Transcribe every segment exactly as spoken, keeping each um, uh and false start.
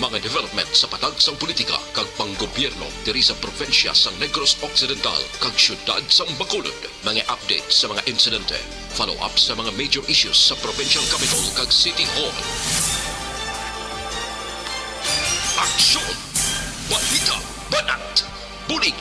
Mga development sa patag sang politika kag panggobyerno diri sa probinsya sang Negros Occidental kag siyudad sang Bacolod. Mga update sa mga insidente, follow-up sa mga major issues sa provincial capital kag city hall. Aksyon! Balita! Banat! Bulig!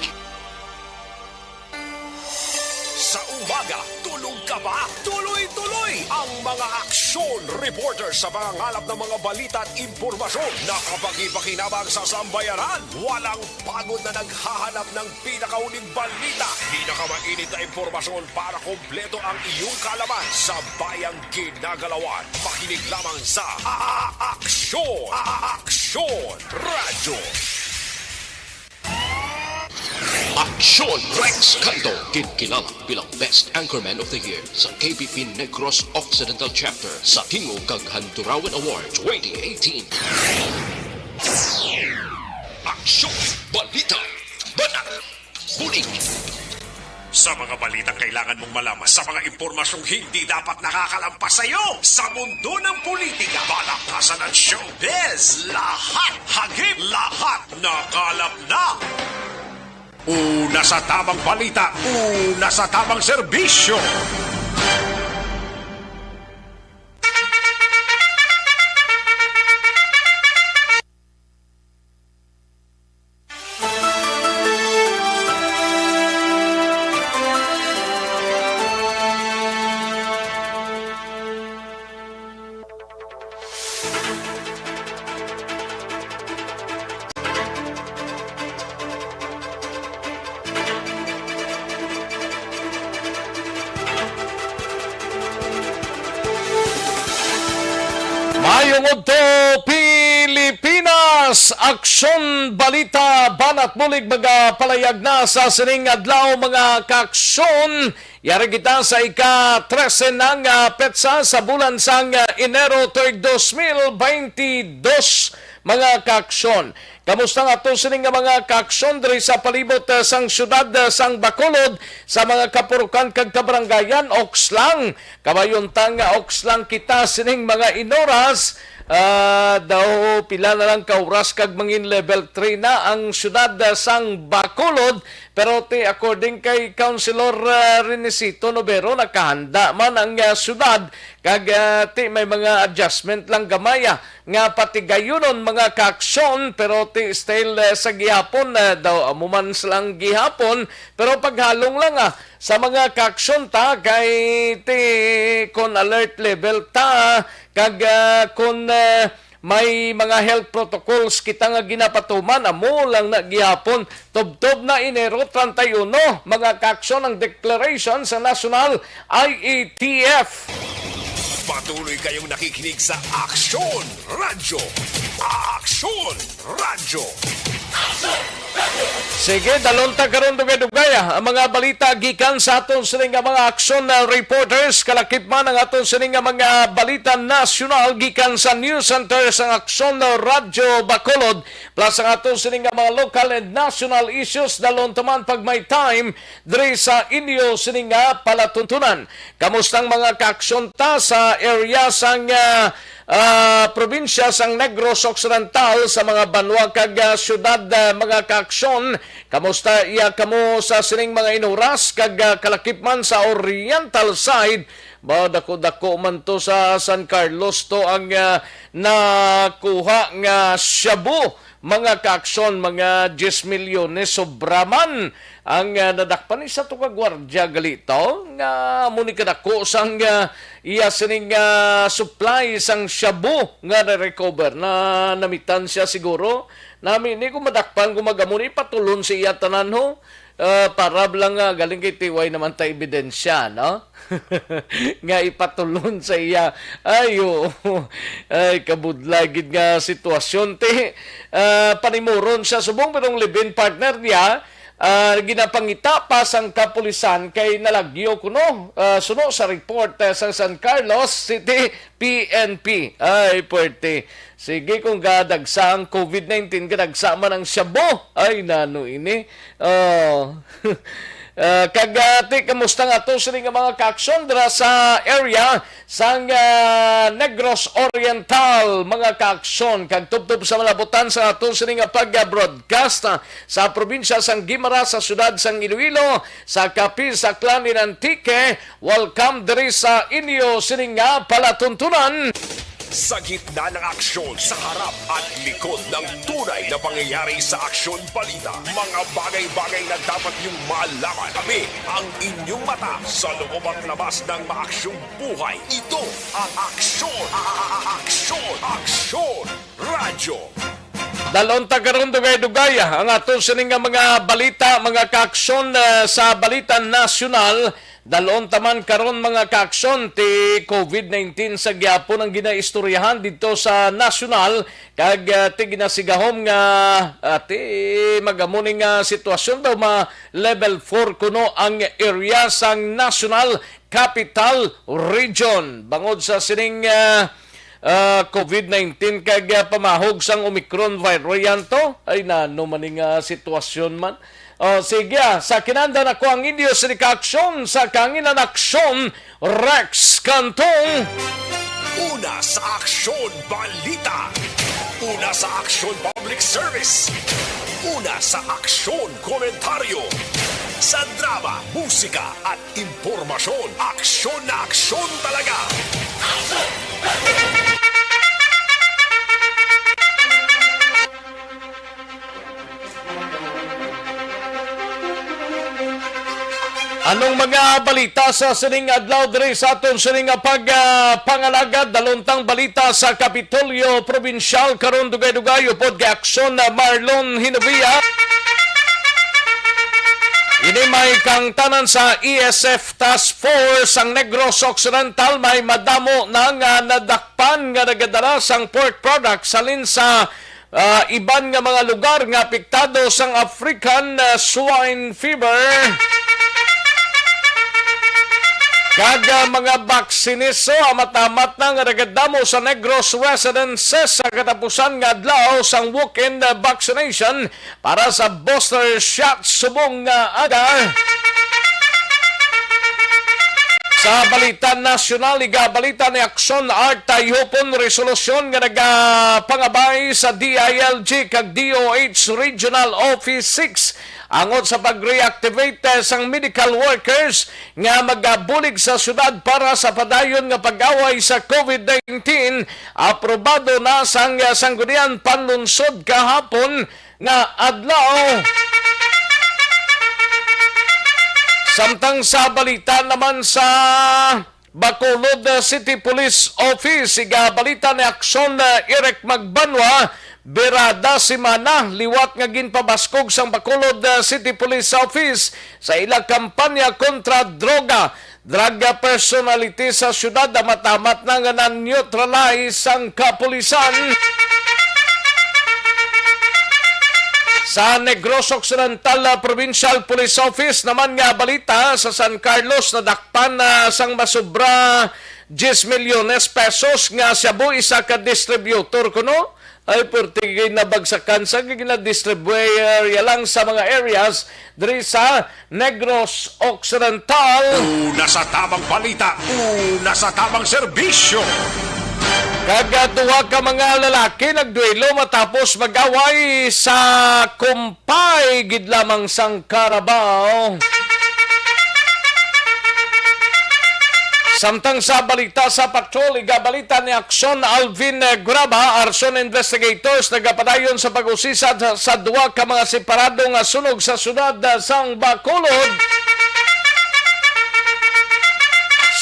Sa umaga, tulog ka ba? Tuloy-tuloy ang mga aksyon reporter sa pangangalap ng mga balita at impormasyon. Nakapagpakinabang sa sambayanan. Walang pagod na naghahanap ng pinakahuling balita. Pinakamainit na impormasyon para kompleto ang iyong kaalaman sa bayang ginagalawan. Makinig lamang sa A-, A-, Aksyon! A-, A-, Aksyon! Radyo! Aksyon! Rex Canto, ginkilala bilang Best Anchorman of the Year sa K B P Negros Occidental Chapter sa Tingog kag Handurawan Award twenty eighteen. Aksyon! Balita! Banat! Bulig! Sa mga balitang kailangan mong malaman, sa mga impormasyong hindi dapat nakakalampas sa iyo, sa mundo ng politika, balakasan at showbiz, lahat, hagip, lahat, nakalap na! Una sa tamang balita, una sa tamang serbisyo. Mayong udto, Pilipinas! Aksyon, balita, banat bulig magapalayag na sa sining adlaw, mga kaaksyon. Yari kita sa ika-trese na nga petsa sa bulan sang, ah, Enero, tuig dos mil baynte dos, mga kaaksyon. Kamusta nga ato sini nga mga kaaksyon diri sa palibot, ah, sang siyudad, ah, sang Bacolod, sa mga kapurukan kag kabarangayan? Oks lang, kabayon ta nga oks lang kita sining mga inoras. Ah, daw pila na lang ka oras kag mangin level three na ang siyudad, ah, sang Bacolod. Pero ti, according kay Councilor, ah, Renesito Novero, nakahanda man ang, ah, siyudad kag, ah, ti, may mga adjustment lang gamay, ah, nga patigayunon, mga kaaksyon, pero ti, still, ah, sa gihapon, ah, daw amo man silang gihapon, pero paghalong lang, ah, sa mga kaaksyon ta kay ti, kon alert level ta kag, ah, kon, ah, may mga health protocols kita nga ginapatuman, amo lang na gihapon. Tubtob na Enero treinta y uno, mga kaaksyon, ang declaration sa National I A T F. Patuloy kayong nakikinig sa Aksyon Radyo. Aksyon Radyo. Sige, dalon ta karon dugay-dugay, ah, ang mga balita gikan sa aton sini nga mga aksyon, ah, reporters. Kalakip man ang aton sini nga mga balita nasyonal gikan sa News Center sang Aksyon Radyo Bacolod, plus ang aton sini nga mga local and national issues. Dalon ta man pag may time diri sa inyo sini nga palatuntunan. Kamusta ang mga kaaksyon ta sa area sang, ah, ah, probinsya sang Negros Occidental, sa mga banwa kag, ah, syudad, ah, mga kaaksyon? Kamusta iya kamo sa sining mga inuras kag, ah, kalakip man sa oriental side? Ba, dako-dako man to sa San Carlos to ang, ah, nakuha nga shabu, mga kaaksyon, mga diyes milyones, sobra man ang, ah, nadakpan. Isa to ka gwardiya gali to nga amo ni kadako sang, ah, iya sining, ah, supply sang shabu nga na-recover. Na namitan siya siguro. Nami ni kung madakpan, kung mag-amo ni, ipatulon sa iya tanan, ho. Ah, para lang nga galing kay T Y naman ta ebidensya, no? Nga ipatulon sa iya. Ay, oo. Ay, kabudlay gid nga sitwasyon, ti. Ah, panimuron siya subong, pero ang live-in partner niya, ah, ginapangita pa sang kapulisan kay nalagyo kuno. Ah, suno sa report, ah, sa San Carlos City P N P. Ay, puwerte. Sige, kung gadagsa ang covid nineteen, gadagsa man ang shabu. Ay, nano ini? Oh. Ah, kag, ah, ti, kamusta nga to sini nga mga kaaksyon dira sa area sang, ah, Negros Oriental, mga kaaksyon? Kag tubtob sa malabutan sa ato sini nga pag-broadcast, ah, sa probinsya sang Guimaras, sa siyudad sang Iloilo, sa Capiz, Aklan, in Antique, welcome diri sa inyo sini nga palatuntunan. Sa gitna ng aksyon, sa harap at likod ng tunay na pangyayari sa Aksyon Balita, mga bagay-bagay na dapat niyong malaman. Kami ang inyong mata sa loob at labas ng maaksyong buhay. Ito ang Aksyon, Aksyon, Aksyon Radyo. Dalon ta karon dugay-dugay ang ato sini nga mga balita, mga kaaksyon, ah, sa balita nasyonal. Dalon ta man karon, mga kaaksyon, ti covid nineteen sa gyapon ang ginaistoryahan didto sa nasyonal, kag, ah, ti ginasigahom nga, ah, ti mag-amo ni nga sitwasyon daw ma level four kuno ang area sang National Capital Region bangod sa sining, ah, ah, covid nineteen kag, ah, pamahog sang Omicron variant to. Ay, nano man ni nga sitwasyon man. Oh, sige, ah, sa kinandan ako ang inyo sini ka aksyon sa kanginan aksyon, Rex Cantong. Una sa aksyon, balita. Una sa aksyon, public service. Una sa aksyon, komentaryo. Sa drama, musika, at impormasyon, aksyon na aksyon talaga. Anong mga balita sa sining adlaw diri sa aton sining nga pag, ah, pangalagad? Dalon tang balita sa Kapitolyo Probinsyal karon, dugay-dugay upod kay Aksyon, ah, Marlon Hinovia. Ini may kangtanan sa E S F Task Force sang Negros Occidental, may madamo na nga nadakpan nga nagadala sang pork products halin sa ah, iban nga mga lugar nga apektado sang African, ah, swine fever. Kag, ah, mga baksinis, oh, amat-amat na nga nagadamo sa Negros residences sa katapusan nga adlaw sang walk-in, ah, vaccination para sa booster shot subong nga aga. Sa balita nasyonal, igabalita ni Aksyon Art Tayhupon resolusyon nga nagapangabay sa D I L G kag D O H Regional Office six angot sa pag-reactivate, eh, sang medical workers nga magabulig sa syudad para sa padayon nga pag-away sa covid nineteen. Aprobado na sang, eh, Sangguniang Panlunsod kahapon nga adlaw. Samtang sa balita naman sa Bacolod City Police Office, igabalita ni Aksyon, uh, Eric Magbanwa, birada semana liwat nga ginpabaskog sang Bacolod, uh, City Police Office sa ila kampanya kontra droga. Drug personality sa syudad, amat-amat na nga na-neutralize sang kapulisan. Sa Negros Occidental, ah, Provincial Police Office naman nga balita, sa San Carlos nadakpan na sang masobra diyes milyones pesos nga shabu isa ka distributor kuno. Ay, perti kay nabagsakan sa ginadistribuyar ya lang sa mga areas diri sa Negros Occidental. Una sa tamang balita, una sa tamang serbisyo. Kag, ah, duha ka mga lalaki nagduelo matapos mag-away sa kumpay gid lamang sang Carabao. Samtang sa balita sa patrol, igabalita ni Aksyon Alvin, eh, Graba, arson investigators nagapadayon sa pag-usisa sa, sa duha ka mga separado nga sunog sa syudad, ah, sang Bacolod.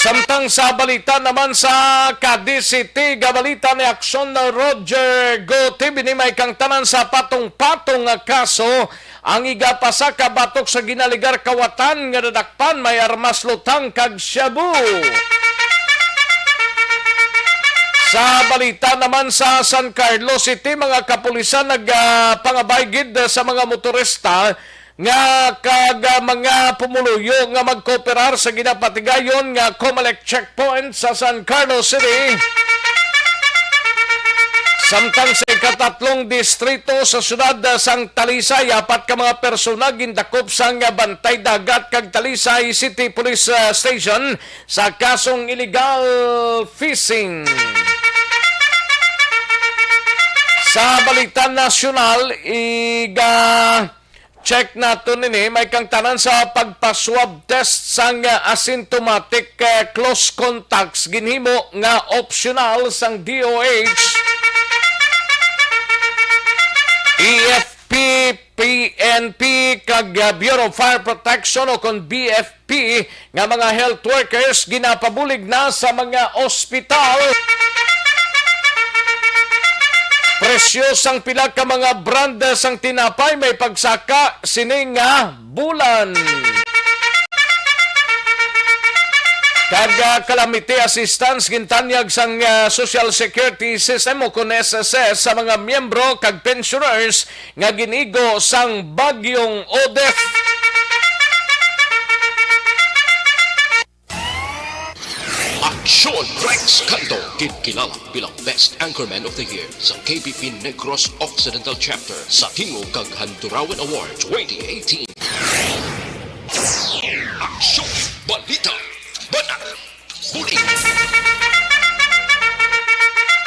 Samtang sa balita naman sa Cadiz City, gabalita ni Aksyon Roger Go T V ni may kangtanan sa patong-patong nga kaso ang igapasaka batok sa ginaligar kawatan nga nadakpan may armas lutang kag shabu. Sa balita naman sa San Carlos City, mga kapulisan nagapangabay gid sa mga motorista nga kag, ah, mga pumuluyo nga magkooperar sa ginapatigayon nga Comelec checkpoint sa San Carlos City. Samtang sa ikatatlong distrito sa siyudad, ah, sang Talisay, apat ka mga persona gindakop sang, ah, Bantay Dagat kag Talisay City Police, ah, Station sa kasong illegal fishing. Sa balita nasyonal, iga Check nato nini, may kangtanan sa pagpa-swab test sang, ah, asymptomatic, ah, close contacts ginhimo nga optional sang D O H. E F P, P N P, kag, ah, Bureau of Fire Protection o kon B F P nga mga health workers ginapabulig na sa mga ospital. Presyo sang pila ka mga brand sang tinapay may pagsaka sini nga bulan. Kag, ah, calamity assistance gintanyag sang, ah, Social Security System o kon S S S sa mga miyembro kag pensioners nga ginigo sang Bagyong Odette. Aksyon Rex Canto, ginkilala bilang Best Anchorman of the Year sa K P P Negros Occidental Chapter sa Tingog kag Handurawan Award twenty eighteen. Aksyon, balita, banat, bulig.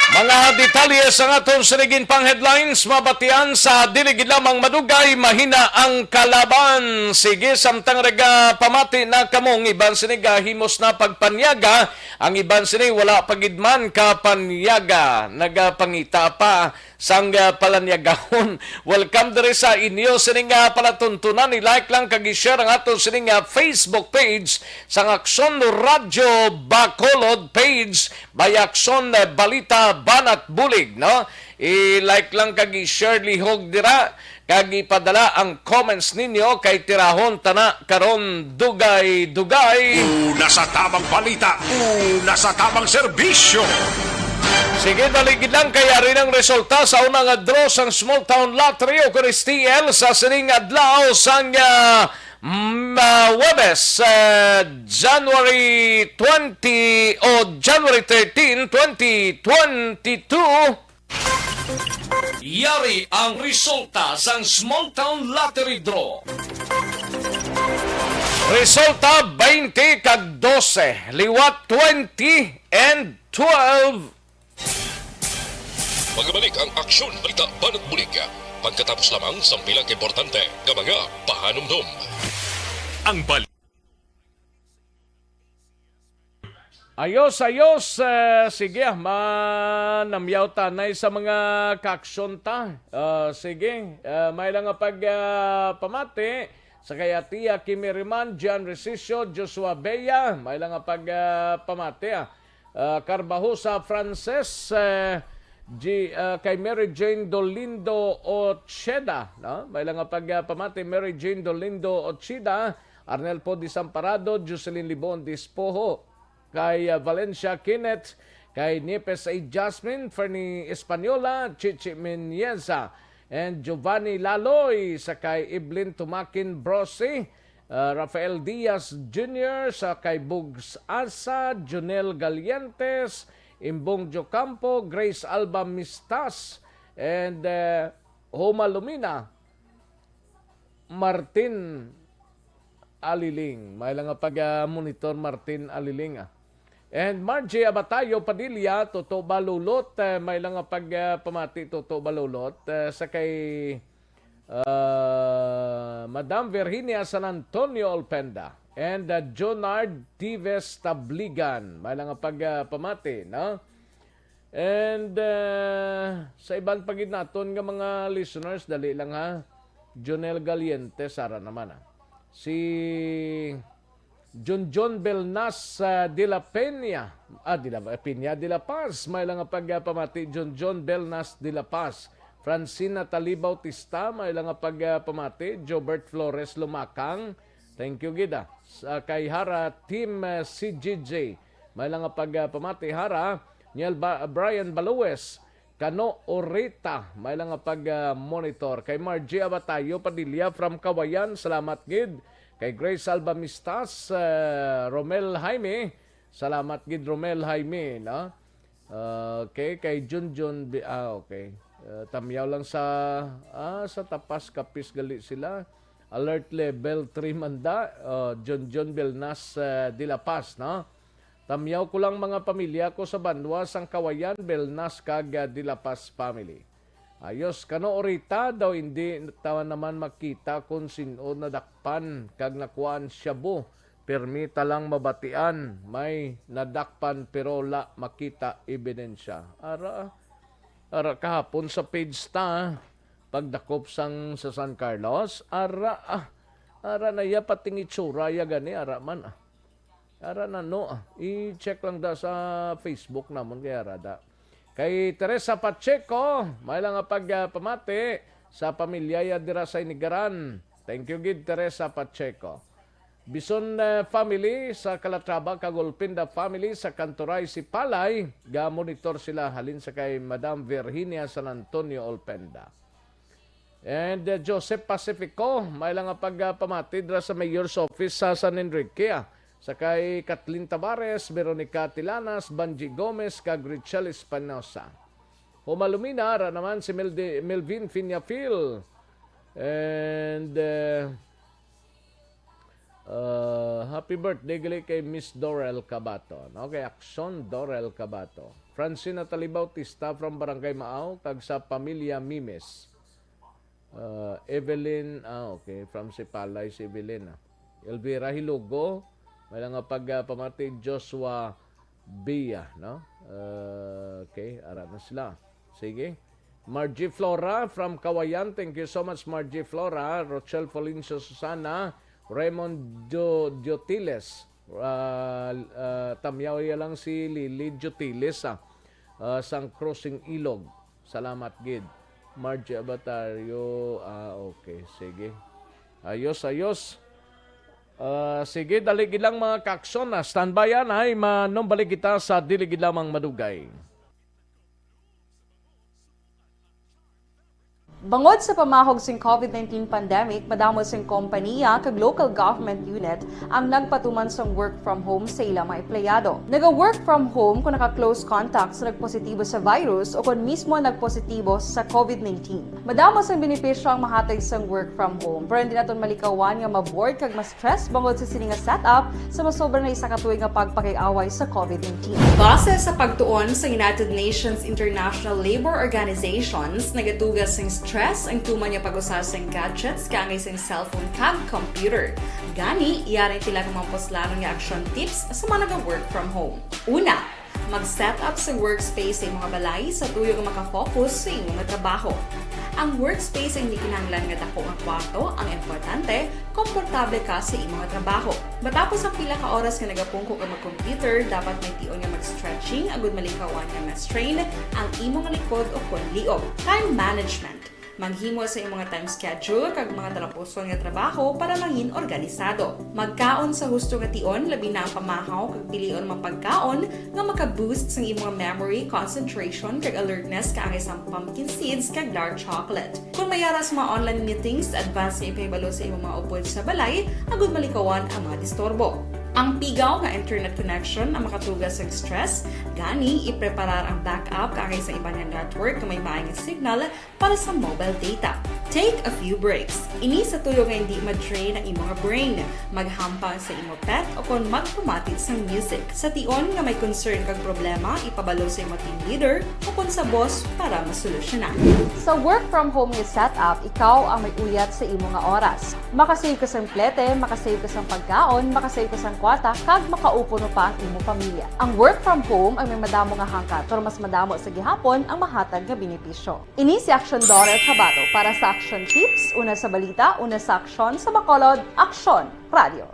Mga detalye sa aton sinigin pang headlines, mabatian sa dili gid lamang madugay, mahina ang kalaban. Sige, samtang nagapamati na kamo, ang iban sini gahimos na pagpanyaga, ang iban sini wala pa gid man kapanyaga, nagapangita pa sang, ah, palanyagahon. Welcome diri sa inyo sining, ah, palatuntunan. I-like lang kag i-share ang aton sining, ah, Facebook page sang Aksyon Radyo Bacolod page by Aksyon, ah, Balita Banat Bulig, no? I-like lang kag i-share lihog dira kag ipadala ang comments ninyo kay tirahon ta na karon dugay-dugay. Una sa tamang balita, una sa tamang serbisyo. Sige, dali gid lang kay ari nang resulta sa una nga draw sang Small Town Lottery o kon S T L sa sining adlaw sang, ah, mm, ah, Huwebes, ah, January twenty o January thirteen, twenty twenty-two. Yari ang resulta sang Small Town Lottery Draw. Resulta, twenty kag dose, liwat twenty and twelve. Magbalik ang Aksyon Balita Banat Bulig pagkatapos lamang sang pila ka importante nga mga pahanumdom. Ang bal- Ayos, ayos. Eh, sige, ah, manamyaw tanay sa mga kaaksyon ta. Ah, sige, ah, may lang nga pag, ah, pamati sa kay Atia Kimi Riman, John Resicio, Joshua Bea, may lang nga pag, ah, pamati, ah. Ah, Carbajosa Frances, eh, G-, ah, kay Mary Jane Dolindo Ocheda, no? May lang nga pag, ah, pamati, Mary Jane Dolindo Ocheda, Arnel Poe Desamparado, Jocelyn Libon Despojo, kay, ah, Valencia Kenneth, kay Niepes A. Jasmine, Fernie Española, Chichi Meñeza, and Giovanni Laloy, sa kay Evelyn Tumakin Brosi, ah, Rafael Diaz Junior, sa kay Bugs Asa, Junel Galientes, Imbong Jocampo, Grace Alba Mistas, and, eh, Homa Lumina. Martin Aliling. May lang nga pag, ah, monitor Martin Aliling, ah. And Margie Abatayo Padilla, Toto Balulot, eh, may lang nga pag, ah, pamati Toto Balulot, eh, sa kay, ah, Madam Virginia San Antonio Olpenda and, ah, Jonard Dives Tabligan. May lang nga pag, ah, pamati, no? And, uh, sa iban pa gid naton nga mga listeners, dali lang ha. Jonel Galiente, sara naman, ah. Si John John Belnas, uh, de la Peña, ah, de la Peña, de la Paz, may lang nga pagpamati, John John Belnas de la Paz. Francine Natalie Bautista, may lang nga pagpamati, Jobert Flores Lumakang, thank you gid, ah. Sa kay Hara Team, uh, C G J, may lang nga pagpamati, Hara. Niel Ba-, Brian Balues, Kano Orita, may lang nga pag, ah, monitor. Kay Margie Abatayo Padilla from Kawayan, salamat gid. Kay Grace Alba Mistas, ah, Romel Jaime, salamat gid Romel Jaime, no? Okay, kay Junjun Bi-, ah, okay. Uh, tamyaw lang sa, ah, sa Tapas, kapis gali sila. Alert level three man da. Uh, Junjun Belnas, uh, de La Paz, no? Tamyaw ko lang mga pamilya ko sa banwa sang Kawayan, Belnas kag, uh, de La Paz family. Ayos, kano orita daw hindi ta naman makita kung sin-o nadakpan kag nakuhaan shabu. Permi ta lang mabatian, may nadakpan pero la makita ebidensya. Ara, ara kahapon sa page ta, pagdakop sang sa San Carlos, ara, ah, ara na iya pating itsura ya gani, ara man, ah. Ara na, no, ah. I-check lang da sa Facebook namon kay ara da. Kay Teresa Pacheco, may lang nga pag, ah, pamati sa pamilya ya dira sa Inigaran. Thank you gid, Teresa Pacheco. Bison, eh, family sa Calatrava kag Olpenda family sa Kanturay, Sipalay, ga-monitor sila halin sa kay Madam Virginia San Antonio Olpenda. And, uh, Joseph Pacifico, may lang nga pagpamati dira sa mayor's office sa San Enrique, ah, sa kay Kathleen Tavares, Veronica Tilanas, Banji Gomez, kag Richelle Espinosa. Humalumina, ara naman si Mel-, Melvin Fiñafil. And, uh, uh, happy birthday gali kay Miss Dorel Cabato, no? Kay Action Dorel Cabato. Francine Natalie Bautista from Barangay Maaw, kag sa pamilya Mimes. Uh, Evelyn, ah, okay, from Sipalay si Evelyn, ah. Elvira Hilugo, may lang nga pag, ah, pamati, Joshua Bia, no? Uh, okay, ara na sila. Sige. Margie Flora from Kawayan, thank you so much, Margie Flora. Rochelle Felicio Susana, Raymond Dio-, Diotiles, ah, ah, tamyaw ya lang si Lily Diotiles, ah, ah, sang Crossing Ilog. Salamat gid. Margie Abatario, ah, okay, sige. Ayos, ayos. Ah, sige, dali gid lang, mga ka-aksyon, ah. Standby yan, ay manumbalik kita sa dili gid lamang madugay. Bangod sa pamahog sing COVID nineteen pandemic, madamo sing kompaniya kag local government unit ang nagpatuman sang work from home sa ila mga empleyado. Naga-work from home kon naka-close contact sa nagpositibo sa virus o kon mismo nagpositibo sa COVID nineteen. Madamo sang benepisyo ang mahatag sang work from home, pero hindi naton malikawan nga ma-bored kag ma-stress bangod sa sini nga setup sa masobra na isa ka tuig nga pagpakig-away sa COVID nineteen. Base sa pagtuon sa United Nations International Labour Organizations, nagatuga sing stress ang tuman nga pag-usa sing gadgets kaangay sing cellphone kag computer. Gani, yari ang pila ka mga puslanon nga action tips sa mga naga-work from home. Una, mag-set up sa workspace sa imong balay sa tuyo nga makafocus sa imong trabaho. Ang workspace ay hindi kinahanglan nga dako nga kwarto, ang importante, komportable ka sa imong trabaho. Matapos ang pila ka oras nga nagapungko ka mag-computer, dapat may tion nga mag-stretching agud malikawan nga ma-strain ang imong likod o kon liog. Time management. Maghimo sa imong time schedule kag mga talapuson nga trabaho para mangin organisado. Magkaon sa husto nga tion, labi na ang pamahaw kag pilion mga pagkaon nga maka-boost sang imong memory, concentration, kag alertness kaangay sang pumpkin seeds kag dark chocolate. Kung may ara sa mga online meetings, advance nga ipahibalo sa imong mga upod sa balay agud malikawan ang mga disturbo. Ang pigaw nga internet connection ang makatuga sa stress, gani ipreparar ang backup kaangay sa iban nga network nga may maayong signal para sa mobile data. Take a few breaks. Ini sa tuyo nga hindi ma-drain ang imong brain. Maghampang sa imo pet o kon magpamati sang music. Sa tion nga may concern kag problema, ipabalo sa imo team leader o kon sa boss para masolusyonan. Sa work from home nga setup, ikaw ang may uyat sa imo nga oras. Makasave ka sang plete, makasave ka sang pagkaon, makasave ka sang kwarta, kag makaupo pa ang imo pamilya. Ang work from home ang may madamo nga hangkat, pero mas madamo sa gihapon ang mahatag nga benepisyo. Ini si Action Dorel Cabato para sa Action Tips, una sa balita, una sa aksyon, sa Bacolod, Aksyon Radio.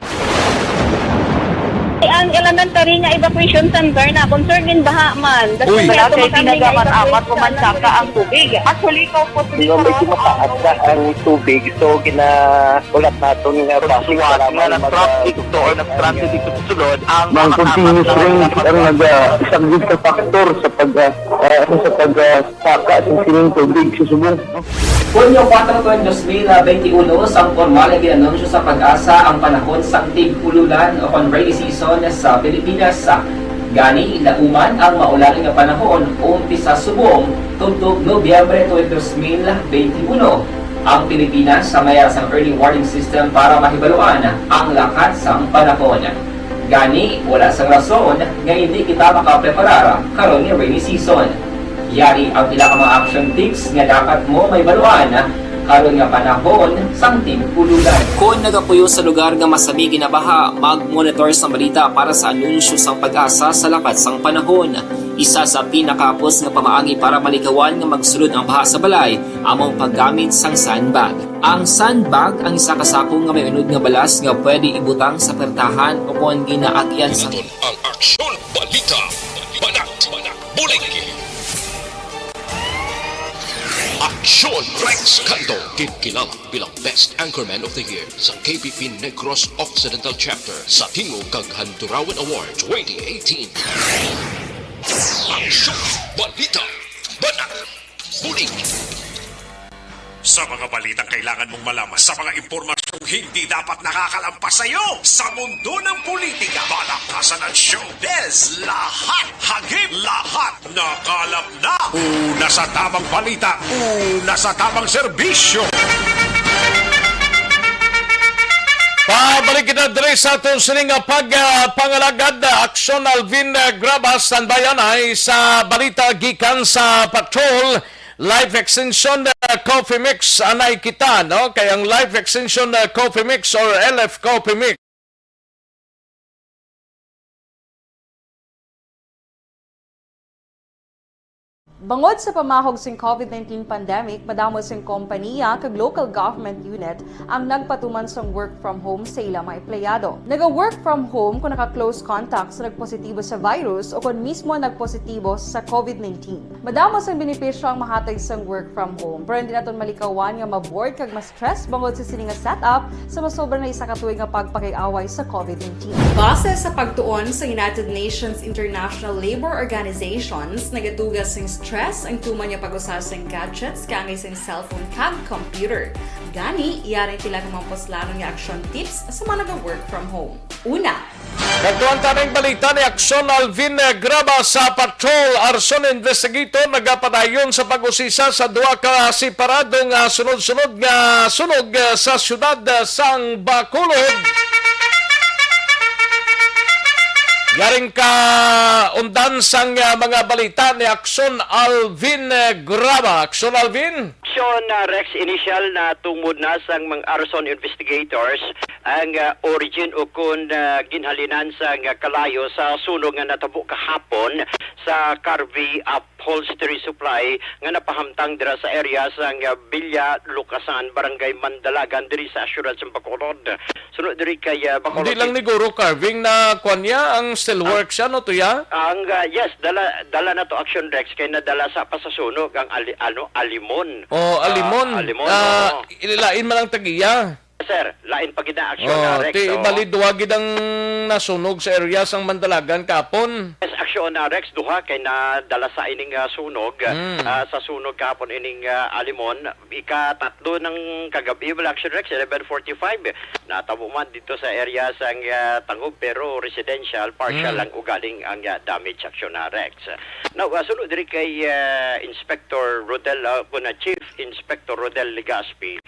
Ang elementary nga evacuation center na concern in baha man. Uy, kaya kay tinaga man amat ko man saka ang tubig. Actually, ikaw po, di ba, medyo mataas na ang tubig, so ginahulat naton nga basi para nga nag-traffic to or nag-transit dito sa sulod ang mga continuous rain ang nag-isang sa factor sa pag, ah, ah, sa pag, ah, saka sa sining tubig sa subong, no? Hunyo kuwatro, dos mil benti uno, sang pormal nga gin-anunsyo sa PAGASA ang panahon sang tig-ululan o kon rainy season sa Pilipinas. Gani, lauman ang maulan nga panahon umpisa subong tubtob Nobyembre twenty twenty-one. Ang Pilipinas sa may sang early warning system para mahibaluan ang lakat sang panahon. Gani, wala sang rason nga hindi kita makapreparar karon nga rainy season. Yari ang pila ka mga action tips nga dapat mo mahibaluan karon nga panahon sang tig-ulogan. Kon nagapuyo sa lugar nga masami ginabaha, mag-monitor sa balita para sa anunsyo sang PAGASA sa lakat sang panahon. Isa sa pinakahapos nga pamaagi para malikawan nga magsulod ang baha sa balay amo ang paggamit sang sandbag. Ang sandbag ang isa ka sako nga may unod nga balas nga pwede ibutang sa pertahan o kon ginaagian sa Ang aksyon balita, banat, bulig. Aksyon Rex Canto, ginkilala bilang Best Anchorman of the Year sa K P P Negros Occidental Chapter sa Tingog kag Handurawan Award twenty eighteen. Aksyon balita, banat, bulig. Sa mga balitang kailangan mong malaman, sa mga impormasyong hindi dapat nakakalampas sa iyo, sa mundo ng politika, palakasan at showbiz, lahat, hagip, lahat, nakalap na. Una sa tamang balita, una sa tamang serbisyo. Pabalik kita diri sa aton sini nga pag, ah, pangalagad, ah, Aksyon Alvin, ah, Grabas, standby anay sa balita gikan sa patrol. Life Extension, uh, Coffee Mix, anay kita, no? Kay ang Life Extension, uh, Coffee Mix or L F Coffee Mix. Bangod sa pamahog sing COVID nineteen pandemic, madamo sing kompaniya kag local government unit ang nagpatuman sang work from home sa ila mga empleyado. Naga-work from home kung naka-close contact sa nagpositibo sa virus o kon mismo nagpositibo sa COVID nineteen. Madamo sang benepisyo ang mahatag sang work from home, pero hindi naton malikawan nga ma-bored kag ma-stress bangod sa sini nga setup sa masobra na isa ka tuig nga pagpakig-away sa COVID nineteen. Base sa pagtuon sa United Nations International Labour Organizations, nagaduga sing stress ang tuman nga pag-usa sing gadgets kaangay sing cellphone kag computer. Gani, yari ang pila ka mga puslanon nga action tips sa mga naga-work from home. Una, Nagtuan ta ning balita ni Aksyon Alvin Graba sa Patrol. Arson investigator nagapadayon sa pag-usisa sa duha ka separado nga sunod-sunod nga sunog sa siyudad sang Bacolod. Yaring ka undan sang, ah, mga balita ni Aksyon Alvin Graba. Aksyon Alvin? Aksyon, ah, Rex, initial na tungod na sang mga arson investigators ang, ah, origin o kon, ah, ginhalinan sang, ah, kalayo sa sunog nga natabo kahapon sa Carvey Upholstery Supply nga napahamtang dira sa area sang, ah, Villa Lucasan, Barangay Mandalagan, diri sa siyudad sa Bacolod. Suno diri kay, ah, Bacolod. Hindi lang ni Guro Carving na kwan niya, ang steelwork siya, no, tuya? Ang, ah, yes, dala, dala na to Action Rex kay nadala sa pa sa sunog ang ali-, ano, alimon. Oh, alimon. Ah, alimon, ah, oo. Ilain man lang tagiya. Sir, lain pa gid na aksyon na, Rex, ti, oo. Bali, duwa gid ang nasunog sa area sang Mandalagan kapon. Yes, aksyon na, Rex, duha kay nadala sa ining, ah, sunog, ah, sa sunog kapon ining, ah, alimon. Ikatatlo ng kagabi, wala, aksyon, Rex, eleven forty-five. Natabo man dito sa area sang, ah, Tangob, pero residential, partial lang ugaling ang, ah, damage, aksyon na, Rex. Now, ah, sunod diri kay, ah, Inspector Rodel, ah, kuna Chief Inspector Rodel Legaspi.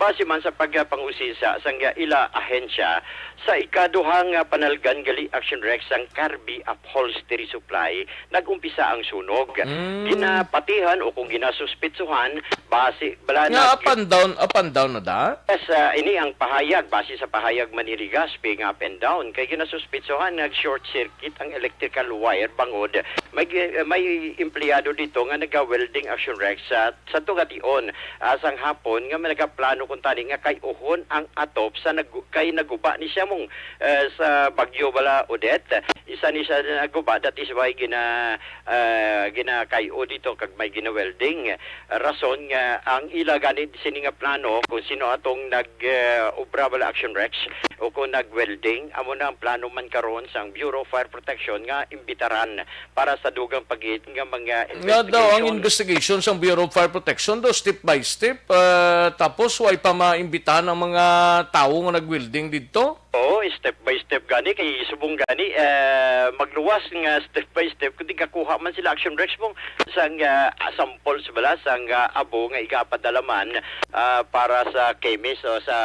Base man sa pagpangusisa sang ila ahensya, sa ikaduha nga panalgan gali, Action Rex, sang Carby Upholstery Supply, nag-umpisa ang sunog. Mm. Ginapatihan o kung ginasuspitsuhan, base, bala Nga na up and down, up and down na da? Yes, ah, ini ang pahayag, base sa pahayag man ni Legaspi nga up and down. Kay ginasuspitsuhan, nag-short circuit ang electrical wire bangod may gi-, may empleyado dito nga naga-welding, Action Rex, sa Sa tugation, ah, sang hapon nga nagaplano kuntani nga kay-uhon ang atop sa nag-, kay naguba ni siya mong, eh, sa bagyo bala Odette. Isa ni siya naguba, that is why gina-, ah, ginakay-o dito kag may gina-welding. Rason nga ang ila gani sini nga plano kung sino atong nag, eh, obra bala Action Rex o kung nag-welding, amo na ang plano man karon sang Bureau of Fire Protection nga imbitaran para sa dugang pa gid nga mga investigation. Nga daw ang investigation sang Bureau of Fire Protection daw step by step, ah, tapos way pa maimbitahan ang mga tawo nga nag-welding didto? Oo, Step by step gani, kay subong gani, eh, magluwas nga step by step, kundi gakuha man sila, Action Rex, mo sang, ah, samples bala sang, ah, abo nga igapadala man, ah, para sa chemist o sa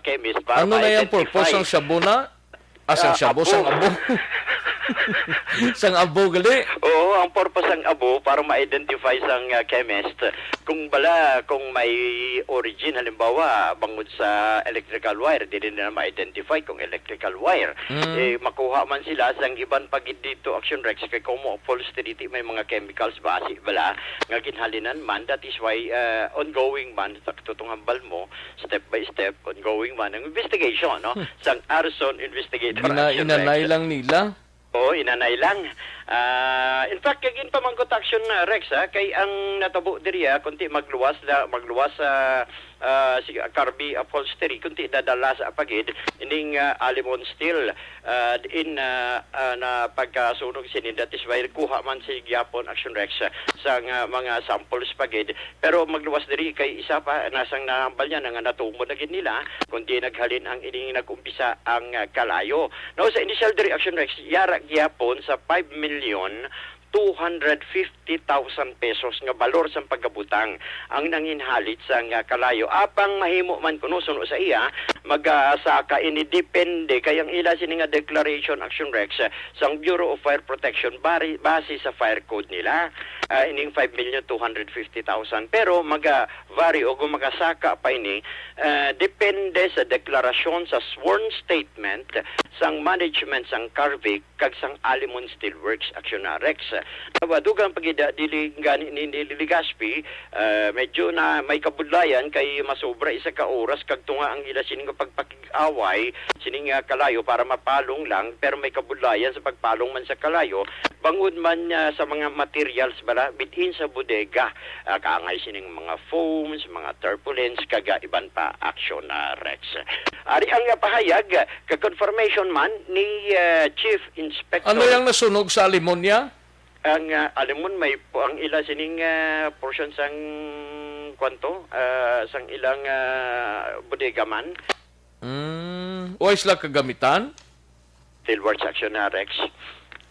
chemist para Ano na yung ma-identify. Purpose ng shabu na? Ah, sang Ah, shabu, abo. Sang abo. Sang abo gali. Oo, ang purpose sang abo para ma-identify sang, ah, chemist kung bala, kung may origin, halimbawa, bangod sa electrical wire, dili nila ma-identify kung electrical wire. Mm. Eh, makuha man sila sang iban pa gid dito, Action Rex, kay kung mo upholstery, di may mga chemicals ba, si bala, nga ginhalinan man. That is why, uh, ongoing man, sa katutong hambal mo, step by step, ongoing man ang investigation, no? Hmm. Sang arson investigator, Gina-, Action Rex. Inanay lang nila. Oo, inanay lang. Ah, in fact, kay ginpamangkot, Action, ah, Rex, ha, kay ang natabo diri, ah, kunti magluwas la, magluwas sa, ah, si Carby Upholstery, kunti dadala sa apagid ining, ah, Alimon Steel, ah, diin, ah, ah, na pagkasunog sini, that is why kuha man si gyapon, Action Rex, ah, sang, ah, mga samples pagid. Pero magluwas diri kay isa pa, nasang nahambal niya na nga natumod na gid nila, kundi naghalin ang ining nag-umpisa ang, ah, kalayo. Now, sa initial diri, Action Rex, yara gyapon sa five million two hundred fifty thousand pesos nga balor sang pagkabutang ang nanginhalit sang, ah, kalayo. Apang mahimo man kuno, suno sa iya, magasaka ini depende kay ang ila sini nga declaration, Action Rex, sang Bureau of Fire Protection bari, base sa fire code nila, ah, ining five million two hundred fifty thousand. Pero maga-vary o kung magasaka pa ini, ah, depende sa deklarasyon sa sworn statement sang management sang Carvic kag sang Alimon Steelworks, Action Rex. Nabadugang pagida dili gani ni, ni Legazpi, ah, medyo na may kabudlayan kay masobra isa ka oras kag tunga ang ila sining pagpakig-away sining, ah, kalayo para mapalong lang, pero may kabudlayan sa pagpalong man sa kalayo bangod man, ah, sa mga materials bala bidin sa bodega, ah, kaangay sining mga foams, mga tarpaulins, kag, ah, iban pa, Action, ah, Rex. Ari ang, ah, pahayag, ah, ka confirmation man ni, ah, Chief Inspector. Ano yung nasunog sa Alimonia? Ang, ah, Alimon may po ang ila sining, ah, portion sang kwanto, ah, sang ilang, ah, bodega man. Mm, wa sila kagamitan? Steelworks, Action, ah, Rex.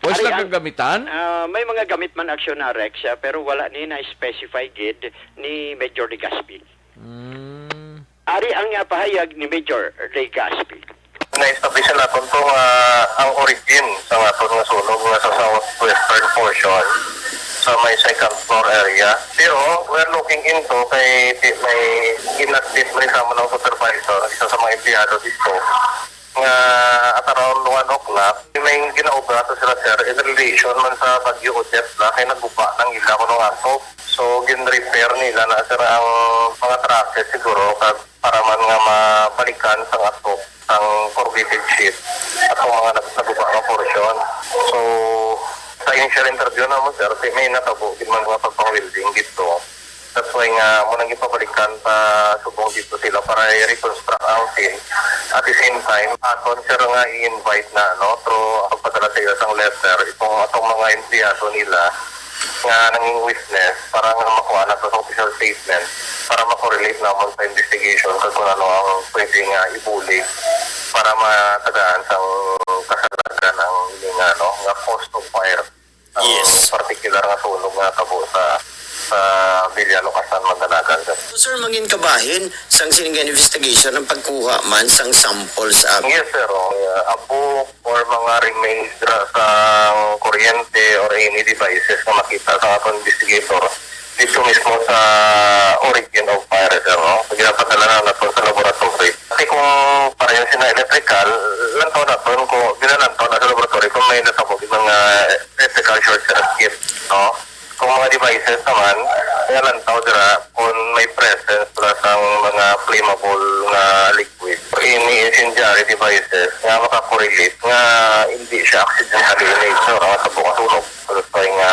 Wa sila Ari ang, kagamitan? Ah, may mga gamit man, Action, ah, Rex, ah, pero wala ni na-specify gid ni Major Legazpi. Mm. Ari ang, ah, pahayag ni Major Legazpi. Na-establish naton to nga ang origin sa aton nga sunog nga sa southwestern portion sa may second floor area. Pero we're looking into kay di-, may inadmit man sa amon ang supervisor, isa sa mga empleyado dito, nga at around one o'clock, may ginaobra to sila, sir, in relation man sa Bagyo Odette na kay naguba nang ila kuno nga atop. So, gin-repair nila na, sir, ang mga trusses siguro kag para man nga mabalikan sang atop sang corrugated sheet at ang mga nag-, naguba nga portion. So, sa initial interview namo, sir, di may natabo gid man nga pagpang-welding dito. That's why nga mo nang ipabalikan pa subong dito sila para i-reconstruct ang scene. At the same time, aton, sir, nga i-invite na, no, through ang pagpadala sa ila sang letter, itong atong mga empleyado nila nga nanging witness para nga makuha na to sa official statement para makorelate namon sa investigation kag kung ano ang pwede nga ibulig para matagaan sang kasalagan ang ini nga, no, nga cause of fire. Ang Yes. Particular nga sunog nga natabo sa, sa Villa Lucasan, Mandalagan, sir. So, sir, mangin kabahin sang sining investigation ang pagkuha man sang samples, ah. Yes, sir. Oh, yeah. Abo or mga remains ra sa kuryente or any devices nga makita sa aton investigator dito mismo sa origin of fire, sir, no? Ginapadala na nato sa laboratory. Kasi kung pareho sila electrical, lantaw naton kung ginalantaw na sa laboratory kung may natabo gid mga electrical short circuit, no? Kung mga devices naman, ginalantaw dira kung may presence dira sang mga flammable nga liquid. Any incendiary devices nga makakorelate nga hindi siya accidentally in nature ang natabo nga sunog. Pero sa nga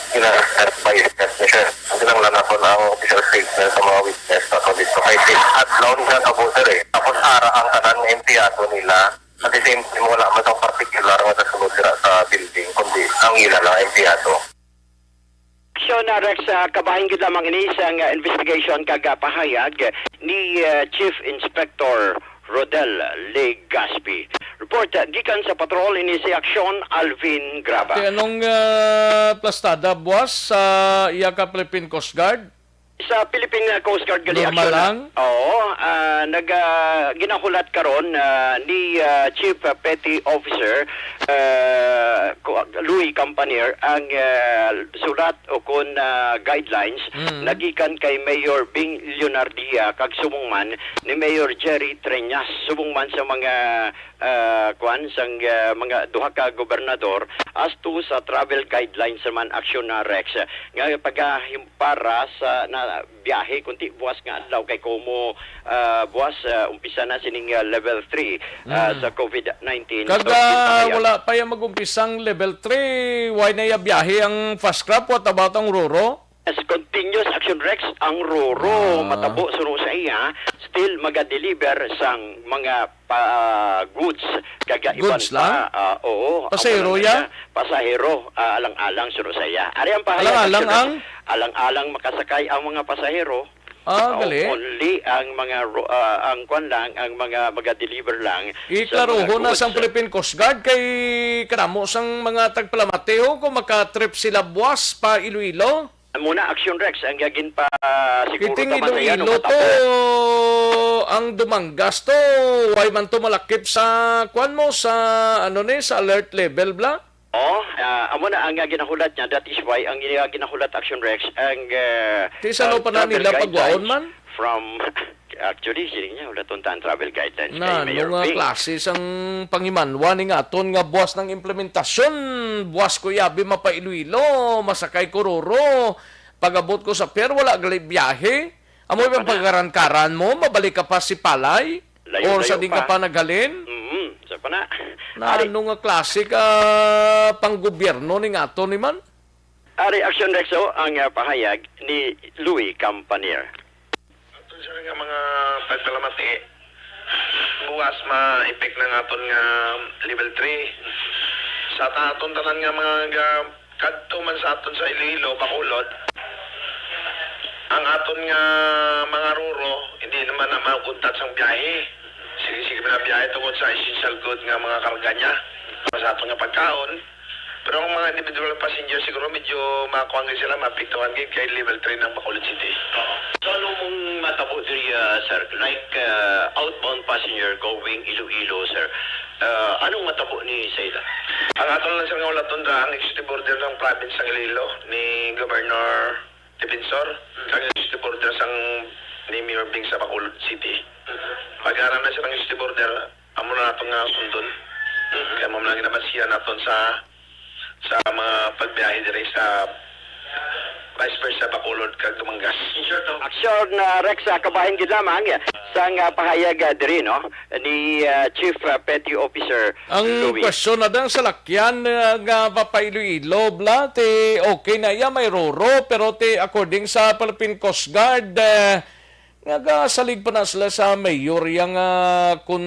gina-step by step na siya. Hindi lang lang nato ang official statement sa mga witness nato dito. Kay si adlaw ni natabo, sir, eh. Tapos ara ang tanan nga empleyado nila. At the same time, wala man sa particular nga kasunod dira sa building, kundi ang ila lang empleyado. Action, ah, Rex, ah, kabahin gid lamang ini sang, ah, investigation kag, ah, pahayag ni, ah, Chief Inspector Rodel Legaspi. Report, ah, gikan sa patrol ini si Aksyon Alvin Graba. Kay anong, ah, plastada, buwas, sa iya ka Philippine Coast Guard? Sa Philippine, ah, Coast Guard gali, Normal aksyon, ah, lang? Oo, ah, nag, ah, ginahulat karon, ah, ni, ah, Chief, ah, Petty Officer, ah, Ku-, Louis Campanier ang, ah, sulat o kon, ah, guidelines Mm. nagikan kay Mayor Bing Leonardia kag subong man ni Mayor Jerry Treñas, subong man sa mga ah, kuan sang, ah, mga duha ka gobernador as to sa travel guidelines naman, aksyon na, Rex, nga pagahimpara sa na biyahe kunti buwas nga adlaw kay komo, ah, buwas, ah, umpisa na sining, ah, level three, ah, Mm. sa covid nineteen. Kag, So, ah, ginpahayag wala pa yung mag-umpisang level three, why na iya biyahe ang fast craft? What about ang Roro? As continuous action, Rex, ang Roro Ah. matabo suno sa iya, still maga-deliver sang mga pa, goods, kag iban Goods pa. lang? Ah, oo, Pasahero amo na ya? siya. Pasahero, ah, alang-alang suno sa iya. Ari ang pahayag, Alang-alang action, Rex. ang? Alang-alang makasakay ang mga pasahero. Ah, Oh, gali. only ang mga ro-, ah, ang kwan lang, ang mga maga-deliver lang sa Iklaruho mga na goods. sang Philippine Coast Guard kay kadamo sang mga tagpalamatiho kung makatrip sila buwas pa Iloilo. Amo na, Action Rex, ang gagin pa siguro Kiting ta man sa iya, no, Iloilo to, matabo. ang Dumangas to, way man to malakip sa, kwan mo, sa, ano ni, sa alert level, bla? Oh, ah, amo na ang, ah, ginahulat niya. That is why ang, ah, ginahulat, Action Rex, ang, ah, Ti sa ano ang pa na travel nila pagwaon guidelines man? from, actually, siling niya, hulaton ta ang travel guidelines Na, kay Mayor ano nga Bing. klase sang panghimanwa ni nga aton nga buwas ng implementasyon, buwas ko yabi mapa Iloilo, masakay ko Roro, pag-abot ko sa pier, wala gali biyahe. Amo Wala bang na. pagkaran-karan mo, mabalik ka pa si Palay? Layo-layo Or sa din ka pa. pa naghalin? Mm, sa pa na. Na Ari, ano nga klase ka panggobyerno ni nga aton ni man? Ari, Action Rex, oh, ang, ah, pahayag ni Louis Campanier. Aton sila nga mga pagpalamati, buwas ma-effect na nga aton nga level three. Sa ta-, aton tanan nga mga ga-, kadto man sa aton sa Iloilo, Bacolod, ang aton nga mga Roro, hindi naman na maguntat sang biyahe. Sige-sige na biyahe tungod sa essential good nga mga karga niya. Para sa aton nga pagkaon, Pero ang mga individual passenger, siguro medyo makuha gid sila, maapektuhan gid kay level three ng Bacolod City. Oo. So, ano mong matabo diri, ah, sir? Like, ah, outbound passenger going Iloilo, sir. Ah, anong matabo ni sa ila? Ang aton lang, sir, nga wala tundra ang executive order ng province ng Iloilo ni Governor Defensor, kag executive order sang ni Mayor Bing sa Bacolod City. Pag-aram na siya ng executive order, amo na nato nga sundon. Kaya mo lang ginabasihan naton sa, sa mga pagbiyahe diri sa vice versa, Bacolod kag Dumangas. Aksyon, ah, Rex, ah, kabahin gid lamang sang, ah, pahayag, ah, diri, no? ni, ah, Chief, ah, Petty Officer Ang Louis. Question na dang salakyan, ah, nga papailoilo, bla, ti okay na iya, may roro, pero ti according sa Philippine Coast Guard, eh, nga gasalig pa na sila sa mayor, yang, ah, kun,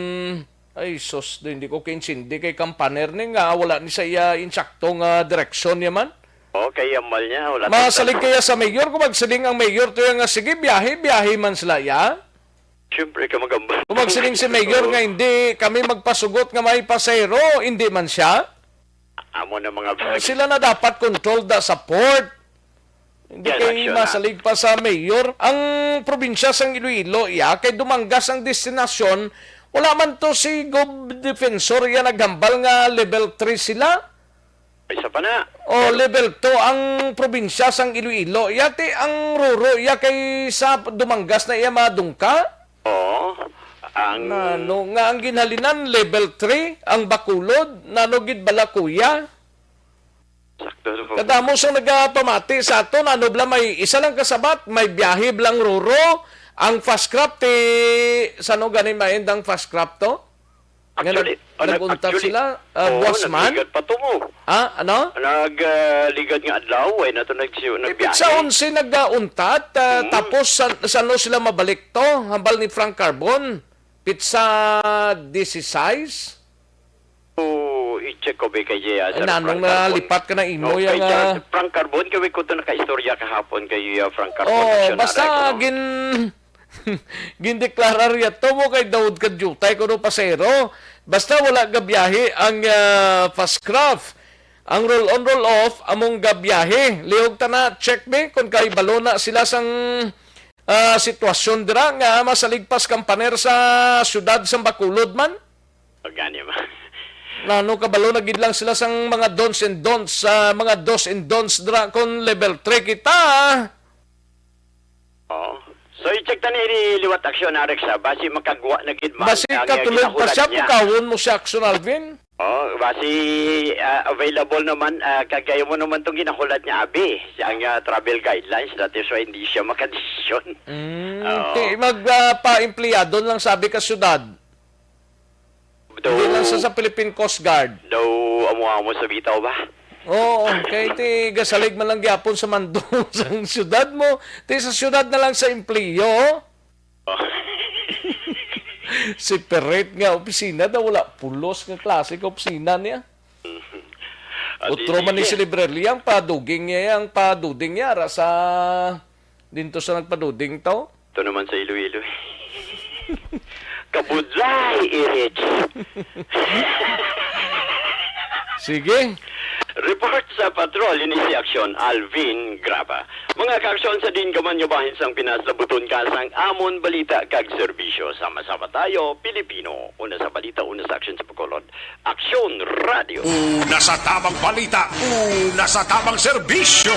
ay, sus, di, hindi ko kaintindi kay kampaner ni nga wala ni sa iya insakto nga direksyon niya man. Oh, kay amal niya, wala Masalig tanda. kaya sa mayor kung magsiling ang mayor to, yang, ah, sige, biyahe, biyahe man sila, ya? Siyempre ka magambal. Kung magsiling si Mayor nga hindi kami magpasugot nga may pasahero, hindi man siya. Amo na mga Ah, sila na dapat control da sa port. Hindi Yes, kay aksyon na. masalig pa sa mayor. Ang probinsya sang Iloilo, iya, kay Dumangas ang destinasyon, wala man to si Gov Defensor iya naghambal nga level three sila. Isa pa na. O, level two ang probinsya sang Iloilo. Yati ang ruro iya kay sa Dumangas na iya madungka. Oo. Ang Nano nga ang ginhalinan level three ang Bacolod, nano gid bala, kuya? Sakto na po. Kadamo sang nagapamati sa aton, ano bala, may isa lang kasabat, may biyahe blang ruro, ang fast craft ti, sano gani maendang fast craft to? Nga Actually, nag-, ah, nag-, nag-untat actually, sila, ah, oo, buwas man? nagligad pa to mo. Ah, ano? Nag, ah, ligad nga adlaw, ay na to nagsi-, Ipit nagbiyahe. sa onse nag-untat, ah, Mm. tapos sa, sa ano sila mabalik to? Hambal ni Frank Carbon, pitsa dieciséis? Oo, i-check ko ba kay Jay, ah, Ay, Sir nanong Frank Carbon? nalipat ka na imo Okay, yang, Sir ah, Frank Carbon, kay ko to nakaistorya kahapon kay, ah, Frank Carbon, Oh, National basta Record, no? gin-, Gindeklarar yato mo kay Daud Kadyutay kuno pasero. Basta wala gabiyahe ang, ah, fast craft. Ang roll on, roll off, among gabiyahe. Lihog ta na, check mi kung kahibalo na sila sang, ah, sitwasyon dira nga masaligpas kampaner sa siyudad sang Bacolod man. O, gani man. Nano kabalo na gid lang sila sang mga do's and don'ts, ah, mga do's and don'ts dira kung level three kita. Oh. So, i-check ta ni liwat aksyon, Alex, ha? Basi makagwa na gid man Basi ang, uh, katulog pa ginahulat siya, niya. Pukawon mo si Action Alvin? Oh, basi, ah, available naman, ah, kagaya mo naman tong ginahulat niya, abi, ang, ah, travel guidelines. That is why hindi siya makadesisyon. Mm, Oo. Ti, mag, ah, pa-empleyado lang sabi ka syudad. Daw, Hindi lang sa, sa Philippine Coast Guard. Daw amo-amo sa bitaw ba? Oo, kay ti gasalig man lang gyapon sa mando sang syudad mo. Ti sa syudad na lang sa empleyo. Oh. Separate nga opisina daw, wala pulos nga klase ka opisina niya. At Utro man ni sige. Si Librerya ang paduging niya, ang paduding niya, ara sa dinto sa nagpaduding to. Ito naman sa Iloilo. Kabudlay, Erich. Sige. Report sa patrol, ini si Aksyon Alvin Graba. Mga kaaksyon sa din ka man nga bahin sang Pinas, labuton ka sang amon balita kag serbisyo. Sama-sama tayo, Pilipino. Una sa balita, una sa aksyon sa Bacolod. Aksyon Radio. Una sa tamang balita, una sa tamang serbisyo.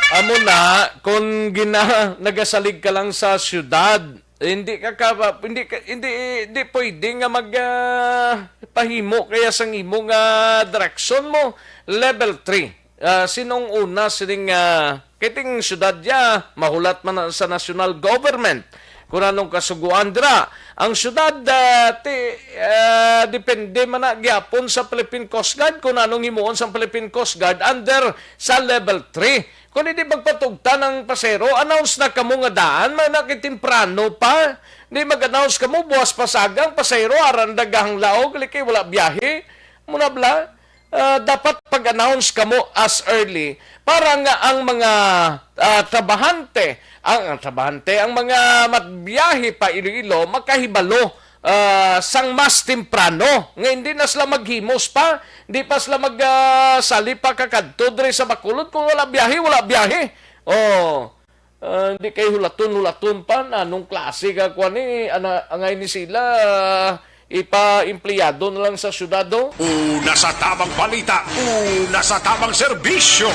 Amo na, kung gina-, nagasalig ka lang sa syudad, hindi ka, ka hindi ka, hindi, hindi pwede nga mag, ah, pahimo kaya sang imo nga direksyon mo, level three. Ah, sinong una sining, ah, kay ting syudad ya mahulat man na sa national government. Kung anong kasuguan dira, ang syudad, ah, ti, ah, depende man na gyapon sa Philippine Coast Guard kung anong himuon sa Philippine Coast Guard under sa level three. Kung hindi magpatugtan ang pasero, announce na kamo nga daan, may na kay temprano pa. Hindi mag-announce kamo, buwas pa sagang pasero, aran dagahang laog, likay wala biyahe. Muna bla, ah, dapat pag-announce kamo as early para nga ang mga, ah, trabahante, ang, ang trabahante, ang mga magbiyahe pa Iloilo makahibalo, ah, sang mas temprano, nga hindi na sila maghimos pa, hindi pa sila mag, ah, sali pa kakadto diri sa Bacolod. Kung wala biyahe, wala biyahe. Oh. Ah, hindi kay hulaton-hulaton pa na anong klase ka kuan ni, ana, angay ni sila, ah, ipa-empleyado na lang sa syudad, oh. Una sa tamang balita, una sa tamang serbisyo.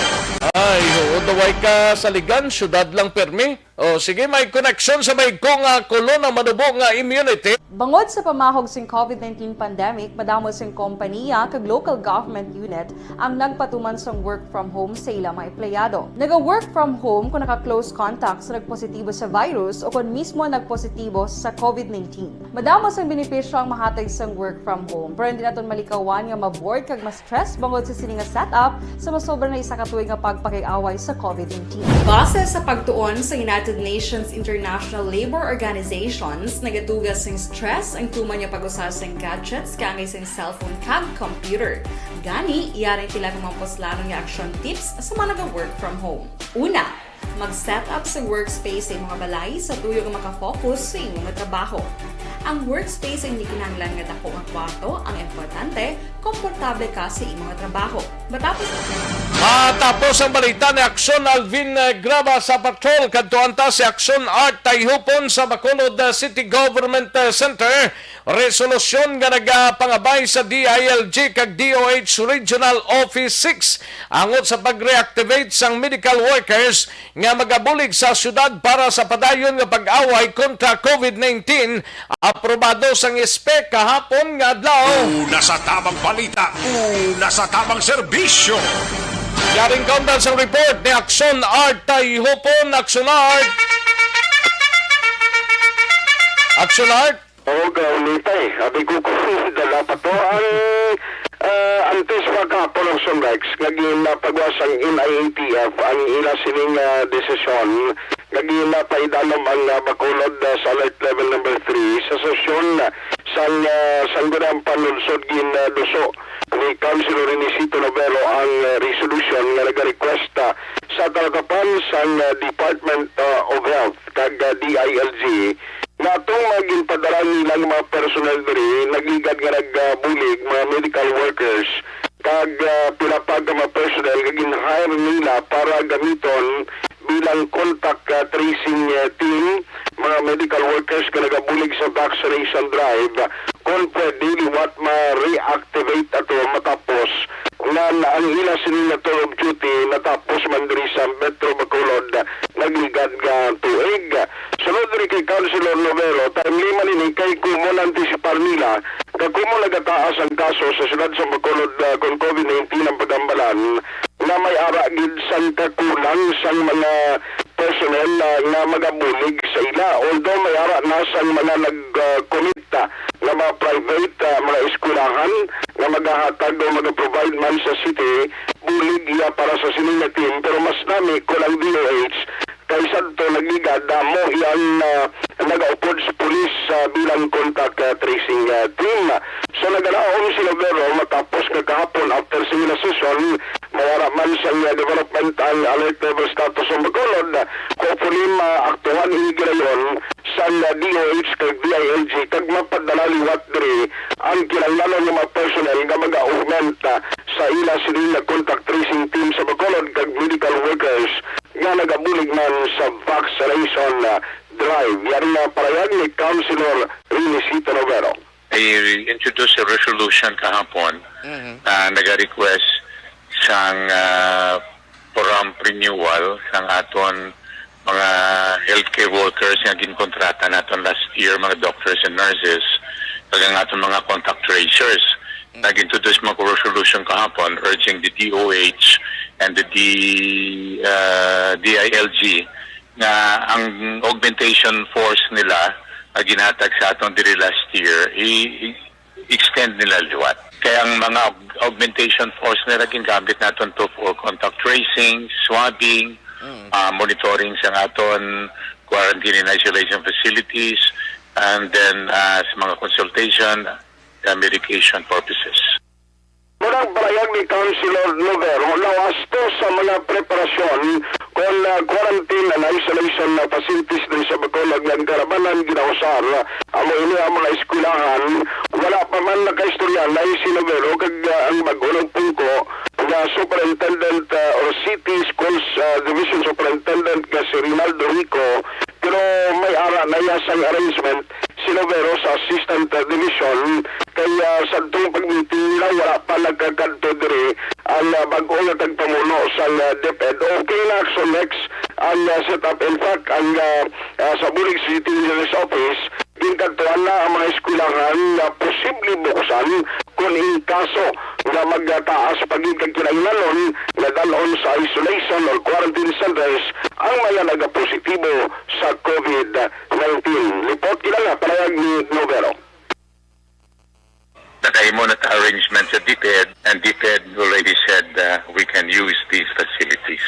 Ay, oo, daway ka saligan, syudad lang permi. Oh, sige, may koneksyon sa may kong, ah, kolon ang manubo nga immunity. Bangod sa pamahog sing covid nineteen pandemic, madamo sing kompaniya kag local government unit ang nagpatuman sang work from home sa ila mga empleyado. Naga-work from home kung naka-close contact sa nagpositibo sa virus o kon mismo nagpositibo sa covid nineteen. Madamo sang benepisyo ang mahatag sang work from home, pero hindi naton malikawan nga ma-bored kag ma-stress bangod sa sini nga setup sa masobra na isa ka tuig nga pagpakig-away sa covid nineteen. Base sa pagtuon sa United Nations International Labour Organizations, nagatuga sing stress ang tuman nga pag-usa sing gadgets kaangay sing cellphone kag computer. Gani, yari ang pila ka mga puslanon nga action tips sa mga naga-work from home. Una, mag-set up sa workspace sa imong balay sa tuyo nga makafocus sa imong trabaho. Ang workspace ay hindi kinahanglan nga dako nga kwarto, ang importante, komportable ka sa imong trabaho. Matapos Matapos ang balita ni Aksyon Alvin, eh, Graba sa Patrol, kadtuan ta si Aksyon Art Tayhupon sa Bacolod, eh, City Government, eh, Center. Resolusyon nga nagapangabay sa D I L G kag D O H Regional Office six angot sa pag-reactivate sang medical workers nga magabulig sa syudad para sa padayon nga pag-away kontra covid nineteen, aprobado sang S P E C kahapon nga adlaw. Una sa tamang balita, una sa tamang serbisyo. Yaring kaundan sang report ni Action Art Tayhupon. Action Art. Action Art. Oo, gaulita eh. Abi ko, kung dala pa to. Ang, ah, antes pa kahapon ang Sunrex, nga ginapagawa sang N I A T F ang ila sining, ah, desisyon, nga ginapaidalom ang, ah, Bacolod, ah, sa alert level number three sa sesyon, ah, sang, ah, Sangguniang Panlunsod gin, ah, duso ni Councilor Renisito Novelo ang, ah, resolusyon nga nagarequest, ah, sa talakapan sang, ah, Department, ah, of Health kag, ah, D I L G Natong mga ginpadala nila nga mga personnel diri, nagligad nga nagabulig, mga medical workers, kag, ah, pila pa ka mga personnel nga gin-hire nila para gamiton bilang contact, ah, tracing, ah, team, mga medical workers nga nagabulig sa vaccination drive, kung pwede liwat ma-reactivate ato matapos nga na ang ila sini nga tour of duty natapos man diri sa Metro Bacolod nagligad nga tuig. Sunod diri kay Councilor Novero, timely man ini kay kumo na-antisipar nila nga kumo nagataas ang kaso sa siyudad sa Bacolod, ah, kon COVID nineteen ang pagambalan, nga may ara gid sang kakulang sang mga personnel, ah, nga magabulig sa ila. Although may ara na sang mga nag, ah, commit, ah, nga mga private, ah, mga eskwelahan nga magahatag o magaprovide man sa city bulig iya para sa sini nga team, pero mas nami kon ang D O H kay sadto nagligad, amo iyang, ah, nagaupod sa pulis, ah, bilang contact, ah, tracing, ah, team. So, nagalaom si Novero matapos nga kahapon, after sa ila session, may ara man sang, ah, development ang alert level status sa Bacolod. Hopefully, maaktuhan ini gilayon sang, ah, D O H kag D I L G kag mapadala liwat diri ang kinahanglanon nga mga personnel nga mag-augment, ah, sa ila sini nga contact tracing team sa Bacolod kag medical workers nga nagabulig man sa vaccination, ah, drive. Yari nga parayag ni Councilor Rinicito Novero. I introduced a resolution kahapon Mhm. na naga-request sang, ah, program renewal sang aton mga healthcare workers nga ginkontrata naton last year, mga doctors and nurses, kag ang aton mga contact tracers. Mhm. Nag-introduce man ko resolution kahapon urging the D O H and the D, ah, D I L G nga ang augmentation force nila nga ginhatag sa aton diri last year, i-, i-, extend nila liwat. Kaya ang mga aug-, augmentation force nila gingamit naton to for contact tracing, swabbing, Mm. ah, monitoring sa aton quarantine and isolation facilities, and then, ah, sa mga consultation, ah, medication purposes. Murag parayag ni Councilor Novero, lawas to sa mga preparasyon kon, ah, quarantine and isolation na facilities diri sa Bacolod nga ang karabanan ginausar. Amo ini ang mga eskwelahan. Wala pa man nakaistorya na si Novero kag, ah, ang bag-o nga pungko nga superintendent, ah, or city schools, ah, division superintendent nga si Rinaldo Rico, pero may ara na iya sang arrangement si Novero sa assistant, ah, division, kay, ah, sa adtong pag-meeting nila, wala pa nagkakadto diri ang, ah, bag-o nga tagpamuno sang, ah, DepEd. Okay na, so next ang, ah, setup. In fact, ang, ah, ah, sa bulig sa City Engineer's Office, ginkadtuan na ang mga eskwelahan nga posible buksan kon in kaso nga magtaas pa gid kag kinahanglanon nga dal-on sa isolation or quarantine centers ang mga nagapositibo sa COVID nineteen. Report kita nga parayag ni Novero. Nakahimo na ta arrangement sa DepEd, and DepEd already said, uh, we can use these facilities.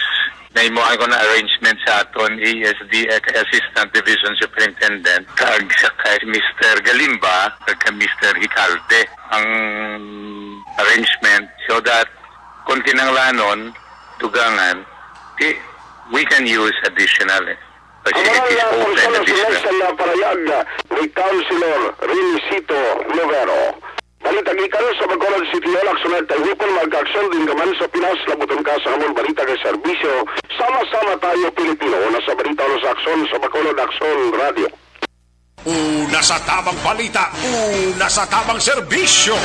Nahimuan ko na arrangement sa aton A S D, eh, Assistant Division Superintendent, kag sa kay Mister Galimba, kag kay Mister Hicalde ang arrangement, so that kung kinahanglanon, dugangan, di, we can use additional Ang mga facilities, nga open personal additional. Sa parayag ni Councilor Rinicito Novero. Balita gikan sa Bacolod City Hall, Aksyon at Tayhupon, magkaaksyon din ka man sa Pinas, labuton ka sa amon balita kay serbisyo. Sama-sama tayo, Pilipino. Una sa balita, una sa aksyon, sa Bacolod Aksyon Radio. Una sa tamang balita, una sa tamang serbisyo.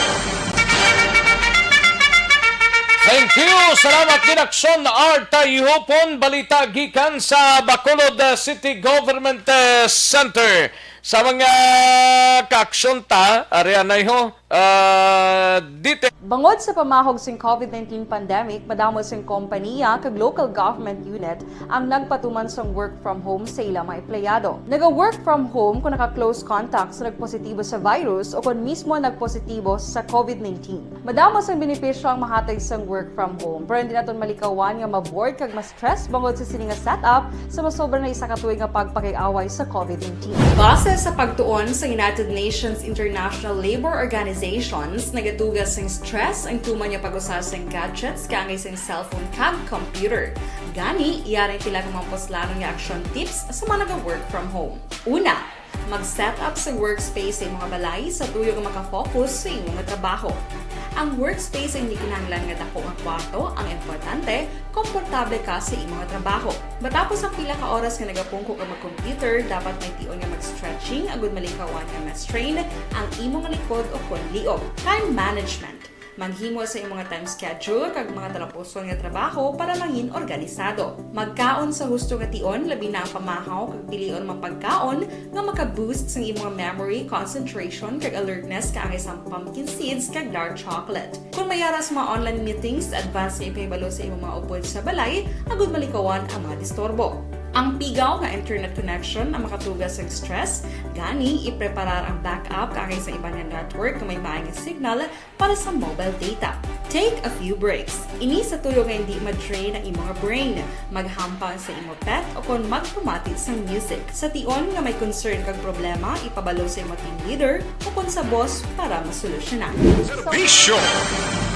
Thank you. Salamat din, Aksyon R. Tayhupon. Balita gikan sa Bacolod, uh, City Government, uh, Center. Sa mga kaaksyon ta, ari anay ho, uh, detail. Bangod sa pamahog sing COVID nineteen pandemic, madamo sing kompaniya kag local government unit ang nagpatuman sang work from home sa ila mga empleyado. Naga-work from home kon naka-close contact sa nagpositibo sa virus o kon mismo nagpositibo sa COVID nineteen. Madamo sang benepisyo ang mahatag sang work from home, pero hindi naton malikawan nga ma-bored kag ma-stress bangod sa sini nga setup sa masobra na isa ka tuig nga pagpakig-away sa COVID nineteen. Base sa pagtuon sa United Nations International Labour Organizations, nagatuga sing stress ang tuman nga pag-usa sing gadgets kaangay sing cellphone kag computer. Gani, yari sila ka mga puslanon nga action tips sa mga naga-work from home. Una, Mag-set up sa workspace sa imong balay sa tuyo nga makafocus sa imong trabaho. Ang workspace ay hindi kinahanglan nga dako nga kwarto. Ang importante, komportable ka sa imong trabaho. Matapos ang pila ka oras nga nagapungko ka mag-computer, dapat may tion nga mag-stretching agud malikawan nga ma-strain ang imong likod o kon liog. Time management. Maghimo sa imong time schedule kag mga talapuson nga trabaho para mangin organisado. Magkaon sa husto nga tion, labi na ang pamahaw kag pilion man pagkaon nga maka-boost sang imong memory, concentration kag alertness kaangay sang pumpkin seeds kag dark chocolate. Kung may ara sa mga online meetings, advance nga ipahibalo sa imong mga upod sa balay agud malikawan ang mga disturbo. Ang pigaw nga internet connection ang makatuga sa stress, gani ipreparar ang backup kaangay sa iban nga network nga may maay nga signal para sa mobile data. Take a few breaks. Ini sa tuyo nga hindi ma-drain ang imong brain. Maghampang sa imo pet o kon magpamati sang music. Sa tion nga may concern kag problema, ipabalo sa imo team leader o kon sa boss para masolusyonan. Serbisyo.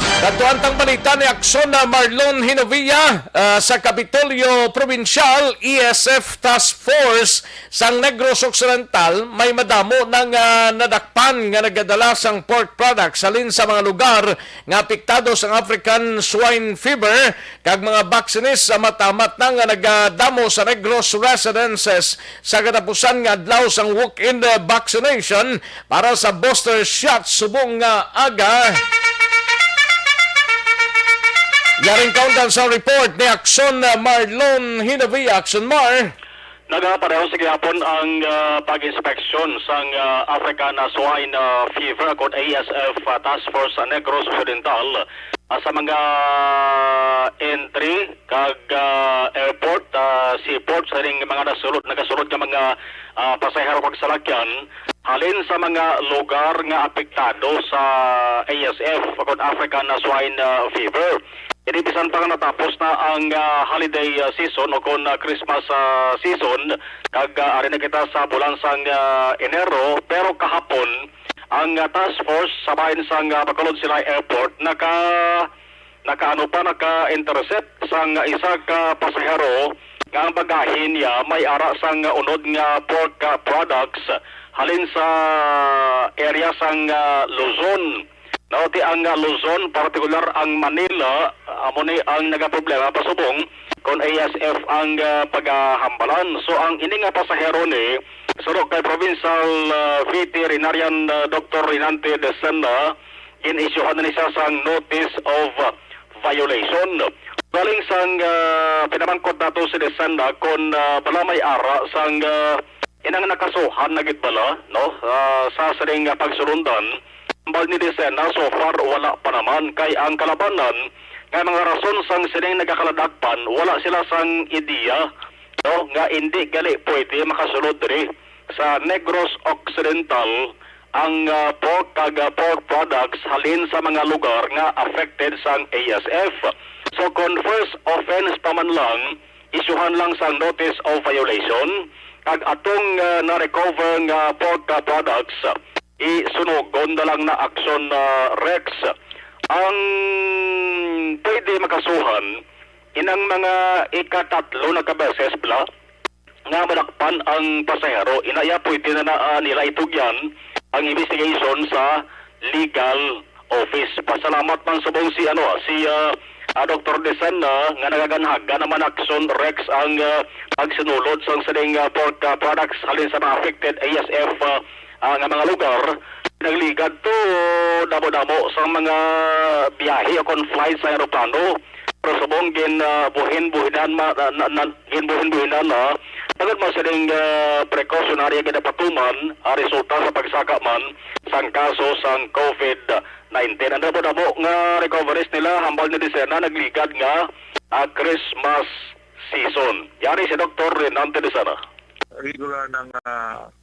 Kadto ang balita ni Akson na Marlon Hinovia, ah, sa Kapitolyo Probinsyal, E S F Task Force sang Negros Occidental, may madamo na nga nadakpan nga nagadala sang pork products halin sa mga lugar nga apektado sang African Swine Fever, kag mga vaccines sa matamat na nga nagadamo sa Negros residences sa katapusan nga adlaw sang walk-in vaccination para sa booster shot subong nga aga. Yaring kaundan sa report ni Akson Marlon Hinovia. Akson Mar. Nagapareho sa gihapon ang, ah, pag-inspeksyon sang, ah, African, ah, Swine, ah, Fever kon A S F, ah, Task Force sa Negros Occidental, ah, sa mga entry kag, ah, airport, ah, seaport sa ring mga nasulod, nagasulod nga mga, ah, pasahero kag salakyan halin sa mga lugar nga apektado sa A S F kon African, ah, Swine, ah, Fever. Ini bisan pa nga natapos na ang, ah, holiday, ah, season o kon, ah, Christmas, ah, season, kag, ah, ari na kita sa bulan sang, ah, Enero, pero kahapon ang, ah, task force sa bahin sang, ah, Bacolod Silay Airport naka nakaano pa naka-intercept sang isa ka pasahero nga ang bagahe niya may ara sang unod nga pork, ah, products halin sa area sang, ah, Luzon. No, ti ang, ah, Luzon, partikular ang Manila, amo ni ang nagaproblema pasubong kon A S F ang, ah, pagahambalan. So, ang ini nga pasahero ni, suno kay Provincial, ah, Veterinarian, ah, Doktor Renante Decena, gin-isyuhan na ni siya sang notice of, ah, violation. Galing sang, ah, pinamangkot nato si Decena kon, ah, bala may ara sang, ah, inang nakasuhan na gid bala, no? Ah, sa sining, ah, pagsulundan, hambal ni Decena, so far wala pa naman kay ang kalabanan nga mga rason sang sining nagakaladakpan, wala sila sang ideya, no, nga indi gali pwede makasulod diri sa Negros Occidental ang, ah, pork kag, ah, pork products halin sa mga lugar nga affected sang A S F. So, kon first offense pa man lang, isyuhan lang sang notice of violation, kag atong, ah, na-recover nga pork, ah, products, isunugon na lang na action, ah, Rex. Ang pwede makasuhan, inang mga ikatatlo na ka beses bala nga madakpan ang pasahero, inaya pwede na, na, ah, nila itugyan ang investigation sa legal office. Pasalamat man subong si, ano, si, ah, ah, Doktor Decena nga nagaganhaga naman action Rex ang, ah, pagsinulod sang sining, ah, pork, ah, products halin sa mga affected A S F, ah, ah, nga mga lugar. Nagligad to damo-damo sang mga biyahe o kon flight sa eroplano. Pero subong gin, ah, buhin-buhinan ma-, na, na, na, ginbuhin-buhinan na, agud man sining, ah, precautionary nga ginapatuman, ah, resulta sa pagsaka man sang kaso sang COVID nineteen. Ang damo-damo nga recoveries nila, hambal ni Decena, nagligad nga, ah, Christmas season. Yari si Doktor Renante Decena. Regular na nga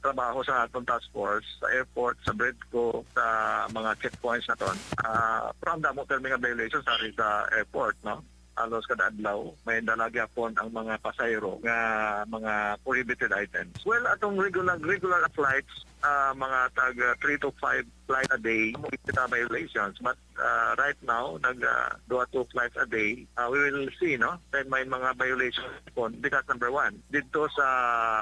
trabaho sa aton task force, sa airport, sa BREDCO, sa mga checkpoints naton. Ah, pero ang damo pirmi nga violations ari sa airport, no? Halos kada adlaw, may dala gyapon ang mga pasahero nga mga prohibited items. Well, atong regular, regular flights, ah, mga tag, ah, three to five flight a day, amo kita violations. But, ah, right now, nag, ah, duha to flights a day. Ah, we will see, no? Then may mga violations po because number one, dito sa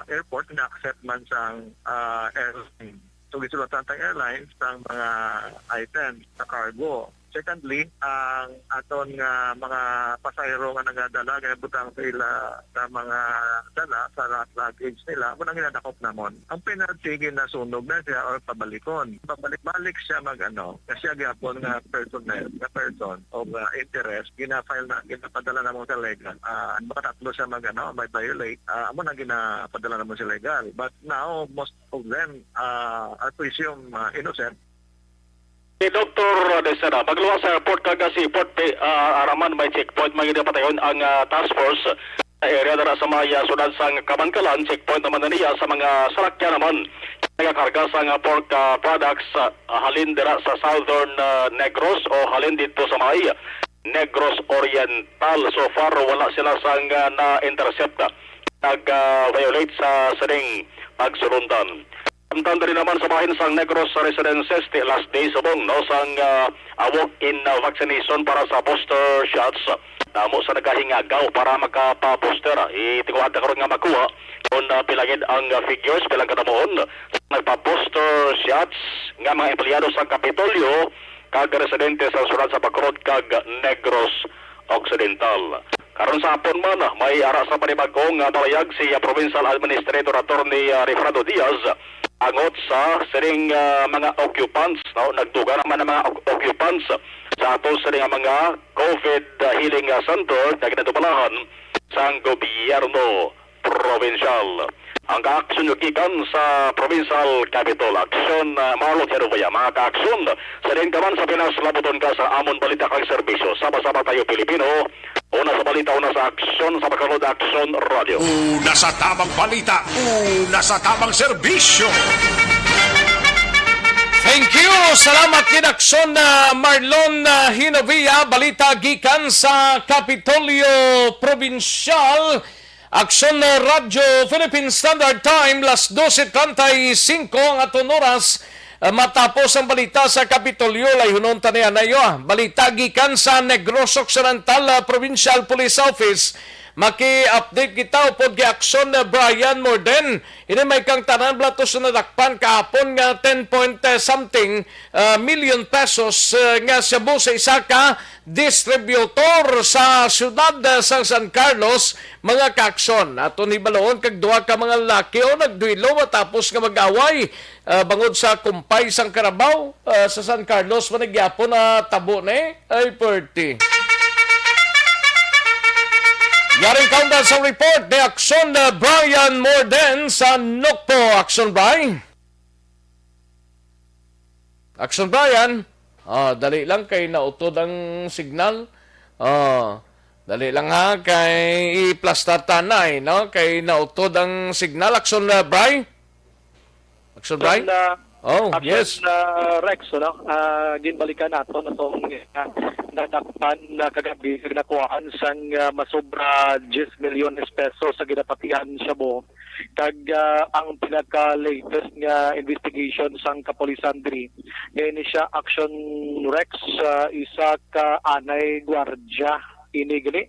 airport, na-accept man sang, ah, airline. So, gisulatan sang airlines sang mga items sa cargo. Secondly, ang aton nga mga pasahero nga nagadala, nga butang sa ila sa mga dala, sa lug-, luggage nila, amo nang ginadakop namon. Ang penalty, ginasunog na siya or pabalikon. Pabalik-balik siya mag, ano, na siya gyapon nga personnel, nga person of, uh, interest, gina-file na, ginapadala namon sa legal. Ah, makatatlo siya mag, ano, may violate, ah, amo na ginapadala namon sa legal. But now, most of them, uh, are presumed, uh, innocent. Si Doktor Desena, pagluwas sa airport kag seaport, pi-, ah, ara man may checkpoint, may ginapatayon ang, ah, task force sa area dira sa may, ah, siyudad sang Kabankalan. Checkpoint naman na niya sa mga sarakyan naman nagakarga sang, ah, pork, ah, products, ah, halin dira sa Southern, ah, Negros o halin dito sa may Negros Oriental. So far, wala sila sang, ah, na-intercept, ah, nag, ah, violate sa sining pagsulundan. Samtang diri naman sa bahin sang Negros Residences, ti last day subong, no, sang, ah, ah, walk-in, ah, vaccination para sa booster shots. Namo sa nagahingagaw para makapa-booster, ah, itinguhad na karon nga makuha kung, ah, pila gid ang, ah, figures, pila ang katamuon sa nagpa-booster shots nga mga empleyado sa Kapitolyo kag residente sa siyudad sa Bacolod kag Negros Occidental. Karon sa hapon man, may ara sa panibag-o nga pahayag si Provincial Administrator Attorney, ah, Rifrado Diaz angot sa sining, ah, mga occupants, no? Nagdugang naman ang mga oc-, occupants sa ato sining mga COVID, ah, healing, ah, center nga ginatubalahan sang gobyerno probinsyal. Ang kaaksyon nyo gikan sa Provincial Capitol. Aksyon, ah, Marlon Herubaya. Mga kaaksyon, sa diin ka man sa Pinas, labuton ka sa amon balita kag serbisyo. Sama-sama tayo, Pilipino. Una sa balita, una sa aksyon, sa Bacolod Aksyon Radio. Una sa tamang balita, una sa tamang serbisyo. Thank you. Salamat gid, Aksyon, ah, Marlon, ah, Hinovia. Balita gikan sa Kapitolyo Probinsyal. Aksyon, ah, Radyo Philippine Standard Time, las dose treinta y cinco ang aton oras. Ah, matapos ang balita sa Kapitolyo, layhunon ta niya na iyo, ah. Balita gikan sa Negros Occidental, ah, Provincial Police Office. Maki-update kita upod kay Aksyon, ah, Brian Morden. Ini may kang tanan, bala to sa nadakpan kahapon nga ten point, ah, something, ah, million pesos, ah, nga shabu sa isa ka distributor sa siyudad, ah, sang San Carlos, mga kaaksyon. Aton hibaluon kag duha ka mga lalaki, o, nagduelo matapos nga mag-away, ah, bangod sa kumpay sang karabaw, ah, sa San Carlos, man gyapon na tabo ni. Ay, perti. Yaring kaundan sa report ni Aksyon, ah, Brian Morden sa Nokpo. Aksyon, Brian. Action, Brian. Ah, dali lang kay nautod ang signal. Ah, dali lang ha, kay i-plastar tanay, no? Kay nautod ang signal. Action, ah, Bri? Action, Bri? Action, ah, Oh, action, yes. Ah, Rex, no? Ah, ginbalikan nato na tong, ah, nadakpan na kagabi, nakuhaan sang, ah, masobra diyes milyones pesos sa ginapatihan shabu. Kag, ah, ang pinaka-latest nga investigation sang kapulisan diri, nga ini siya, Action Rex, ah, isa ka anay gwardya ini gali,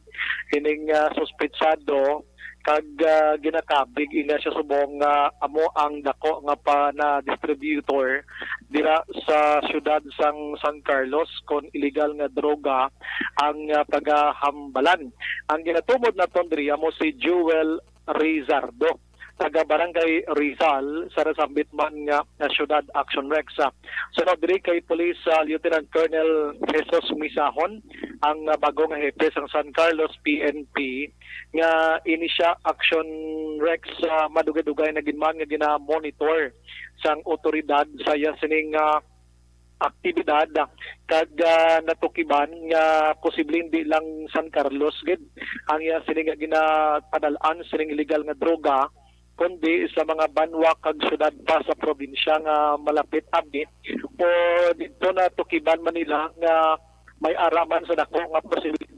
ining, ah, suspetsado, kag, ah, ginakabig ina siya subong nga amo ang dako nga pa na distributor dira sa siyudad sang San Carlos, kon illegal nga droga ang, ah, pagahambalan. Ang ginatumod naton diri amo si Jewel Rizardo, taga Barangay Rizal, sa nasambit man nga, nga siyudad, Action Rex. Ah, sunod diri kay Police, ah, Lieutenant Colonel Jesus Misahon, ang, ah, bago nga hepe sang San Carlos P N P, nga ini siya, Action Rex, ah, madugay-dugay na gid man nga gina-monitor sang otoridad sa iya sining, ah, aktibidad, kag, ah, natukiban nga posible hindi lang San Carlos gid ang iya sini nga ginapadal-an sining illegal nga droga, kundi sa mga banwa kag syudad pa sa probinsya nga malapit abi, o didto natukiban man nila nga may ara man sa dako nga posibilidad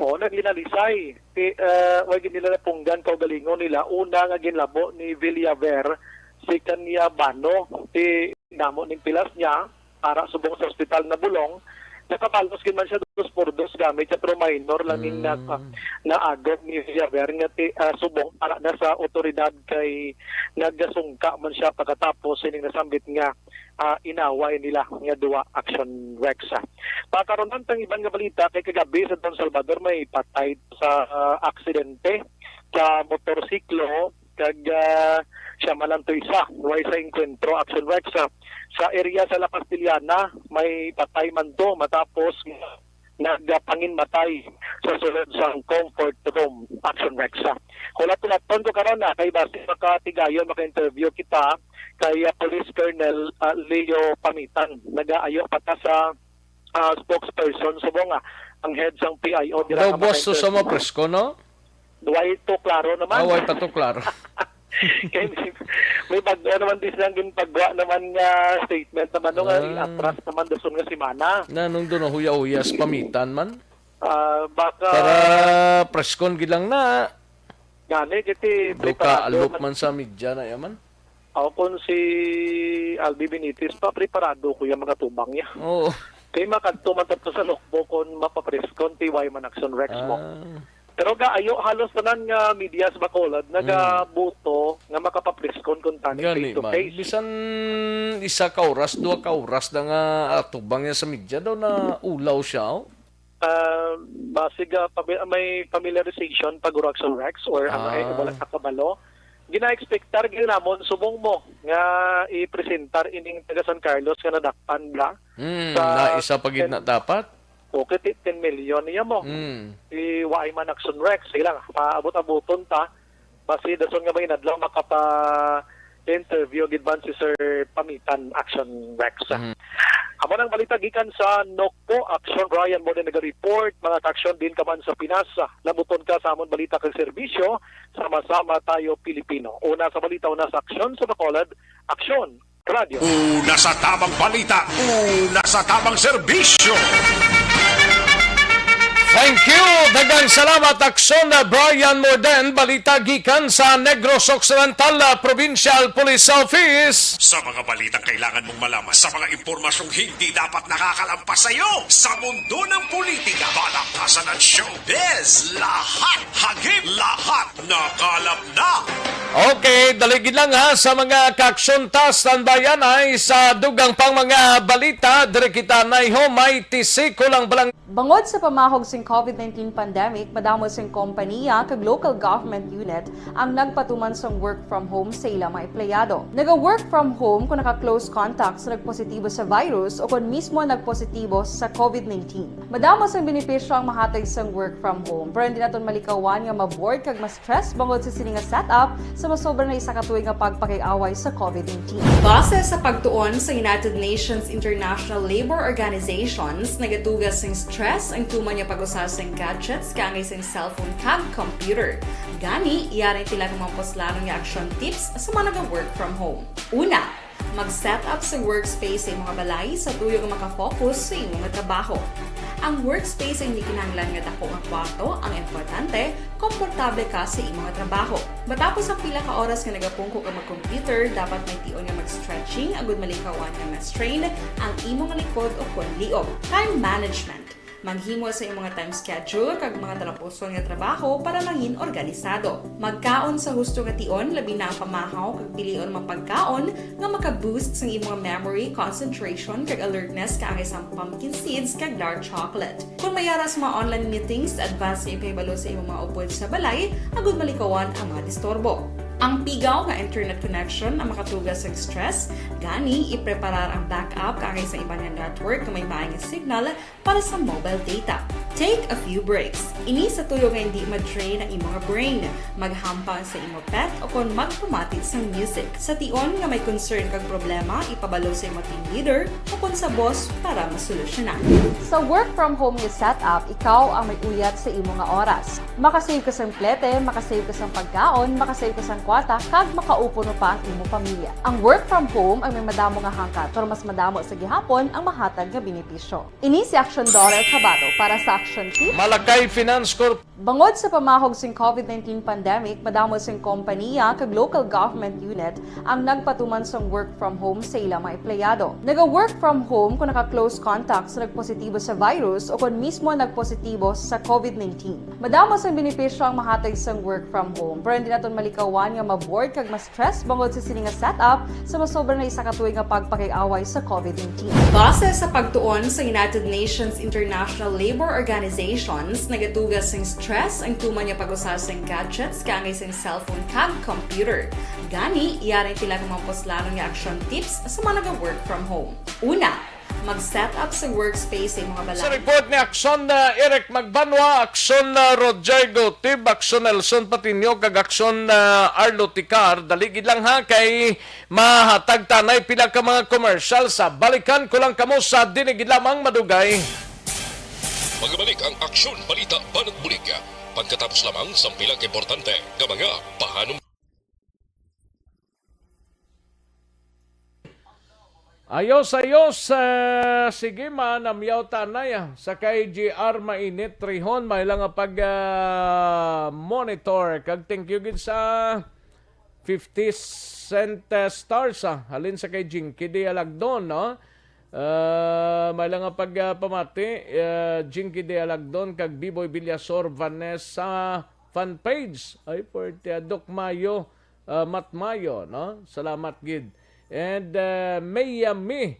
Oo, naglinalisay. Ti, ah, way gid nila napunggan kaugalingon nila. Una nga ginlabo ni Villaver si Caniabano, ti damo ning pilas niya para subong sa ospital na bulong. Nakabalos gid man siya dos por dos gamit siya, pero minor lang ning Mm. na, naagom ni Villaver nga ti, ah, subong para na sa otoridad kay nagasungka man siya pagkatapos sining nasambit nga ah, inaway nila nga duwa, Action Rex. Pakaron ang tang iban nga balita kay kagabi sa Don Salvador may patay sa, ah, aksidente sa motorsiklo kag, ah, siya man lang to isa, way sa engkwentro, Action Rex, ah, sa area sa La Castellana, may patay man to matapos nagapanginmatay sa sulod sang comfort room, Action Rex. Hulat-hulaton ko karon na kay basi makatigayon, maka-interview kita kay, ah, Police Colonel, ah, Leo Pamitan. Nagaayo pa ta sa, ah, spokesperson subong, ah, ang head sang P I O dira Daw nga boss to sa maka-interview. Mga presko, no? Way to klaro naman. Ah, way pa to klaro. Kay may, may bag-o naman din silang ginpagwa naman nga statement naman, no, nga Ah. iatras naman dason nga semana. Na nung doon huya-huya sa Pamitan man? Ah, baka Para preskon gid lang na. Gani, kasi Do preparado ka alok man. Man sa media na yaman? Ako kung si Albi Benitez pa, preparado ko yung mga tubang niya. Oo. Kay makadto man tapos sa Nokbo kung mapapreskon, T Y man Action Rex mo. Ah. Pero gaayo, halos tanan nga media sa Bacolod, Hmm. nagabuto nga makapapreskon kung tani Gani face to man. Face. Bisan isa ka oras, dua ka oras na nga atubang niya sa media, daw na ulaw siya, oh. Ah, basig, ah, pami-, may familiarization pag Action Rex or ano, eh, Ah. wala sa kabalo. Gina-expectar gyud namon subong mo nga i-presentar ining taga San Carlos nga nadakpan bla Hmm, sa na isa pa gid na ten dapat? Okay, ti-, ten million niya mo. Hmm. I-, wa ay man Action Rex, sige lang, paabot-abuton ta. Basi dason nga may inadlaw makapa-interview gid man si Sir Pamitan, Action Rex. Mhm. Amo nang balita gikan sa Nokpo, Action Brian mo din naga-report, mga ka-action din ka man sa Pinas. Labuton ka sa amon balita kag serbisyo, sama-sama tayo Pilipino. Una sa balita, una sa aksyon sa Bacolod, Aksyon Radio. Una sa tamang balita, una sa tamang serbisyo. Thank you. Daghang salamat, Aksyon Brian Morden. Balita gikan sa Negros Occidental, ah, Provincial Police Office. Sa mga balitang kailangan mong malaman, sa mga impormasyong hindi dapat nakakalampas sa iyo, sa mundo ng politika, balakasan at showbiz, lahat hagip, lahat nakalap na. Okay, dali gid lang ha, sa mga ka-aksyon ta, standby anay sa dugang pang mga balita, diri kita naiho, may tisiko lang balang. Bangod sa pamahog sing COVID nineteen pandemic, madamo sing kompaniya kag local government unit ang nagpatuman sang work from home sa ila mga empleyado. Naga-work from home kung naka-close contact sa nagpositibo sa virus o kon mismo nagpositibo sa COVID nineteen. Madamo sang benepisyo ang mahatag sang work from home, pero hindi naton malikawan nga ma-bored kag ma-stress bangod sa sini nga setup sa masobra na isa ka tuig nga pagpakig-away sa COVID nineteen. Base sa pagtuon sa United Nations International Labour Organizations, nagatuga sing stress ang tuman nga pag-usa sang gadgets kaangay sang cellphone kag computer. Gani, yari ang pila ka mga puslanon nga action tips sa mga naga-work from home. Una, mag-set up sa workspace sa imong balay sa tuyo nga makafocus sa imong trabaho. Ang workspace ay hindi kinahanglan nga dako nga kwarto, ang importante, komportable ka sa imong trabaho. Matapos ang pila ka oras nga nagapungko ka mag-computer, dapat may tion nga mag-stretching agud malikawan nga ma-strain ang imong likod o kon liog. Time management. Maghimo sa imong time schedule kag mga talapuson nga trabaho para mangin organisado. Magkaon sa husto nga tion, labi na ang pamahaw kag pilion mga pagkaon nga maka-boost sang imong memory, concentration, kag alertness kaangay sang pumpkin seeds kag dark chocolate. Kung may ara sa mga online meetings, advance nga ipahibalo sa imong mga upod sa balay agud malikawan ang mga disturbo. Ang pigaw nga internet connection ang makatuga sa stress, gani ipreparar ang backup kaangay sa iban nga network nga may maayong signal para sa mobile data. Take a few breaks. Ini sa tuyo nga hindi ma-drain ang imong brain. Maghampang sa imong pet o kon magpamati sang music. Sa tion nga may concern kag problema, ipabalo sa imong team leader o kon sa boss para masolusyonan. Sa work from home nga setup, ikaw ang may uyat sa imo nga oras. Makasave ka sang plete, makasave ka sang pagkaon, makasave ka sang kwarta kag makaupo no pa ang imo pamilya. Ang work from home ang may madamo nga hangkat, pero mas madamo sa gihapon ang mahatag nga benepisyo. Ini si Action Dollar Kabato para sa Action Tip. Malakay Finance Corp. Bangod sa pamahog sing covid nineteen pandemic, madamo sing kompaniya kag local government unit ang nagpatuman sang work from home sa ila mga empleyado. Naga-work from home kung naka-close contact sa nagpositibo sa virus o kon mismo nagpositibo sa covid nineteen. Madamo sang benepisyo ang mahatag sang work from home, pero hindi naton malikawan nga ma-bored kag ma-stress bangod sa sini nga setup sa masobra na isa ka tuig nga pagpakig-away sa covid nineteen. Base sa pagtuon sa United Nations International Labour Organizations, nagatuga sing stress ang tuman nga pag-usa sing gadgets kaangay sing cellphone kag computer. Gani, yari pila ka mga puslanon nga action tips sa mga naga-work from home. Una, mag-set up sa workspace sa imong balay. Sa report ni Action, uh, Eric Magbanwa, Action, uh, Roger Gotib, Action Nelson Patiño, kag Action, uh, Arlo Ticar, dali gid lang ha, kay mahatag ta anay pila ka mga commercial sa balikan ko lang kamo sa dili gid lamang madugay. Magabalik ang Aksyon Balita Banat Bulig pagkatapos lamang sang pila ka importante nga mga pahanum. Ayos, ayos. Ah, sige, manamyaw ta anay, ah. Sa kay G R Mainit Trihon, may lang nga pag, ah, monitor. Kag thank you gid sa fifty cent, ah, stars, ah. Halin sa kay Jinky Dialagdon, no? Ah, may lang nga pag, ah, pamati, ah, Jinky Dialagdon kag Biboy Villasor Vanessa fan page. Ay, pwerte, ah, Doc Mayo, ah, Matmayo, no? Salamat gid. And, ah, Miami.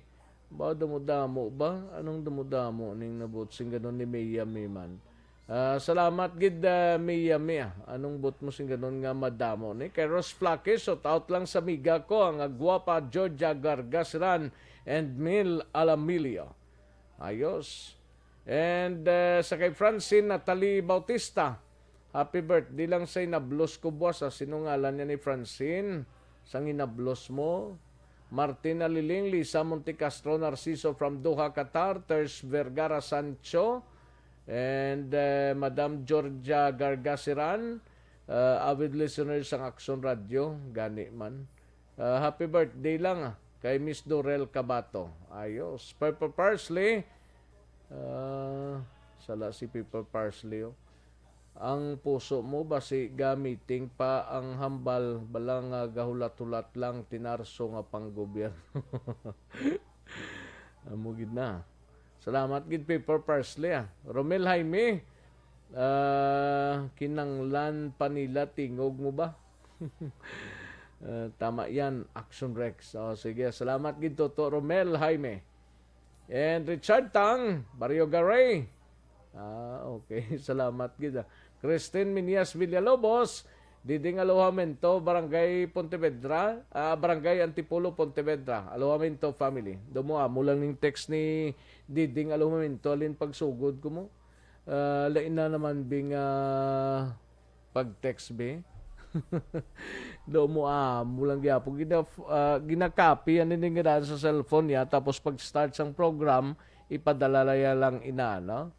Ba, damo-damo ba? Anong damo-damo ning nabuot sing ganon ni Miami man? Ah, salamat gid, ah, Miami, ah. Anong buot mo sing ganon nga madamo ni? Kay Ros Flaque, shout out lang sa miga ko, ang gwapa Georgia Gargasiran and Mil Alamilio. Ayos. And, ah, sa kay Francine Natalie Bautista, happy birthday lang sa inablos ko, buwas, ah. Sino ngalan niya ni Francine? Sang inablos mo? Martin Aliling, Lisa Montecastro Narciso from Doha, Qatar, Ters Vergara Sancho, and, ah, Madam Georgia Gargasiran, ah, avid listeners sang Aksyon Radio, gani man. Ah, happy birthday lang, ah, kay Miss Dorel Cabato. Ayos. Purple Parsley, ah, sala si Purple Parsley, oh. Ang puso mo basi ga-meeting pa ang hambal, bala nga gahulat-hulat lang tinarso nga panggobyerno. Amo gid na. Salamat gid, Purple Parsley, ah. Romel Jaime, ah, kinanglan pa nila tingog mo ba? Ah, tama yan, Action Rex. Oh, sige, salamat gid, Toto Romel Jaime. And Richard Tang, Barrio Garay. Ah, okay. Salamat gid, ah. Christine Minias Villalobos, Diding Alojamento, Barangay Pontevedra, ah, Barangay Antipolo, Pontevedra. Alojamento family. Damo, ah, mo lang ning text ni Diding Alojamento, alin pagsugod ko mo? Ah, lain na naman bing, ah, pag-text, be. Do mo, ah, mo lang gyapon. Gina-, ah, ginakapi yan ini nga daan sa cellphone niya. Tapos pag-start sang program, ipadala niya lang ina, no?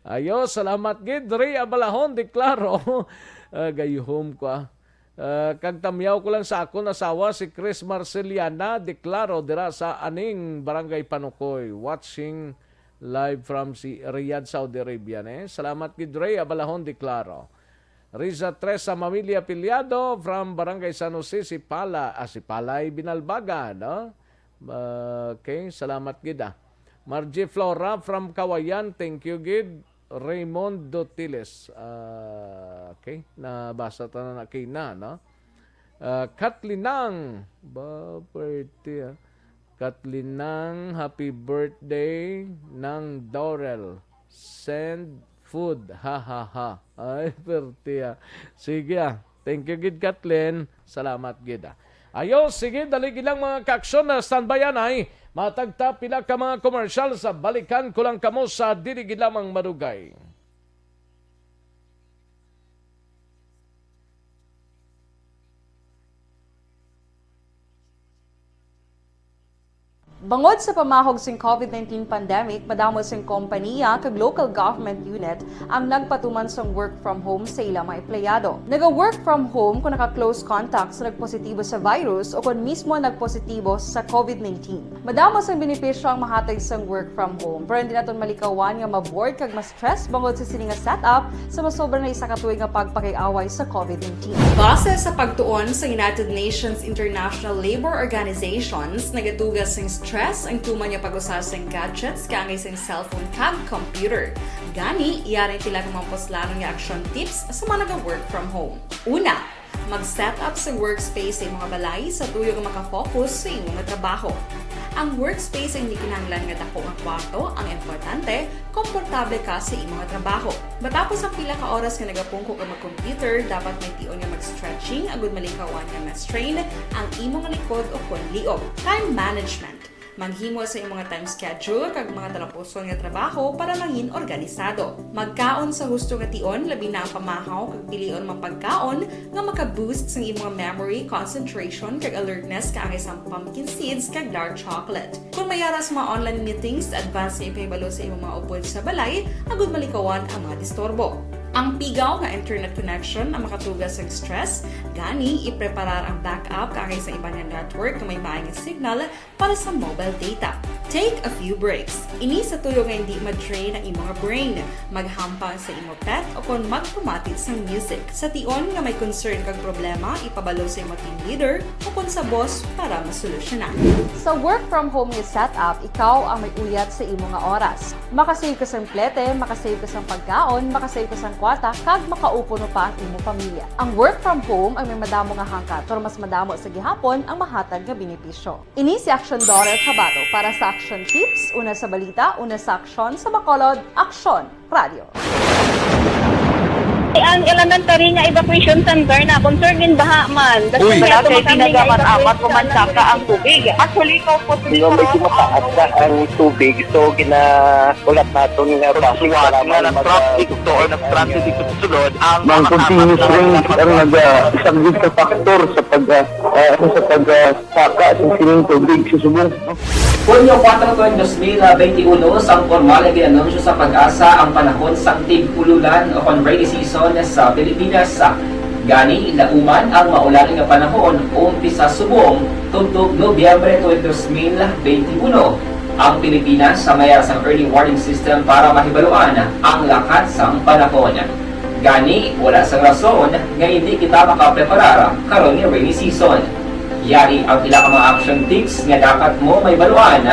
Ayo, salamat gid, Ray Abalahon, de Claro. Ah, gayuhom ko, ah. Ah, kag tamyaw ko lang sa akon asawa, si Chris Marceliana, de Claro, dira sa Aning, Barangay Panukoy. Watching live from si Riyadh, Saudi Arabia, ne? Salamat gid, Ray Abalahon, de Claro. Riza Teresa Mamilya Piliado from Barangay San Jose, si Pala, ah, si Palay Binalbaga, no? Ah, okay, salamat gid, ah. Margie Flora from Kawayan, thank you gid. Raymond Dotiles, ah, okay, nabasa ta na na kay na, no? Ah, Katlinang, ba, pwerte, ah. Katlinang, happy birthday, Nang Dorel. Send food, ha, ha, ha. Ay, pwerte, ah. Sige, ah. Thank you gid, Kathleen. Salamat gid, ah. Ayo, sige, dali gid lang, mga kaaksyon, na standby anay. Matagta pila ka mga commercial sa balikan ko lang kamo sa dili gid lamang madugay. Bangod sa pamahog sing COVID nineteen pandemic, madamo sing kompaniya kag local government unit ang nagpatuman sang work from home sa ila mga empleyado. Naga-work from home kung naka-close contact sa nagpositibo sa virus o kon mismo nagpositibo sa COVID nineteen. Madamo sang benepisyo ang mahatag sang work from home, pero hindi naton malikawan nga ma-bored kag ma-stress bangod sa sini nga setup sa masobra na isa ka tuig nga pagpakig-away sa COVID nineteen. Base sa pagtuon sa United Nations International Labour Organizations, nagatuga sing stress ang tuman nga pag-usa sing gadgets kaangay sing cellphone kag computer. Gani, yari ang pila ka mga puslanon nga action tips sa mga naga-work from home. Una, mag-set up sa workspace sa imong balay sa tuyo nga makafocus sa imong trabaho. Ang workspace ay hindi kinahanglan nga dako nga kwarto ang importante, komportable ka sa imong trabaho. Matapos ang pila ka oras nga nagapungko ka mag-computer, dapat may tion nga mag-stretching agud malikawan nga ma-strain ang imong likod o kon liog. Time management. Maghimo sa imong time schedule kag mga talapuson nga trabaho para mangin organisado. Magkaon sa husto nga tion, labi na ang pamahaw kag pilion mga pagkaon nga maka-boost sang imong memory, concentration, kag alertness kaangay sang pumpkin seeds kag dark chocolate. Kung may ara sa mga online meetings, advance nga ipahibalo sa imong mga upod sa balay agud malikawan ang mga disturbo. Ang pigaw nga internet connection ang makatuga sa stress, gani ipreparar ang backup kaangay sa iban nga network nga may maayong signal para sa mobile data. Take a few breaks. Ini sa tuyo nga hindi ma-drain ang imong brain. Maghampang sa imo pet o kon magpamati sang music. Sa tion nga may concern kag problema, ipabalo sa imo team leader o kon sa boss para masolusyonan. Sa work from home nga setup, ikaw ang may uyat sa imo nga oras. Makasave ka sang plete, makasave ka sang pagkaon, makasave ka sang kwarta, kag makaupo no pa ang imo pamilya. Ang work from home ang may madamo nga hangkat, pero mas madamo sa gihapon ang mahatag nga benepisyo. Ini si Action Daughter Tabato para sa Action Tips, una sa balita, una sa aksyon, sa Bacolod, Aksyon Radio. Ang elementary nga evacuation center na concern in baha man. Uy. Wala kay pinagamat-amat ko man saka ang tubig. Actually, ikaw po, Hindi, medyo mataas na ang tubig. So, ginahulat naton nga base para nga mag-, nag-traffic to or nag-traffic dito sa sulod, ang mga continuous rain ang nag-, ah, isang big factor sa pag, ah, ah, sa pag, ah, saka sa sining tubig sa subong. Hunyo kuwatro tuig dos mil benti uno, sang pormal nga gin-anunsyo sa PAGASA ang panahon sang tig-ululan o kon rainy season sa Pilipinas. Gani, lauman ang maulan nga panahon umpisa subong tubtob Nobyembre tuig dos mil benti uno. Ang Pilipinas sa may ara sang early warning system para mahibaluan ang lakat sang panahon. Gani, wala sang rason nga hindi kita makapreparar karon nga rainy season. Yari ang pila ka mga action tips nga dapat mo mahibaluan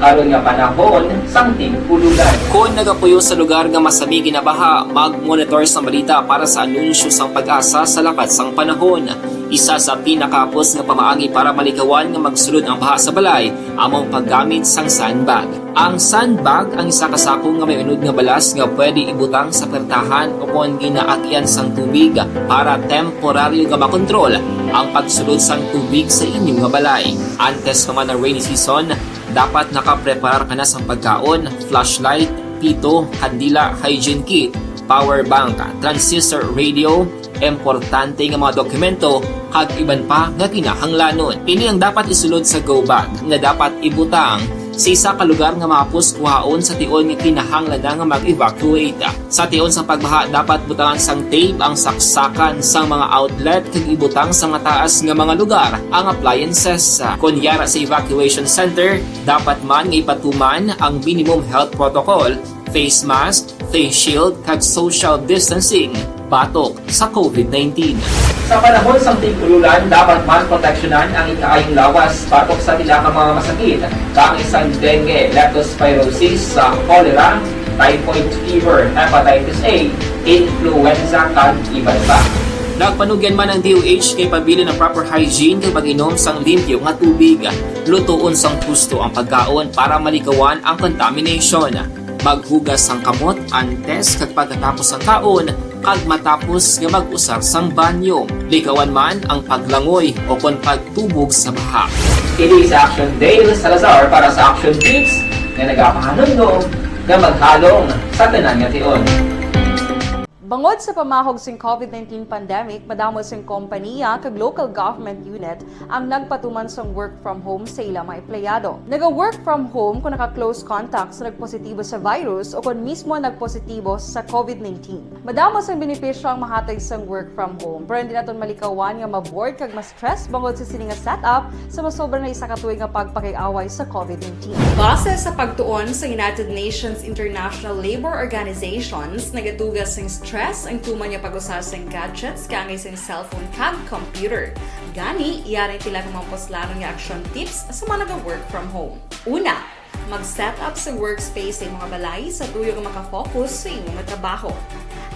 karon nga panahon sang tig-ululan. Kon nagapuyo sa lugar nga masami ginabaha, mag-monitor sang balita para sa anunsyo sang PAGASA sa lakat sang panahon. Isa sa pinakahapos nga pamaagi para malikawan nga magsulod ang baha sa balay amo ang paggamit sang sandbag. Ang sandbag ang isa ka sako nga may unod nga balas nga pwede ibutang sa puwertahan o kon ginaagyan sang tubig para temporaryo nga makontrol ang pagsulod sang tubig sa inyo nga balay. Antes pa man ang rainy season, dapat nakapreparar ka na sang pagkaon, flashlight, pito, kandila, hygiene kit, power bank, transistor radio, importante nga mga dokumento, kag iban pa nga kinahanglanon. Ini ang dapat isulod sa go bag nga dapat ibutang sa isa ka lugar nga mahapos kuhaon sa tion nga kinahanglan na nga mag-evacuate. Sa tion sa pagbaha, dapat butangan sang tape ang saksakan sang mga outlet kag ibutang sa mataas nga mga lugar ang appliances. Kon yara sa evacuation center, dapat man nga ipatuman ang minimum health protocol, face mask, face shield, kag social distancing batok sa COVID nineteen. Sa panahon sang tig-ululan, dapat man proteksyonan ang ikaayong lawas batok sa pila ka mga masakit, kaangay sang dengue, leptospirosis, sa cholera, typhoid fever, hepatitis A, influenza, kag iban pa. Nagpanugyan man ang D O H nga ipabilin ang proper hygiene kag pag-inom sang limpyo nga tubig. Lutoon sang husto ang pagkaon para malikawan ang contamination. Maghugas sang kamot antes kag pagkatapos sang kaon, kag matapos nga mag-usar sang banyo. Likawan man ang paglangoy o kon pagtubog sa baha. Ini si Action Dale Salazar para sa Action Tips nga nagapahanumdom nga maghalong sa tanan nga tion. Bangod sa pamahog sing COVID nineteen pandemic, madamo sing kompaniya kag local government unit ang nagpatuman sang work from home sa ila mga empleyado. Naga-work from home kung naka-close contact sa nagpositibo sa virus o kon mismo nagpositibo sa COVID nineteen. Madamo sang benepisyo ang mahatag sang work from home, pero hindi naton malikawan nga ma-bored kag ma-stress bangod sa sini nga setup sa masobra na isa ka tuig nga pagpakig-away sa COVID nineteen. Base sa pagtuon sa United Nations International Labour Organizations, nagatuga sing stress ang tuman nga pag-usa sing gadgets kaangay sing cellphone kag computer. Gani, yari ang pila ka mga puslanon nga action tips sa mga naga-work from home. Una, mag-set up sa workspace sa imong balay sa tuyo nga makafocus sa imong trabaho.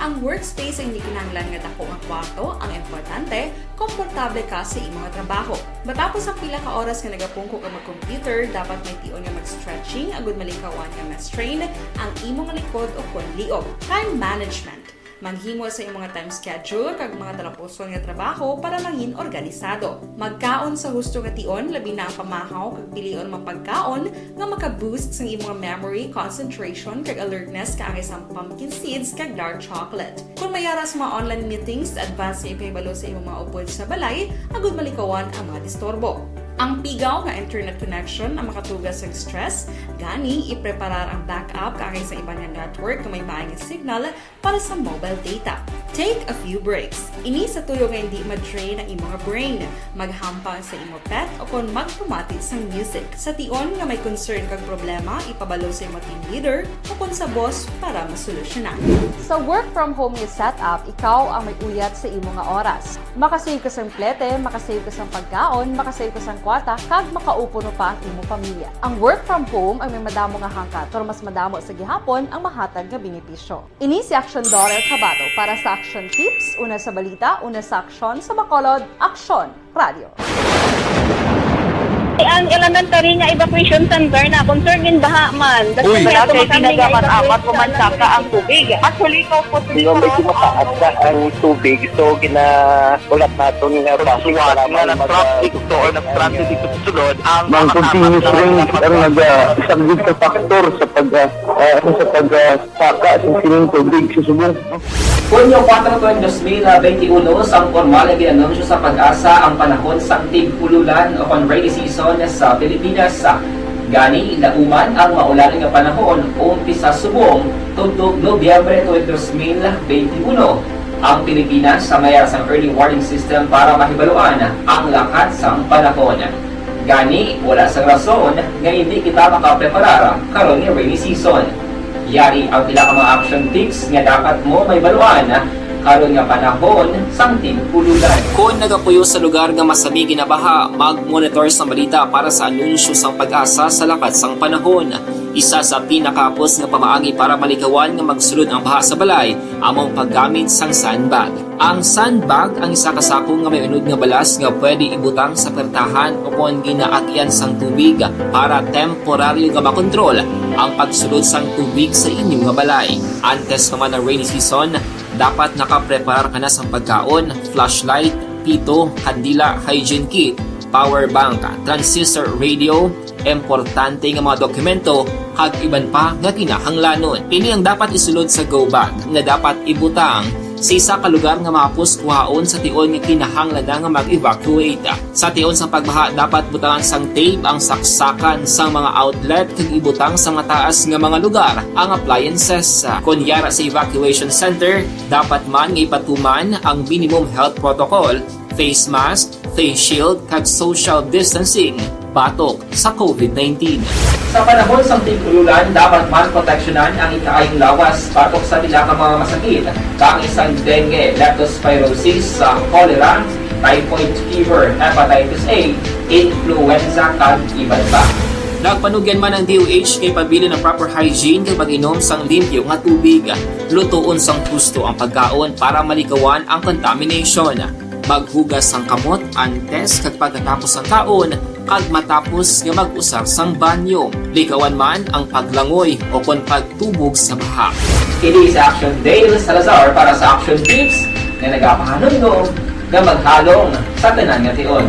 Ang workspace ang hindi kinahanglan nga dako nga kwarto, ang importante, komportable ka sa imong trabaho. Matapos ang pila ka oras nga nagapungko ka mag-computer, dapat may tion nga mag-stretching agud malikawan nga ma-strain ang imong likod o kon liog. Time management. Maghimo sa imong time schedule kag mga talapuson nga trabaho para mangin organisado. Magkaon sa husto nga tion, labi na ang pamahaw kag pilion mga pagkaon nga maka-boost sang imong memory, concentration, kag alertness kaangay sang pumpkin seeds kag dark chocolate. Kung may ara sa mga online meetings, advance nga ipahibalo sa imong mga upod sa balay agud malikawan ang mga disturbo. Ang pigaw nga internet connection ang makatuga sang stress, gani ipreparar ang backup kaangay sa iban nga network nga may maay nga signal para sa mobile data. Take a few breaks. Ini sa tuyo nga hindi ma-drain ang imong brain. Maghampang sa imo pet o kon magpamati sang music. Sa tion nga may concern kag problema, ipabalo sa imo team leader o kon sa boss para masolusyonan. Sa work from home nga setup, ikaw ang may uyat sa imo nga oras. Makasave ka sang plete, makasave ka sang pagkaon, makasave ka sang kwarta, kag makaupo no pa ang imo pamilya. Ang work from home ang may madamo nga hangkat, pero mas madamo sa gihapon ang mahatag nga benepisyo. Ini si Action Daughter Kabato para sa Action Tips, una sa balita, una sa aksyon, sa Bacolod, Aksyon Radio. Ang elementary nga evacuation center na concern in baha man. Uy. Wala kay ginagamit amat ko man saka ang tubig. Actually, ikaw po, medyo mataas na ang tubig, so ginahulat naton nga basic, salamat nga nag-traffic to or nag-traffic dito sa sulod ang mga continuous rain ang nag-, ah, isang big factor sa pag, ah, ah, sa pag, ah, saka sa sining tubig sa subong. Hunyo kuwatro tuig dos mil benti uno, sang pormal nga gin-anunsyo sa PAGASA ang panahon sang tig-ululan o kon rainy season sa Pilipinas. Gani, lauman ang maulan nga panahon umpisa subong tubtob Nobyembre tuig dos mil benti uno. Ang Pilipinas may ara sang early warning system para mahibaluan ang lakat sang panahon. Gani, wala sang rason nga hindi kita makapreparar karon nga rainy season. Yari ang pila ka mga action tips nga dapat mo mahibaluan karon nga panahon sang tig-ululan. Kon nagapuyo sa lugar nga masami ginabaha, mag-monitor sang balita para sa anunsyo sang PAGASA sa lakat sang panahon. Isa sa pinakahapos nga pamaagi para malikawan nga magsulod ang baha sa balay amo ang paggamit sang sandbag. Ang sandbag ang isa ka sako nga may unod nga balas nga pwede ibutang sa pertahan o kon ginaagyan sang tubig para temporaryo nga makontrol ang pagsulod sang tubig sa inyo nga balay. Antes pa man ang rainy season, dapat nakapreparar ka na sang pagkaon, flashlight, pito, kandila, hygiene kit, power bank, transistor radio, importante nga mga dokumento, kag iban pa nga kinahanglanon. Ini ang dapat isulod sa go bag nga dapat ibutang sa isa ka lugar nga mahapos kuhaon sa tion nga kinahanglan na nga mag-evacuate. Sa tion sang pagbaha, dapat butangan sang tape ang saksakan sang mga outlet kag ibutang sa mataas nga mga lugar ang appliances. Kon yara sa evacuation center, dapat man nga ipatuman ang minimum health protocol, face mask, face shield, kag social distancing batok sa COVID nineteen. Sa panahon sang tig-ululan, dapat man proteksyonan ang ikaayong lawas batok sa pila ka mga masakit, kaangay sang dengue, leptospirosis, sa cholera, typhoid fever, hepatitis A, influenza, kag iban pa. Nagpanugyan man ang D O H nga ipabilin ang proper hygiene kag pag-inom sang limpyo nga tubig. Lutoon sang husto ang pagkaon para malikawan ang contamination. Maghugas sang kamot antes kag pagkatapos sang kaon, kag matapos nga mag-usar sang banyo. Likawan man ang paglangoy o kon pagtubog sa baha. Ini si Action Dale Salazar para sa Action Tips nga nagapahanumdom nga maghalong sa tanan nga tion.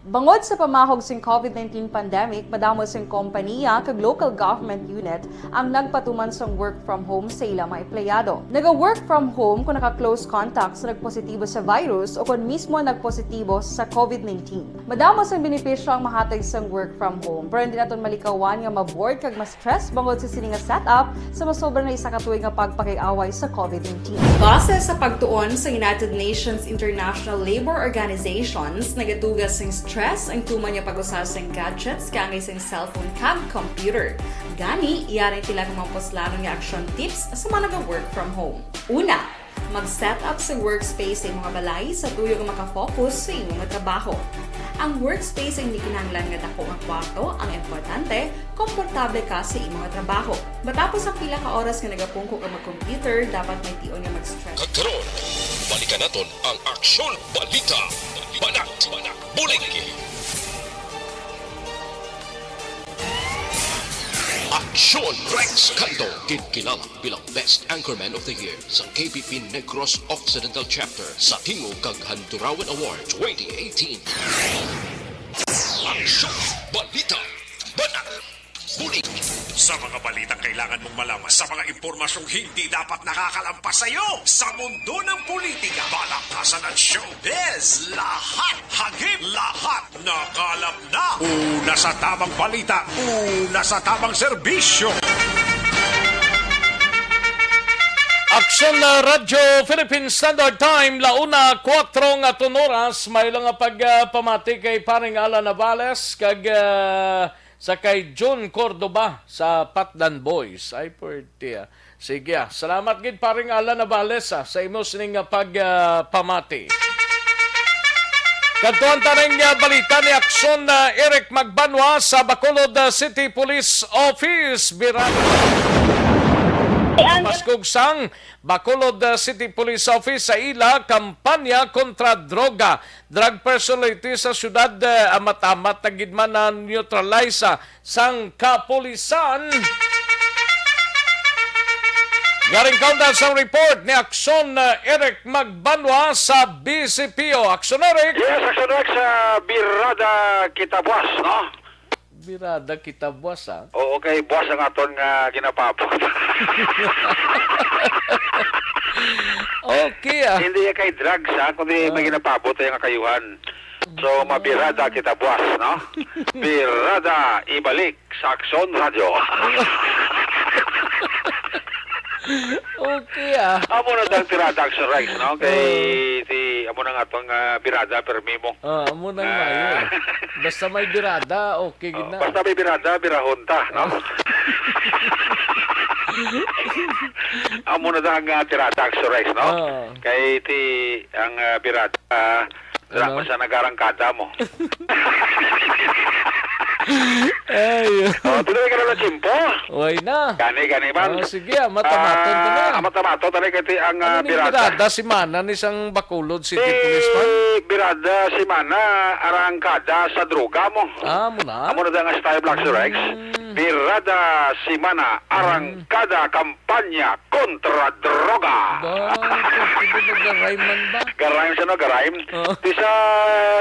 Bangod sa pamahog sing COVID nineteen pandemic, madamo sing kompaniya kag local government unit ang nagpatuman sang work from home sa ila mga empleyado. Naga-work from home kon naka-close contact sa nagpositibo sa virus o kon mismo nagpositibo sa COVID nineteen. Madamo sang benepisyo ang mahatag sang work from home, pero hindi naton malikawan nga ma-bored kag ma-stress bangod sa sini nga setup sa masobra na isa ka tuig nga pagpakig-away sa COVID nineteen. Base sa pagtuon sa United Nations International Labour Organizations, nagaduga sing stress ang tuman nga pag-usa sing gadgets kaangay sing cellphone kag computer. Gani, yari ang pila ka mga puslanon nga action tips sa mga naga-work from home. Una, mag-set up sa workspace sa imong balay sa tuyo nga makafocus sa imong trabaho. Ang workspace ay hindi kinahanglan nga dako nga kwarto. Ang importante, komportable ka sa imong trabaho. Matapos ang pila ka oras nga nagapungko ka mag-computer, dapat may tion nga mag-stretch. Kag karon, balikan naton ang Aksyon Balita. Banat, bulig. Aksyon Rex Cando, ginkilala bilang Best Anchorman of the Year sa K B P Negros Occidental Chapter sa Tingog kag Handurawan Award twenty eighteen. Aksyon Balita. Banat. Bulig. Sa mga balitang kailangan mong malaman, sa mga impormasyong hindi dapat nakakalampas sa iyo, sa mundo ng politika, balakasan at showbiz, lahat, hagip, lahat nakalap na. Una sa tamang balita, una sa tamang serbisyo. Aksyon na Radyo Philippine Standard Time, la una kuwatro nga aton oras. May lang nga pagpamati kay Paring Alan Navales kag, ah, sa kay Jun Cordoba sa Patdan Boys. Ay, pwerte, ah. Sige, ah. Salamat gid, Paring Alan Navales, ah, sa imo sining nga pagpamati. Kadtuan ta ning, ah, balita ni Aksyon, ah, Eric Magbanwa sa Bacolod, ah, City Police Office. Birada. Ay, ang Mas kugsang, Bacolod, ah, City Police Office sa ila kampanya kontra droga. Drug personality sa syudad, ah, amat-amat na gid man na neutralize, ah, sang kapulisan. Garing kaunda sang report ni Aksyon, ah, Eric Magbanwa sa B C P O. Aksyon, Eric. Yes, Aksyon Rex, ah, birada kita buas, no? Birada kita buas, ah. Oo, kay buas ang aton nga ginapabot. Okay, ah. Hindi ya kay drugs, ah, kundi may Ah. ginapabot ya nga kayuhan. So, mabirada kita buas, no? Birada, ibalik sa Aksyon Radyo. Okay, ah. Amo na ang tirada, Aksyon Rex, no? Kay Oh. ti, amo na nga atong, ah, birada, permi mo. Ah, amo nang Ah. maayo, eh. Basta may birada, okay gid Oh, na. basta may birada, birahon ta, no? Ah. Amo na ang, ah, tirada, Aksyon Rex, no? Ah. Kay ti, ang, ah, birada, ah, wala Ano? man sa nagarangkada mo. Ay. Oh, tuloy ka na lang, Chimpo. Way na. Gani, gani man. Oh, sige, ah, matamaton ta na. Ah, matamaton ta na kay ti ang, Ano ah, ni birada. birada semana ni sang Bacolod City Si Policeman? Birada semana, arangkada sa droga mo. Ah, amo na? Amo na ang style, Black Rex. Mm. Birada semana, Mm. arangkada kampanya kontra droga. Ba, pwede ba ga-rhyme man ba? Ga-rhyme siya, no? Ga-rhyme. Oh. Ti sa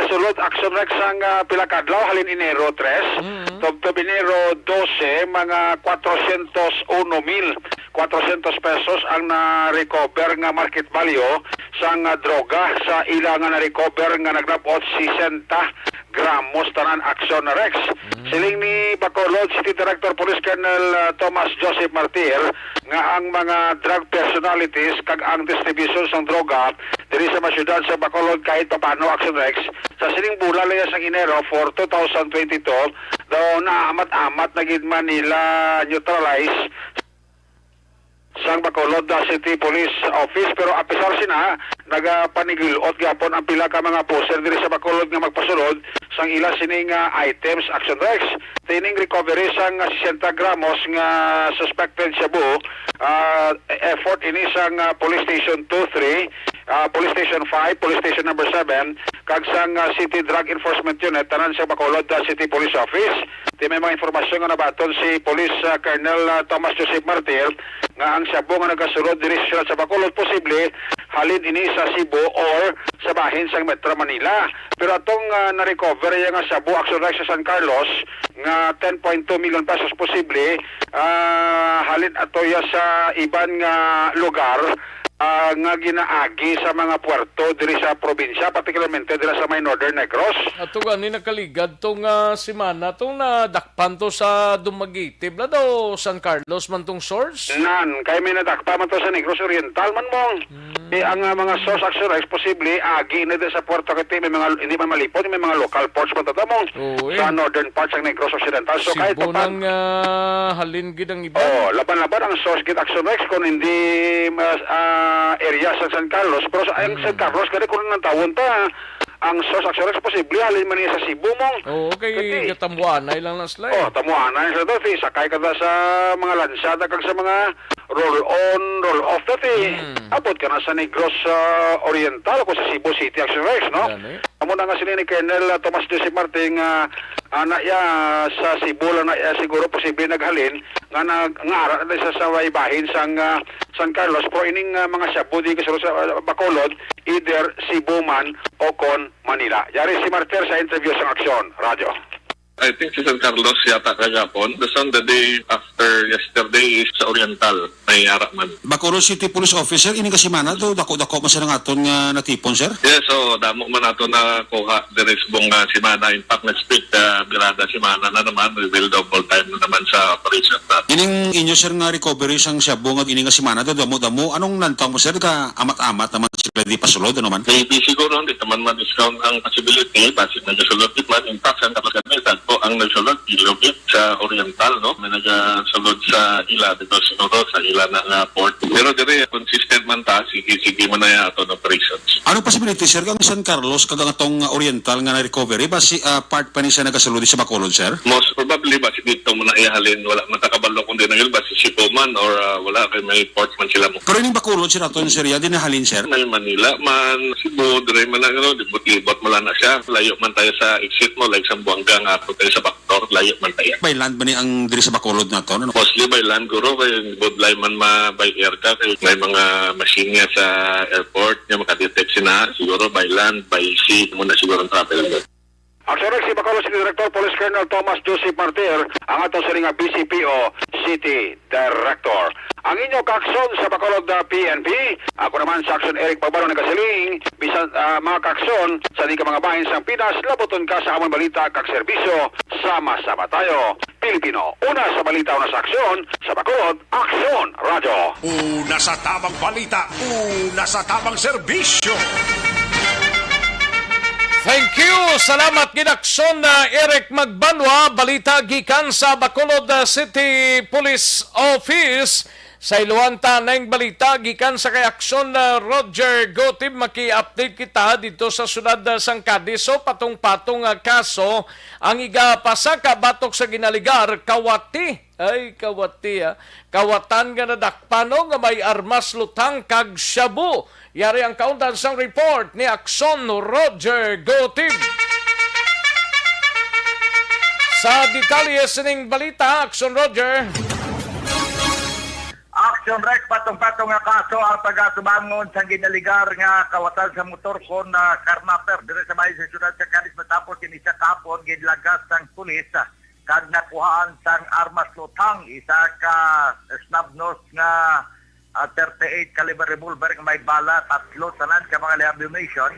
sulod, Aksyon Rex, ang, ah, pila ka adlaw, halin Enero tres, Mm. tubtob Enero dose, mga kwatrocientos uno mil kwatrocientos pesos ang na-recover nga market value sang, ah, droga sa ila nga na-recover nga naglab-ot sesenta gramos tanan, Aksyon Rex. Mm. Siling ni Bacolod City Director Police Colonel, ah, Thomas Joseph Martir nga ang mga drug personalities kag ang distribution sang droga diri sa mga syudad sa Bacolod kahit papano, Aksyon Rex, sa sining bulan lang sang Enero for two thousand twenty-two, daw naamat-amat na gid man nila neutralize sang Bacolod, ah, City Police Office, pero apisar sina, nagapanigil-ot gyapon ang pila ka mga poser diri sa Bacolod nga magpasulod sang ila sini nga items, Aksyon Rex. Tining recovery sang sesenta gramos nga suspected shabu, ah, effort ini sang, ah, Police Station two three, ah, Police Station five, Police Station number seven, kag sang, ah, City Drug Enforcement Unit, tanan sa Bacolod, ah, City Police Office. Ti may mga impormasyon nga nabaton si Police, ah, Colonel, ah, Thomas Joseph Martir nga ang shabu nga nagasulod diri sa siyudad sa Bacolod posible halin ini sa Cebu or sa bahin sang Metro Manila. Pero atong, ah, na-recover iya nga shabu, Action Rex, sa San Carlos nga ten point two million pesos, posible, ah, halin ato iya sa iban nga lugar, ah, nga ginaagi sa mga puerto diri sa probinsya, partikularmente dira sa may Northern Negros. Ato gani nakaligad tong, ah, semana, tong nadakpan to sa Dumaguete, bala daw San Carlos man tong source? Nan, kay may nadakpan man to sa Negros Oriental man, Mong. Hmm. Eh, ang, ah, mga source, Action Rex, posible agi na din sa puerto, kay may mga, hindi man malipod, may mga local ports man to, Mong, Oo, eh. sa northern parts sang Negros Occidental. So, kahit Cebu pa nang, ah, halin gid ang iban. Oh, laban-laban ang source gid, Action Rex, kung hindi mas, ah, area sa San Carlos. Pero sa, ang Hmm. San Carlos, kaya kung nang tawon ta, ang source, Action Rex, posible halin man niya sa Cebu, Mong. Oo, kay Kati. gatamuanay lang na sila, eh. Oh, tamuanay sa dati. Sakay ka na sa mga lansyada kag sa mga roll on, roll off dati. Hmm. Abot ka na sa Negros, ah, Oriental o sa Cebu City, Action Rex, no? Gani. Amo na nga sini ni Colonel, ah, Tomas Joseph Martin nga, ah, na iya sa Cebu lang na iya siguro posible naghalin nga nag-, nga ara na sa, sa may bahin sang, ah, San Carlos, pero ining, ah, mga shabu di kasulod sa, ah, Bacolod, either Cebu man o kon Manila. Yari si Martir sa interview sang Aksyon Radyo. I think si San Carlos yata kagapon. The sun the day after yesterday is sa Oriental, may ara man. Bacolod City Police Officer, ini nga semana to, dako-dako man sila nga aton nga natipon, sir? Yes, so damo man ato na kuha diri subong nga semana. In fact, next week, ah, birada semana na naman, we will double time na naman sa operation natin. Ining inyo, sir, nga recovery sang shabu nga ini nga semana, to damo-damo. Anong lantaw mo, sir? Ka amat-amat naman sila di pasulod, ano man? Maybe siguro, hindi naman ma-discount ang possibility. Basi nagasulod di man. In fact, ang kapatid ko, ang nagsulod, Ilugit sa Oriental, no? May nagasulod sa ila, dito siguro sa ila na nga port. Pero diri, consistent man ta, sige-sige man na ato na operations. Ano possibility, sir, kang San Carlos kag ang atong, uh, Oriental nga na-recovery? Basi, uh, part pa ni siya nagasulod sa Bacolod, sir? Most probably, basi dito mo na ihalin, wala man ta kabalo kung di na yun, basi Cebu man or, uh, wala kay may port man sila mo. Pero ining Bacolod, sir, aton, sir, ya, di nahalin, sir? May Manila man, Cebu, dire man na, ano, libot-libot mo lang na siya. Layo man tayo sa exit mo, like Zamboanga nga ako tayo sa backdoor, layo man tayo. By land ba ni ang diri sa Bacolod naton, ano? Mostly by land, guro, kay budlay man ma-, by air ka, kay may mga machine nga sa airport nga makadetect sina, siguro by land, by sea, mo na siguro ang travel mo. Aksyon Rex, si Bacolod City Director Police Colonel Thomas Joseph Martir, ang ato sini nga B C P O City Director. Ang inyo kaaksyon sa Bacolod, ah, P N P, ako naman sa Aksyon Eric Pagbalo nagasiling, bisan, ah, mga kaaksyon sa di ka mga bahin sang Pinas, labuton ka sa amon balita kag serbisyo, sama-sama tayo. Pilipino, una sa balita, una sa aksyon, sa Bacolod, Aksyon Radyo. Una sa tamang balita, una sa tamang serbisyo. Thank you. Salamat gid, Aksyon na Eric Magbanwa. Balita gikan sa Bacolod, uh, City Police Office. Sa iluhan ta na yung balita gikan sa kay Aksyon na Roger Gotib, maki-update kita dito sa siyudad, uh, sang Cadiz. So, patong-patong nga kaso ang igapasaka batok sa ginaligar, kawati. Ay, kawati, ah. Kawatan nga nadakpan, no, nga may armas, lutang kag shabu. Yari ang kaundan sang report ni Aksyon Roger Gotib. Sa detalye sining balita, Aksyon Roger. Aksyon Rex, patong-patong nga kaso ang pagasubangon sang ginaligar nga kawatan sa motor kon, ah, carnapper diri sa bahin sa siyudad sa Cadiz matapos ini sa kahapon ginlagas sang pulis, ah, kag nakuhaan sang armas lutang, isa ka snub nose nga, ah, thirty-eight caliber revolver nga may bala, tatlo tanan ka mga live ammunition,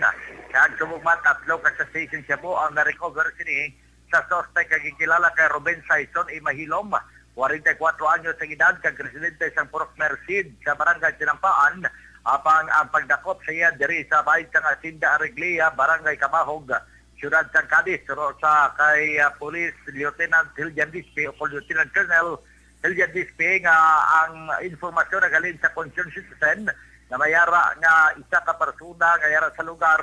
kag subong man tatlo ka sachet sang shabu ang na-recover sini sa suspect nga ginkilala kay Ruben Saison Imahilom, forty-four anyos ang edad, kag residente sang Purok Merced sa Barangay Sinampaan, apang ang pagdakop sa iya diri sa bahin sang Hacienda Ariglia, Barangay Cabahog, Siyudad sang Cadiz, turo sa kay, ah, Police Lieutenant Hiljan Dispe o Lieutenant Colonel Hiljan Dispe nga ang impormasyon naghalin sa concerned citizen nga may ara nga isa ka persona nga yara sa lugar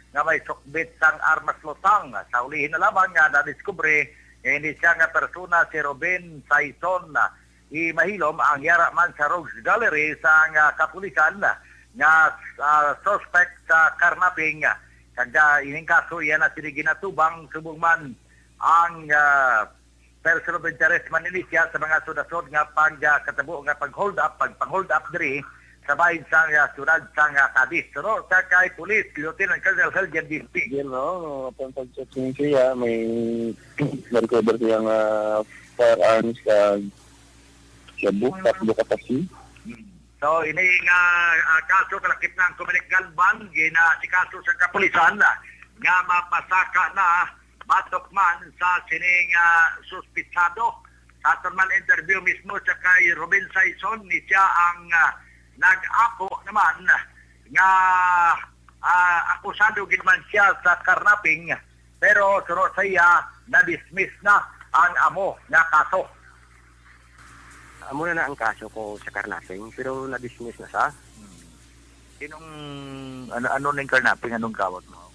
nga may sukbit sang armas lutang. Sa ulihi na lamang nga nadiskubre nga ini siya nga persona si Ruben Saison Imahilom, ang yara man sa Rogues Gallery sang, ah, kapulisan nga, ah, suspect sa carnapping. Kag, ah, ining kaso, iya na sini ginatubang subong man ang, ah, person of interest man ini siya sa mga sud-asod nga pag, ah, katabo nga pag-hold up, pagpang-hold up diri sa bahin sang, ah, siyudad sang, ah, Cadiz. Suno sa kay Police Lieutenant Colonel Helgen Bispi. Yun, no? Upon pag-searching siya, may na-recover siya nga firearms, ah, shabu, tatlo ka kasi. Hmm. So, ini nga, ah, kaso kalakip na ang Comelec gun ban, gina-asikaso sa kapulisan, ah, nga mapasaka na batok man sa sining, ah, suspitsado. Sa aton man interview mismo siya kay Ruben Saison, ni siya ang, ah, nag-ako naman nga, ah, akusado gid man siya sa carnapping, pero suno sa iya, na-dismiss na ang amo nga kaso. Amo na na ang kaso ko sa carnapping, pero na-dismiss na sa. Hmm. Sinong, ano, ano ning carnapping? Anong kawat mo?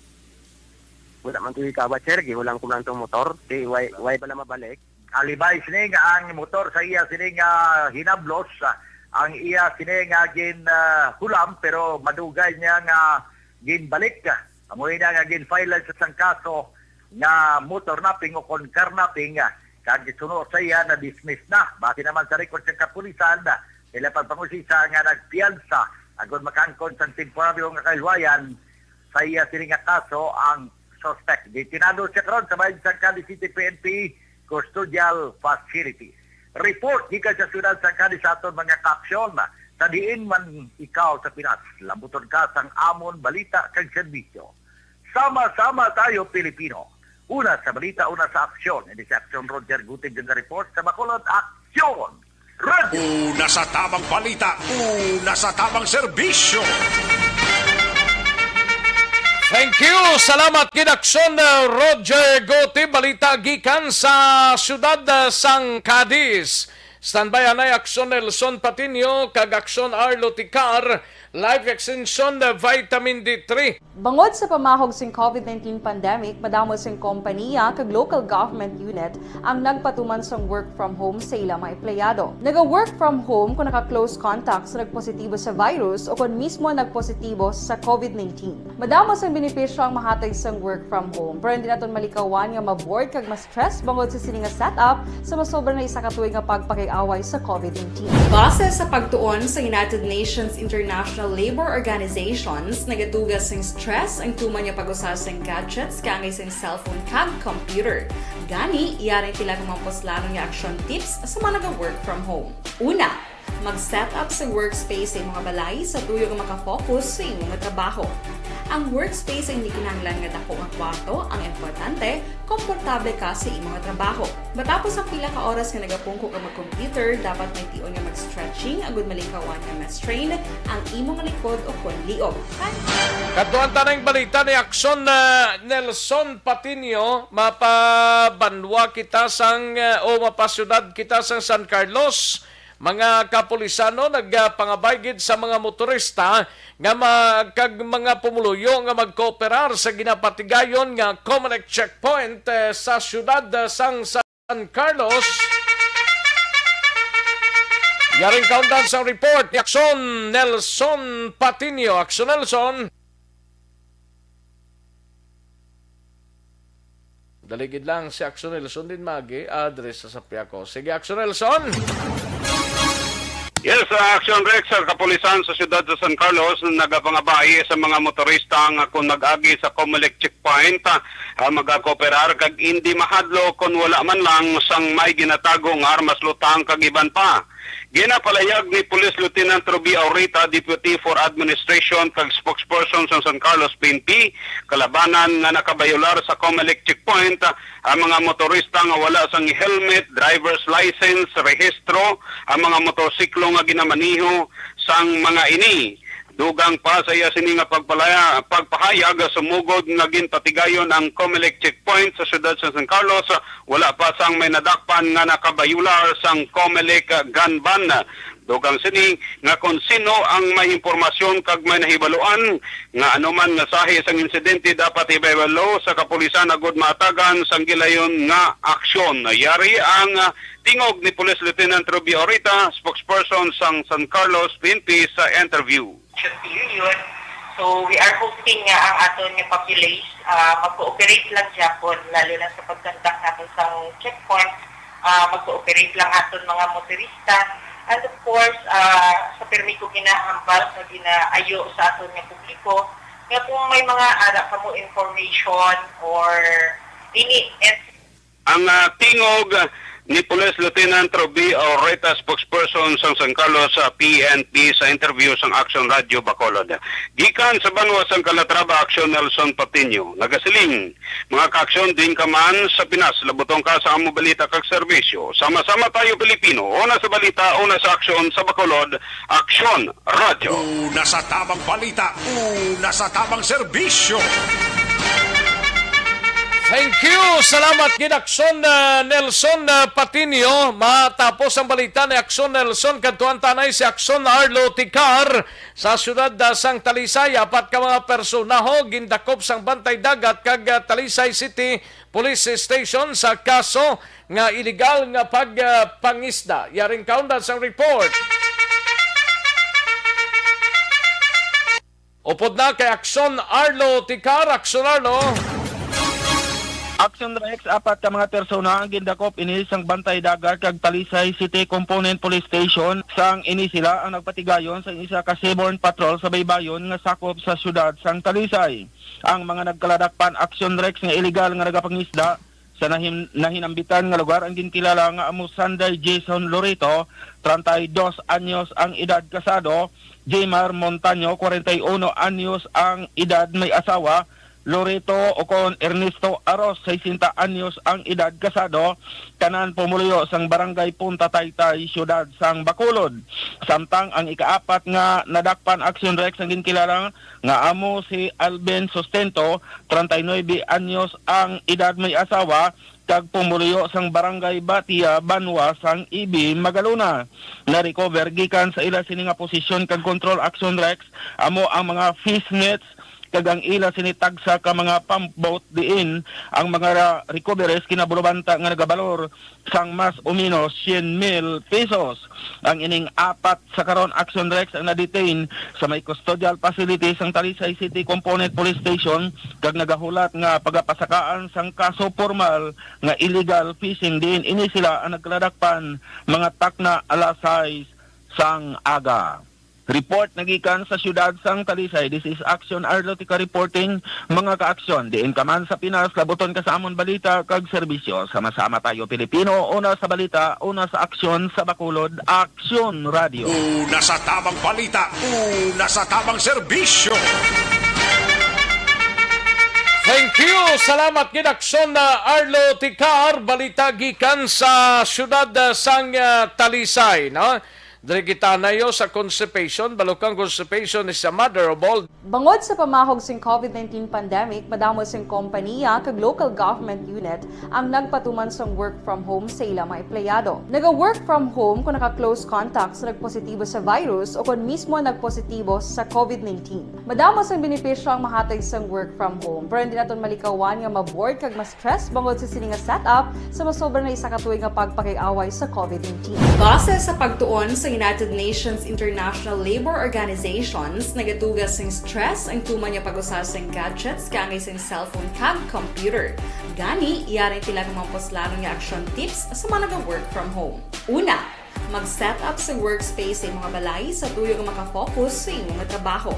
Wala man to ikawat, sir. Gi-, wala ko lang tong motor. Di, why, why pala mabalik? Alibay sini nga ang motor sa iya sini nga hinablos, ah, ang iya sini nga gin, ah, hulam, pero madugay niya nga ginbalik. Amo ina nga gin-file sa sang kaso nga motor napping o kon carnapping, ah, kag suno sa iya na-dismiss na. Base naman sa record sa kapulisan, ah, sila pagpangusisa nga nagpiyansa agud makaangkon sang temporaryo nga kahilwayan sa iya sini nga kaso ang suspect. Detenado siya karon sa bahin sang Cadiz City P N P Custodial Facility. Report gikan sa siyudad sang Cadiz sa aton mga kaaksyon, sa diin man ikaw sa Pinas, lambuton ka sang amon balita kag serbisyo. Sama-sama tayo, Pilipino. Una sa balita, una sa aksyon. Ini si Aksyon Roger Gutig nga report sa Bacolod. Aksyon! Roger! Una sa tamang balita, una sa tamang serbisyo. Thank you. Salamat gid, Aksyon, uh, Roger Gutig. Balita gikan sa siyudad, uh, sang Cadiz. Standby anay Aksyon Nelson Patiño kag Aksyon Arlo Ticar, Life Extension, uh, Vitamin D three. Bangod sa pamahog sing covid nineteen pandemic, madamo sing kompaniya kag local government unit ang nagpatuman sang work from home sa ila mga empleyado. Naga-work from home kon naka-close contact sa nagpositibo sa virus o kon mismo nagpositibo sa covid nineteen. Madamo sang benepisyo ang mahatag sang work from home, pero hindi naton malikawan nga ma-bored kag ma-stress bangod sa sini nga setup sa masobra na isa ka tuig nga pagpakig-away sa covid nineteen. Base sa pagtuon sa United Nations International Labor Organizations, nagaduga sing stress ang tuman nga pag-usa sing gadgets kaangay sing cellphone kag computer. Gani, yari sila nga mga puslanon nga action tips sa mga naga-work from home. Una, mag-set up sa workspace sa imong balay sa tuyo nga makafocus sa imong trabaho. Ang workspace ay hindi kinahanglan nga dako nga kwarto, ang importante, komportable ka sa imong trabaho. Matapos ang pila ka oras nga nagapungko ka mag-computer, dapat may tion nga mag-stretching agud malikawan nga ma-strain ang imong likod o kon liog. Kadtuan ta na ang balita ni Aksyon, uh, Nelson Patiño. Mapabanwa kita sang, uh, o mapasyudad kita sang San Carlos. Mga kapulisano nagapangabay gid sa mga motorista nga ma-, kag mga pumuluyo nga magkooperar sa ginapatigayon nga Comelec checkpoint, eh, sa siyudad, eh, sang San Carlos. Yaring kaundan sa report ni Aksyon Nelson Patiño. Aksyon Nelson. Dali gid lang, si Aksyon Nelson din magi, ah, diri sa Sapiaco. Sige, Aksyon Nelson. Yes, ah, Aksyon Rex, sa kapulisan sa siyudad sa San Carlos nagapangabay sa mga motorista nga kung mag-agi sa Comelec checkpoint, ah, magakooperar kag indi mahadlok kon wala man lang sang may ginatago nga armas, lutang kag iban pa. Ginapalayag ni Police Lieutenant Ruby Aurita, Deputy for Administration kag spokesperson sa San Carlos P N P, kalabanan nga nakabayular sa Comelec checkpoint ang mga motorista nga wala sang helmet, driver's license, rehistro, ang mga motorsiklo nga ginamaniho sang mga ini. Dugang pa sa iya sini nga pagpalaya-, pagpahayag, sumugod nga ginpatigayon ang Comelec checkpoint sa siyudad sa San Carlos, wala pa sang may nadakpan nga nakabayular sang Comelec gun ban. Dugang sini nga kon sino ang may impormasyon kag may nahibaluan nga anuman nga sahi sang insidente, dapat ibahibalo sa kapulisan agud maatagan sang gilayon nga aksyon. Yari ang, ah, tingog ni Police Lieutenant Ruby Orita, spokesperson sang San Carlos P N P, sa interview. Should be yun. So, we are hoping nga ang aton nga populace, ah, mag-cooperate lang gyapon, lalo na sa pag-conduct naton sang checkpoint, ah, mag-cooperate lang aton mga motorista, And of course, ah, sa pirmi ko ginahambal nga ginaayo sa aton nga publiko, nga kung may mga ara kamo information or any ins- Ang, ah, tingog ni Police Lieutenant Ruby Oreta, spokesperson sang San Carlos, ah, P N P, sa interview sang Action Radio Bacolod. Gikan sa banwa sang Calatrava, Action Nelson Patiño, nagasiling, mga ka-aksyon, diin ka man sa Pinas, labuton ka sa amo balita kag serbisyo. Sama-sama tayo, Pilipino. Una sa balita, una sa aksyon, sa Bacolod, Aksyon Radyo. Una sa tamang balita, una sa tamang serbisyo. Thank you. Salamat gid, Aksyon, ah, Nelson, ah, Patiño. Matapos ang balita ni Aksyon Nelson, kadtuan ta anay si Aksyon Arlo Ticar sa siyudad, ah, sang Talisay. Apat ka mga personaho gindakop sang Bantay Dagat kag, ah, Talisay City Police Station sa kaso nga iligal nga pagpangisda. Yaring kaundan sang report. Upod na kay Aksyon Arlo Ticar. Aksyon Arlo. Action Rex, apat ka mga persona ang gindakop ini sang Bantay Dagat kag Talisay City Component Police Station, sang ini sila ang nagpatigayon sa isa ka seaborne patrol sa baybayon nga sakop sa siyudad sang Talisay. Ang mga nagkaladakpan, Action Rex, nga iligal nga nagapangisda sa nahim-, nahinambitan nga lugar ang ginkilala nga amo Sunday Jason Loreto, treinta y dos anyos ang edad, kasado, Jmar Montaño, kwarenta y uno anyos ang edad, may asawa, Loreto ukon Ernesto Aros, sesenta anyos ang edad, kasado, tanan pumuluyo sang Barangay Punta Taytay, siyudad sang Bacolod. Samtang ang ikaapat nga nadakpan, Action Rex, ang ginkilala nga amo si Alvin Sustento, treinta y nuebe anyos ang edad, may asawa, kag pumuluyo sang Barangay Batia, banwa sang Ibi, Magalona. Na-recover gikan sa ila sini nga posisyon kag control, Action Rex, amo ang mga fish nets kag ang ila sini tagsa ka mga pump boat, diin ang mga ra-, recoveries kinabulubanta nga nagabalor sang mas o menos cien mil pesos. Ang ining apat sa karon, Action Rex, ang na-detain sa may custodial facility sang Talisay City Component Police Station kag nagahulat nga pagapasakaan sang kaso pormal nga illegal fishing, diin ini sila ang nagkaladakpan mga takna alas sais sang aga. Report nagikan sa siyudad sang Talisay. This is Action Arlotica reporting. Mga ka-aksyon, diin ka man sa Pinas, labuton ka sa amon balita kag serbisyo. Sama-sama tayo, Pilipino. Una sa balita, una sa aksyon, sa Bacolod, Aksyon Radio. Una sa tamang balita, una sa tamang serbisyo. Thank you. Salamat gid, Aksyon, ah, Arlo Ticar. Balita gikan sa siyudad, ah, sang, ah, Talisay, no? Diri kita nayo sa constipation. Balukang, constipation is the mother of all. Bangod sa pamahog sing covid nineteen pandemic, madamo sing kompaniya kag local government unit ang nagpatuman sang work from home sa ila mga empleyado. Naga-work from home kon naka-close contact sa nagpositibo sa virus o kon mismo nagpositibo sa covid nineteen. Madamo sang benepisyo ang mahatag sang work from home, pero hindi naton malikawan nga ma-bored kag ma-stress bangod sa sini nga setup sa masobra na isa ka tuig nga pagpakig-away sa covid nineteen. Base sa pagtuon sa United Nations International Labor Organizations, nagatuga sing stress ang tuman nga pag-usa sing gadgets kaangay sing cellphone kag computer. Gani, yari ang pila ka mga puslanon nga action tips sa mga naga-work from home. Una, mag-set up sa workspace sa imong balay sa tuyo nga makafocus sa imong trabaho.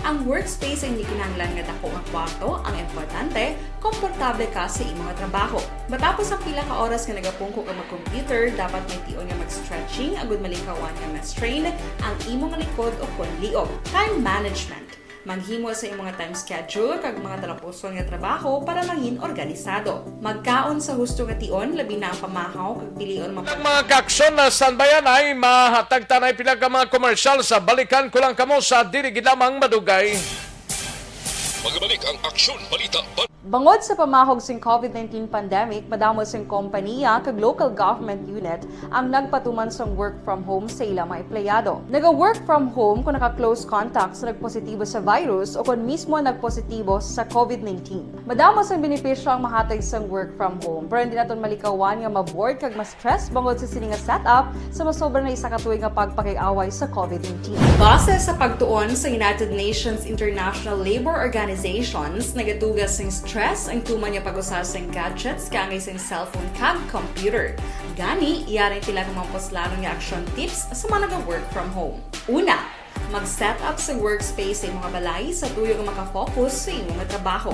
Ang workspace ay hindi kinahanglan nga dako nga kwarto ang importante, komportable ka sa imong trabaho. Matapos ang pila ka oras nga nagapungko ka mag-computer, dapat may tion nga mag-stretching agud malikawan nga ma-strain ang imong likod o kon liog. Time management. Maghimo sa imong time schedule kag mga talapuson nga trabaho para mangin organisado. Magkaon sa husto nga tion, labi na ang pamahaw kag pilion mapag- Ang mga kaaksyon na standby anay, mahatag ta anay pila ka mga komersyal sa balikan ko lang kamo sa diri gid lamang madugay. Magbalik ang Aksyon Balita. Bangod sa pamahog sing covid nineteen pandemic, madamo sing kompaniya kag local government unit ang nagpatuman sang work from home sa ila mga empleyado. Naga-work from home kon naka-close contact sa nagpositibo sa virus o kon mismo nagpositibo sa covid nineteen. Madamo sang benepisyo ang mahatag sang work from home, pero hindi naton malikawan nga ma-bored kag ma-stress bangod sa sini nga setup sa masobra na isa ka tuig nga pagpakig-away sa covid nineteen. Base sa pagtuon sa United Nations International Labor Organization, organizations nagatuga sing stress ang tuman nga pag-usa sing gadgets kaangay sing cellphone kag computer. Gani, yari ang pila ka mga puslanon nga action tips sa mga naga-work from home. Una, mag-set up sa workspace sa imong balay sa tuyo nga makafocus sa imong trabaho.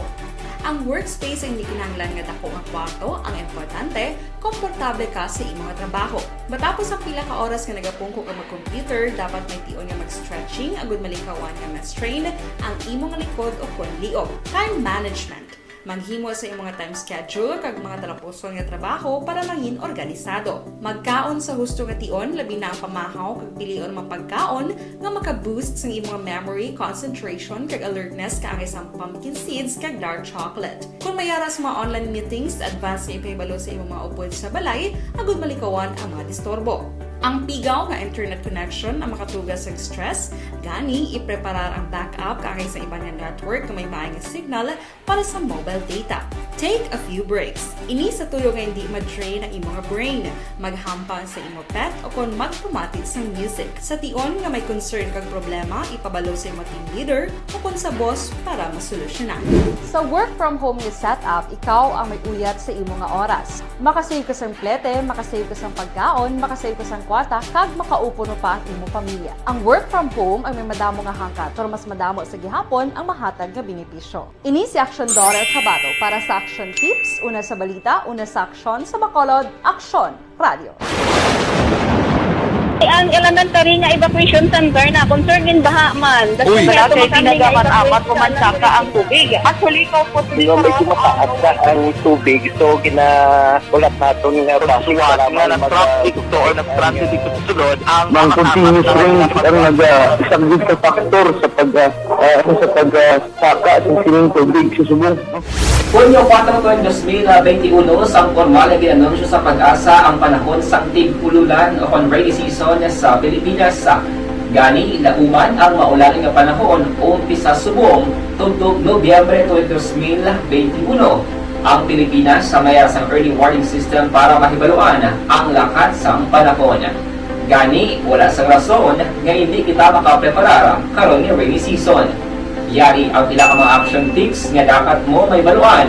Ang workspace ang hindi kinahanglan nga dako nga kwarto, ang importante, komportable ka sa imong trabaho. Matapos ang pila ka oras nga nagapungko ka mag-computer, dapat may tion nga mag-stretching agud malikawan nga ma-strain ang imong likod o kon liog. Time management. Maghimo sa imong time schedule kag mga talapuson nga trabaho para mangin organisado. Magkaon sa husto nga tion, labi na ang pamahaw kag pilion ang mga pagkaon nga maka-boost sang imong memory, concentration kag alertness kaangay sang pumpkin seeds kag dark chocolate. Kung may ara sa mga online meetings, advance nga ipahibalo sa imong mga upod sa balay agud malikawan ang mga disturbo. Ang pigaw nga internet connection ang makatuga sa stress, gani ipreparar ang backup kaangay sa iban nga network nga may maayong signal para sa mobile data. Take a few breaks. Ini sa tuyo nga hindi ma-drain ang imong brain. Maghampang sa imo pet o kon magpamati sang music. Sa tion nga may concern kag problema, ipabalo sa imo team leader o kon sa boss para masolusyonan. Sa work from home nga setup, ikaw ang may uyat sa imo nga oras. Makasave ka sang plete, makasave ka sang pagkaon, makasave ka sang kwarta, kag makaupo pa ang imo pamilya. Ang work from home ang may madamo nga hangkat, pero mas madamo sa gihapon ang mahatag nga benepisyo. Ini si Aksyon Daughter Kabato para sa Aksyon Tips, una sa balita, una sa aksyon, sa Bacolod, Aksyon Radio. Ang elementary nga evacuation center na concern gid baha man. Uy. Wala kay tinaga man amat o mansaka ang tubig. Actually, ikaw po, di ba, medyo mataas na ang tubig, so ginaulat naton nga basi nga nag-traffic to or nag-transit dito sa sulod ang mga continuous rain ang nag-, ah, isang good factor sa pag, ah, ah, sa pag, ah, saka sa sining tubig sa subong. Hunyo kuwatro, dos mil benti uno, sang pormal nga gin-anunsyo sa PAGASA ang panahon sang tig-ululan o kon rainy season sa Pilipinas. Gani, nahuman ang maulan nga panahon umpisa subong tubtob Nobyembre twenty, dos mil benti uno. Ang Pilipinas sa may ara sang early warning system para mahibaluan ang lakat sang panahon. Gani, wala sang rason nga indi kita makapreparar karon nga rainy season. Yari ang pila ka mga action tips nga dapat mo mahibaluan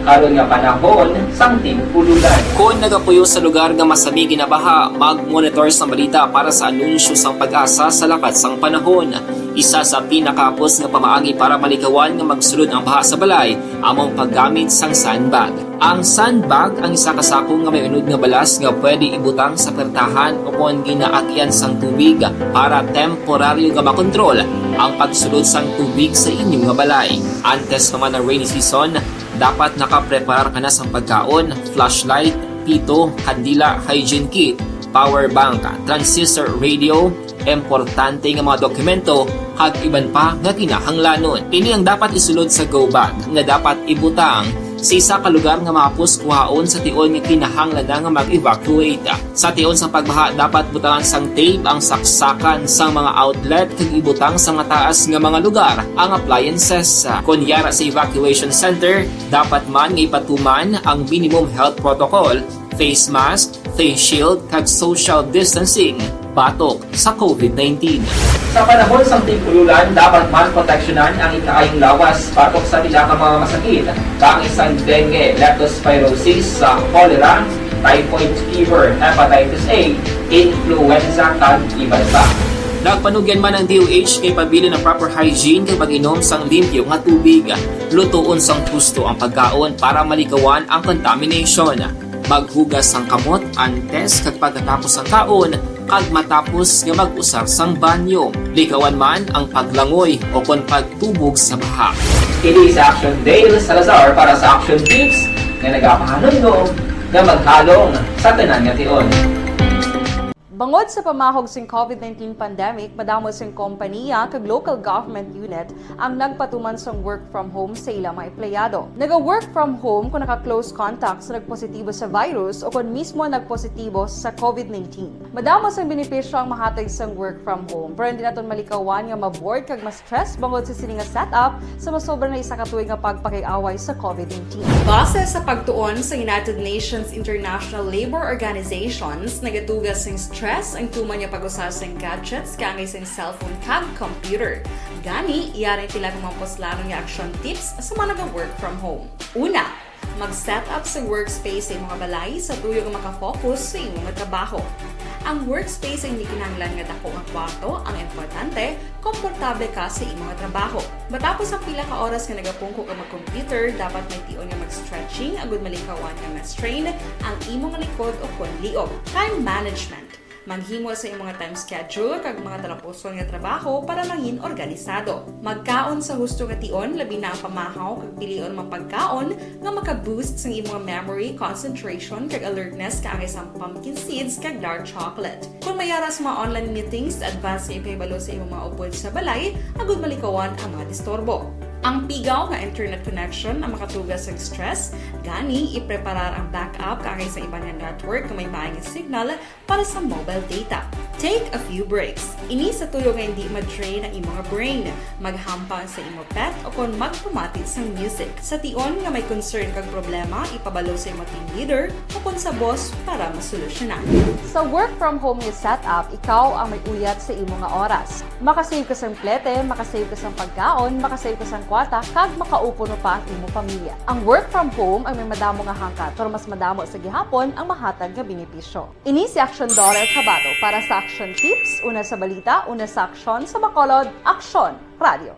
karon nga panahon sang tig-ululan. Kon nagapuyo sa lugar nga masami ginabaha, mag-monitor sang balita para sa anunsyo sang PAGASA sa lakat sang panahon. Isa sa pinakahapos nga pamaagi para malikawan nga magsulod ang baha sa balay amo ang paggamit sang sandbag. Ang sandbag ang isa ka sako nga may unod nga balas nga pwede ibutang sa pertahan o kon ginaagian sang tubig para temporaryo nga makontrol ang pagsulod sang tubig sa inyo nga balay. Antes pa man ang rainy season, dapat nakapreparar ka na sang pagkaon, flashlight, pito, kandila, hygiene kit, power bank, transistor radio, importante nga mga dokumento, kag iban pa nga kinahanglanon. Ini ang dapat isulod sa go bag nga dapat ibutang sa isa ka lugar nga mahapos kuhaon sa tion nga kinahanglan na nga mag-evacuate. Sa tion sa pagbaha, dapat butangan sang tape ang saksakan sang mga outlet kag ibutang sa mataas nga mga lugar ang appliances. Kon yara sa evacuation center, dapat man nga ipatuman ang minimum health protocol, face mask, face shield, kag social distancing batok sa COVID nineteen. Sa panahon sang tig-ululan, dapat man proteksyonan ang ikaayong lawas batok sa pila ka mga masakit, kaangay sang dengue, leptospirosis, sa cholera, typhoid fever, hepatitis A, influenza, kag iban pa. Nagpanugyan man ang D O H kay pabilin ang proper hygiene kag pag-inom sang limpyo nga tubig. Lutoon sang husto ang pagkaon para malikawan ang contamination. Maghugas sang kamot antes kag pagkatapos sang kaon kag matapos nga mag-usar sang banyo. Likawan man ang paglangoy o kon pagtubog sa baha. Kini si Action Dale Salazar para sa Action Tips nga nagapahanumdom nga maghalong sa tanan nga tion. Bangod sa pamahog sing COVID nineteen pandemic, madamo sing kompanya kag local government unit ang nagpatuman sang work from home sa ila mga empleyado. Naga-work from home kung naka-close contact sa nagpositibo sa virus o kon mismo nagpositibo sa COVID nineteen. Madamo sang benepisyo ang mahatag sang work from home, pero hindi naton malikawan nga ma-bored kag ma-stress bangod sa sini nga setup sa masobra na isa ka tuig nga pagpakig-away sa COVID nineteen. Base sa pagtuon sa United Nations International Labor Organizations, nagatuga sing stress stress ang tuman nga pag-usar sang gadgets kaangay sang cellphone kag computer. Gani, yari ang pila ka mga puslanon nga action tips sa mga naga-work from home. Una, mag-set up sa workspace sa imo nga balay sa tuyo nga makafocus sa imo nga trabaho. Ang workspace ay hindi kinahanglan nga dako nga kwarto, ang importante, komportable ka sa imo nga trabaho. Matapos ang pila ka oras nga nagapungko ka mag-computer, dapat may tion nga mag-stretching agud malikawan nga ma-strain ang imo nga likod o kon liog. Time management. Maghimo sa imo nga time schedule kag mga talapuson nga trabaho para mangin organisado. Magkaon sa husto nga tion, labi na ang pamahaw kag pilion mga pagkaon nga maka-boost sang imo nga memory, concentration, kag alertness kaangay sang pumpkin seeds kag dark chocolate. Kung may ara sa mga online meetings, advance nga ipahibalo sa imo mga upod sa balay agud malikawan ang mga disturbo. Ang pigaw nga internet connection ang makatuga sang stress, gani ipreparar ang backup kaangay sa iban nga network nga may maayong signal para sa mobile data. Take a few breaks. Ini sa tuyo nga hindi ma-drain ang imo nga brain. Maghampang sa imo pet o kon magpamati sang music. Sa tion nga may concern kag problema, ipabalo sa imo team leader o kon sa boss para masolusyonan. Sa work from home nga setup, ikaw ang may uyat sa imo nga oras. Makasave ka sang plete, makasave ka sang pagkaon, makasave ka sang kwarta, kag makaupo no pa ang imo pamilya. Ang work from home ang may madamo nga hangkat, pero mas madamo sa gihapon ang mahatag nga benepisyo. Ini si Action Dollar Kabato para sa Action Tips, una sa balita, una sa aksyon, sa Bacolod, Aksyon Radio.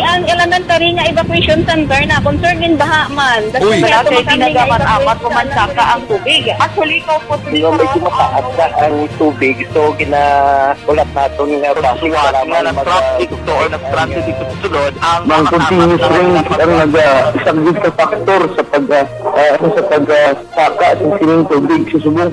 Ang elementary nga evacuation center na concerned in baha man. Uy, wala kay tinaga man, amat ko man saka ang tubig. Actually, ko po. Di ba may tumataas na ang tubig, so ginaulat naton nga basi para nga mag- nag-traffic to or nag-transit dito sa sulod ang mga continuous rain ang nag-, ah, isang good factor sa pag, ah, ah, sa pag, ah, saka sa sining tubig sa subong.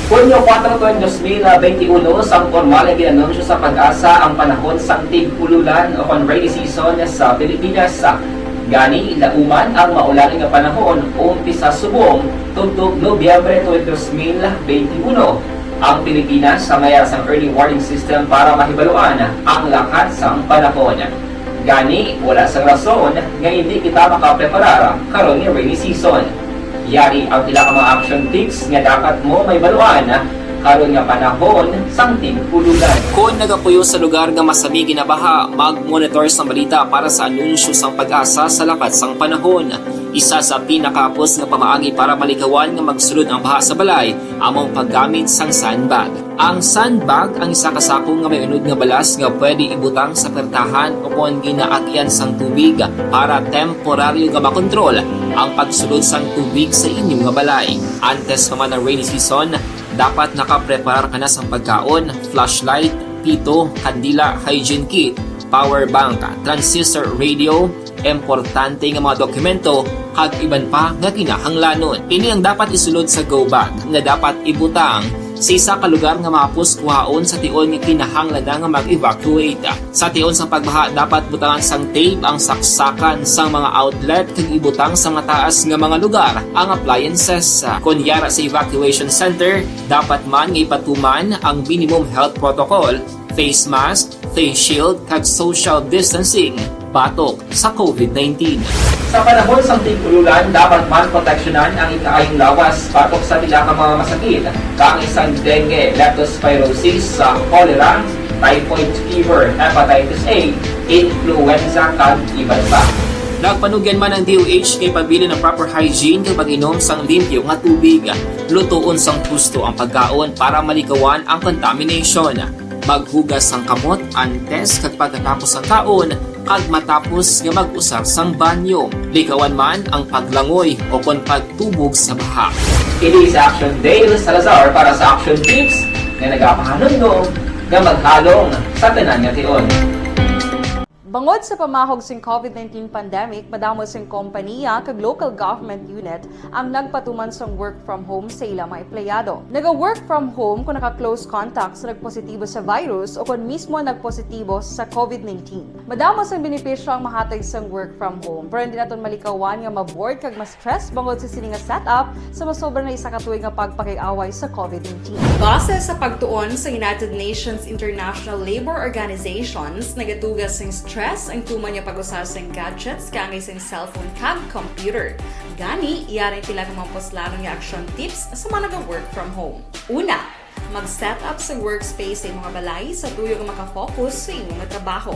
Hunyo kuwatro tuig dos mil benti uno, sang pormal nga gin-anunsyo sa PAGASA ang panahon sang tig-ululan o kon rainy season sa Pilipinas. Gani, lauman ang maulan nga panahon umpisa subong tubtob Nobyembre tuig dos mil benti uno. Ang Pilipinas may ara sang early warning system para mahibaluan ang lakat sang panahon. Gani, wala sang rason nga indi kita makapreparar karon nga rainy season. Yari ang pila ka mga action tips nga dapat mo mahibaluan karon nga panahon sang tig-ululan. Kon nagapuyo sa lugar nga masami ginabaha, mag-monitor sang balita para sa anunsyo sang PAGASA sa lakat sang panahon. Isa sa pinakahapos nga pamaagi para malikawan nga magsulod ang baha sa balay amo ang paggamit sang sandbag. Ang sandbag ang isa ka sako nga may unod nga balas nga pwede ibutang sa pertahan o kon ginaagian sang tubig para temporaryo nga makontrol ang pagsulod sang tubig sa inyo nga balay. Antes pa man ang rainy season, dapat nakapreparar ka na sang pagkaon, flashlight, pito, kandila, hygiene kit, power bank, transistor radio, importante nga mga dokumento, kag iban pa nga kinahanglanon. Ini ang dapat isulod sa go bag nga dapat ibutang sa isa ka lugar nga mahapos kuhaon sa tion nga kinahanglan na nga mag-evacuate. Sa tion sa pagbaha, dapat butangan sang tape ang saksakan sang mga outlet kag ibutang sa mataas nga mga lugar ang appliances. Kon yara sa evacuation center, dapat man nga ipatuman ang minimum health protocol, face mask, face shield, kag social distancing batok sa COVID nineteen. Sa panahon sang tig-ululan, dapat man proteksyonan ang ikaayong lawas batok sa pila ka mga masakit, kaangay sang dengue, leptospirosis, sa cholera, typhoid fever, hepatitis A, influenza, kag iban pa. Nagpanugyan man ang D O H nga ipabilin ang proper hygiene kag pag-inom sang limpyo nga tubig. Lutoon sang husto ang pagkaon para malikawan ang contamination. Maghugas sang kamot antes kag pagkatapos sang kaon kag matapos nga mag-usar sang banyo. Likawan man ang paglangoy o kon pagtubog sa baha. Ini si Action Dale Salazar para sa Action Tips nga nagapahanumdom nga maghalong sa tanan nga tion. Bangod sa pamahog sing COVID nineteen pandemic, madamo sing kompaniya kag local government unit ang nagpatuman sang work from home sa ila mga empleyado. Naga-work from home kung naka-close contact sa nagpositibo sa virus o kon mismo nagpositibo sa COVID nineteen. Madamo sang benepisyo ang mahatag sang work from home, pero hindi naton malikawan nga ma-bored kag ma-stress bangod sa sini nga setup sa masobra na isa ka tuig nga pagpakig-away sa COVID nineteen. Base sa pagtuon sa United Nations International Labour Organizations, nagatuga sing stress stress ang tuman nga pag-usar sang gadgets kaangay sang cellphone kag computer. Gani, yari ang pila ka mga puslanon nga action tips sa mga naga-work from home. Una, mag-set up sa workspace sa imong balay sa tuyo nga makafocus sa imong trabaho.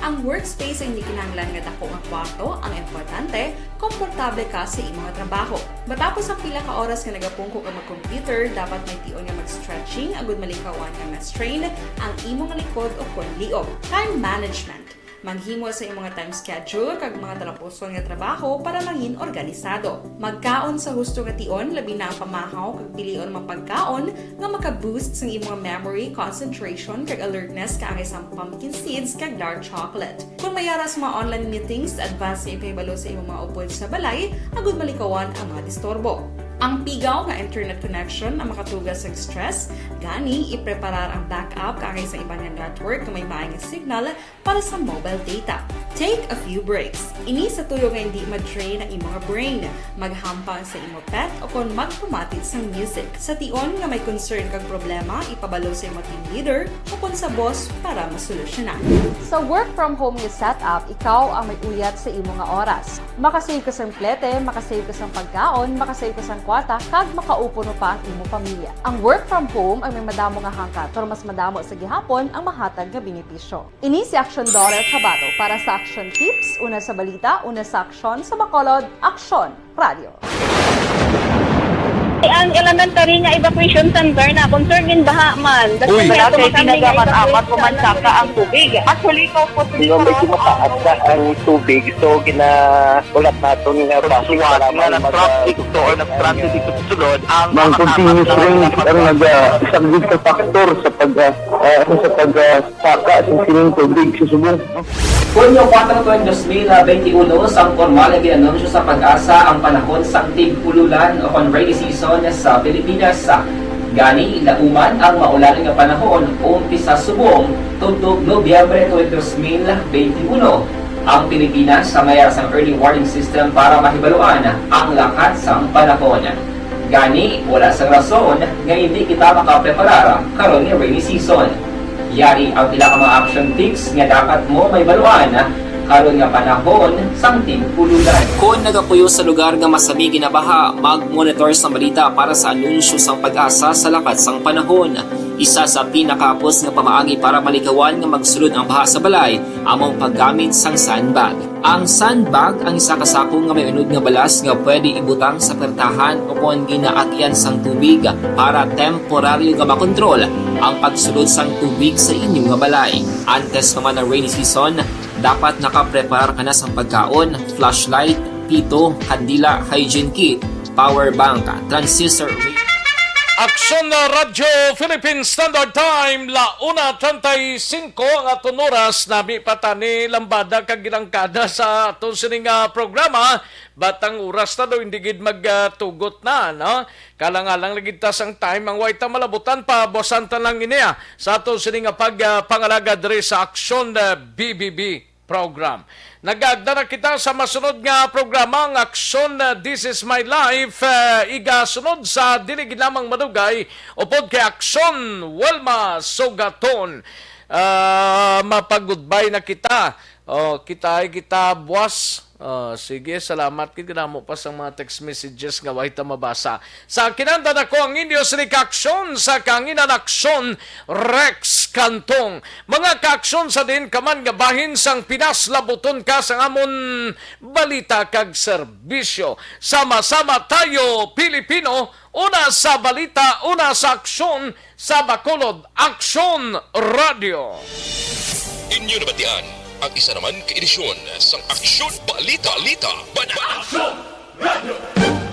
Ang workspace ay hindi kinahanglan nga dako nga kwarto, ang importante, komportable ka sa imong trabaho. Matapos ang pila ka oras nga nagapungko ka mag-computer, dapat may tion nga mag-stretching agud malikawan nga ma-strain ang imong likod o kon liog. Time management. Maghimo sa imong time schedule kag mga talapuson nga trabaho para mangin organisado. Magkaon sa husto nga tion, labi na ang pamahaw kag pilion mga pagkaon nga maka-boost sang imong memory, concentration, kag alertness kaangay sang pumpkin seeds kag dark chocolate. Kung may ara sa mga online meetings, advance nga ipahibalo sa imong mga upod sa balay agud malikawan ang mga disturbo. Ang pigaw nga internet connection ang makatuga sa stress, gani ipreparar ang backup kaangay sa iban nga network nga may maay nga signal para sa mobile data. Take a few breaks. Ini sa tuyo nga hindi ma-drain ang imong brain. Maghampang sa imo pet o kon magpamati sang music. Sa tion nga may concern kag problema, ipabalo sa imo team leader o kon sa boss para masolusyonan. Sa work from home nga setup, ikaw ang may uyat sa imo nga oras. Makasave ka sang plete, makasave ka sang pagkaon, makasave ka sang kwarta, kag makaupo pa ang imo pamilya. Ang work from home ang may madamo nga hangkat, pero mas madamo sa gihapon ang mahatag nga benepisyo. Ini si Action Daughter Kabato para sa Action Tips, una sa balita, una sa aksyon, sa Bacolod, Aksyon Radio. Ang elementary nga evacuation center na concern in baha man. Uy. Wala kay tinaga man amat ko man saka ang tubig. Actually, ko po. Di ba, medyo mataas na ang tubig, so ginaulat naton nga traffic, suwat wala nga man nag-traffic mag-, to or nag-traffic dito sa sulod, ang mga continuous rain ang nag-, ah, isang good factor sa pag, ah, ah, sa pag, ah, saka sa sining tubig sa subong. Hunyo kuwatro tuig dos mil benti uno, sang pormal nga gin-anunsyo sa PAGASA ang panahon sang tig-ululan o kon rainy season sa Pilipinas. Gani, lauman ang maulan nga panahon umpisa subong tubtob Nobyembre tuig dos mil benti uno. Ang Pilipinas may ara sang early warning system para mahibaluan ang lakat sang panahon. Gani, wala sang rason nga hindi kita makapreparar karon nga rainy season. Yari ang pila ka mga action tips nga dapat mo mahibaluan karon nga panahon sang tig-ululan. Kon nagapuyo sa lugar nga masami ginabaha, mag-monitor sa balita para sa anunsyo sang PAGASA sa lakat sang panahon. Isa sa pinakahapos nga pamaagi para malikawan nga magsulod ang baha sa balay amo ang paggamit sang sandbag. Ang sandbag ang isa ka sako nga may unod nga balas nga pwede ibutang sa pertahan o kon ginaagyan sang tubig para temporaryo nga makontrol ang pagsulod sang tubig sa inyo nga balay. Antes pa man ang rainy season, dapat nakapreparar ka na sang pagkaon, flashlight, pito, kandila, hygiene kit, power bank, transistor. Aksyon na Radyo Philippine Standard Time, la una treinta y cinco ang aton oras. Nami pa tani lambada kag ginangkada sa aton sining, ah, programa. But ang oras na daw hindi gid magtugot na, no? Kalang-alang lagi ta sang time, ang way ta malabutan, pabuasan ta lang ini, ah, sa aton sining nga pag, ah, pangalaga diri sa Aksyon, ah, B B B program. Nagaagda na kita sa masunod nga programa, ang Aksyon, uh, This Is My Life, uh, igasunod sa dili gid lamang madugay, upod kay Aksyon Wilma Sugaton. Uh, mapag-goodbye na kita. Oh, kita ay kita buwas. Oh, sige, salamat gid, kadamo pa sang mga text messages nga way ta mabasa. Sa kinandan ako ang inyo sini ka Aksyon sa Kahanginan, Aksyon Rex Cantong. Mga kaaksyon sa diin ka man nga bahin sang Pinas, labuton ka sang amon balita kag serbisyo. Sama-sama tayo, Pilipino, una sa balita, una sa aksyon, sa Bacolod Aksyon Radio. Inyo nabatian ang isa naman ka edisyon sang Aksyon Balita, Balita, Balita. Aksyon Radio.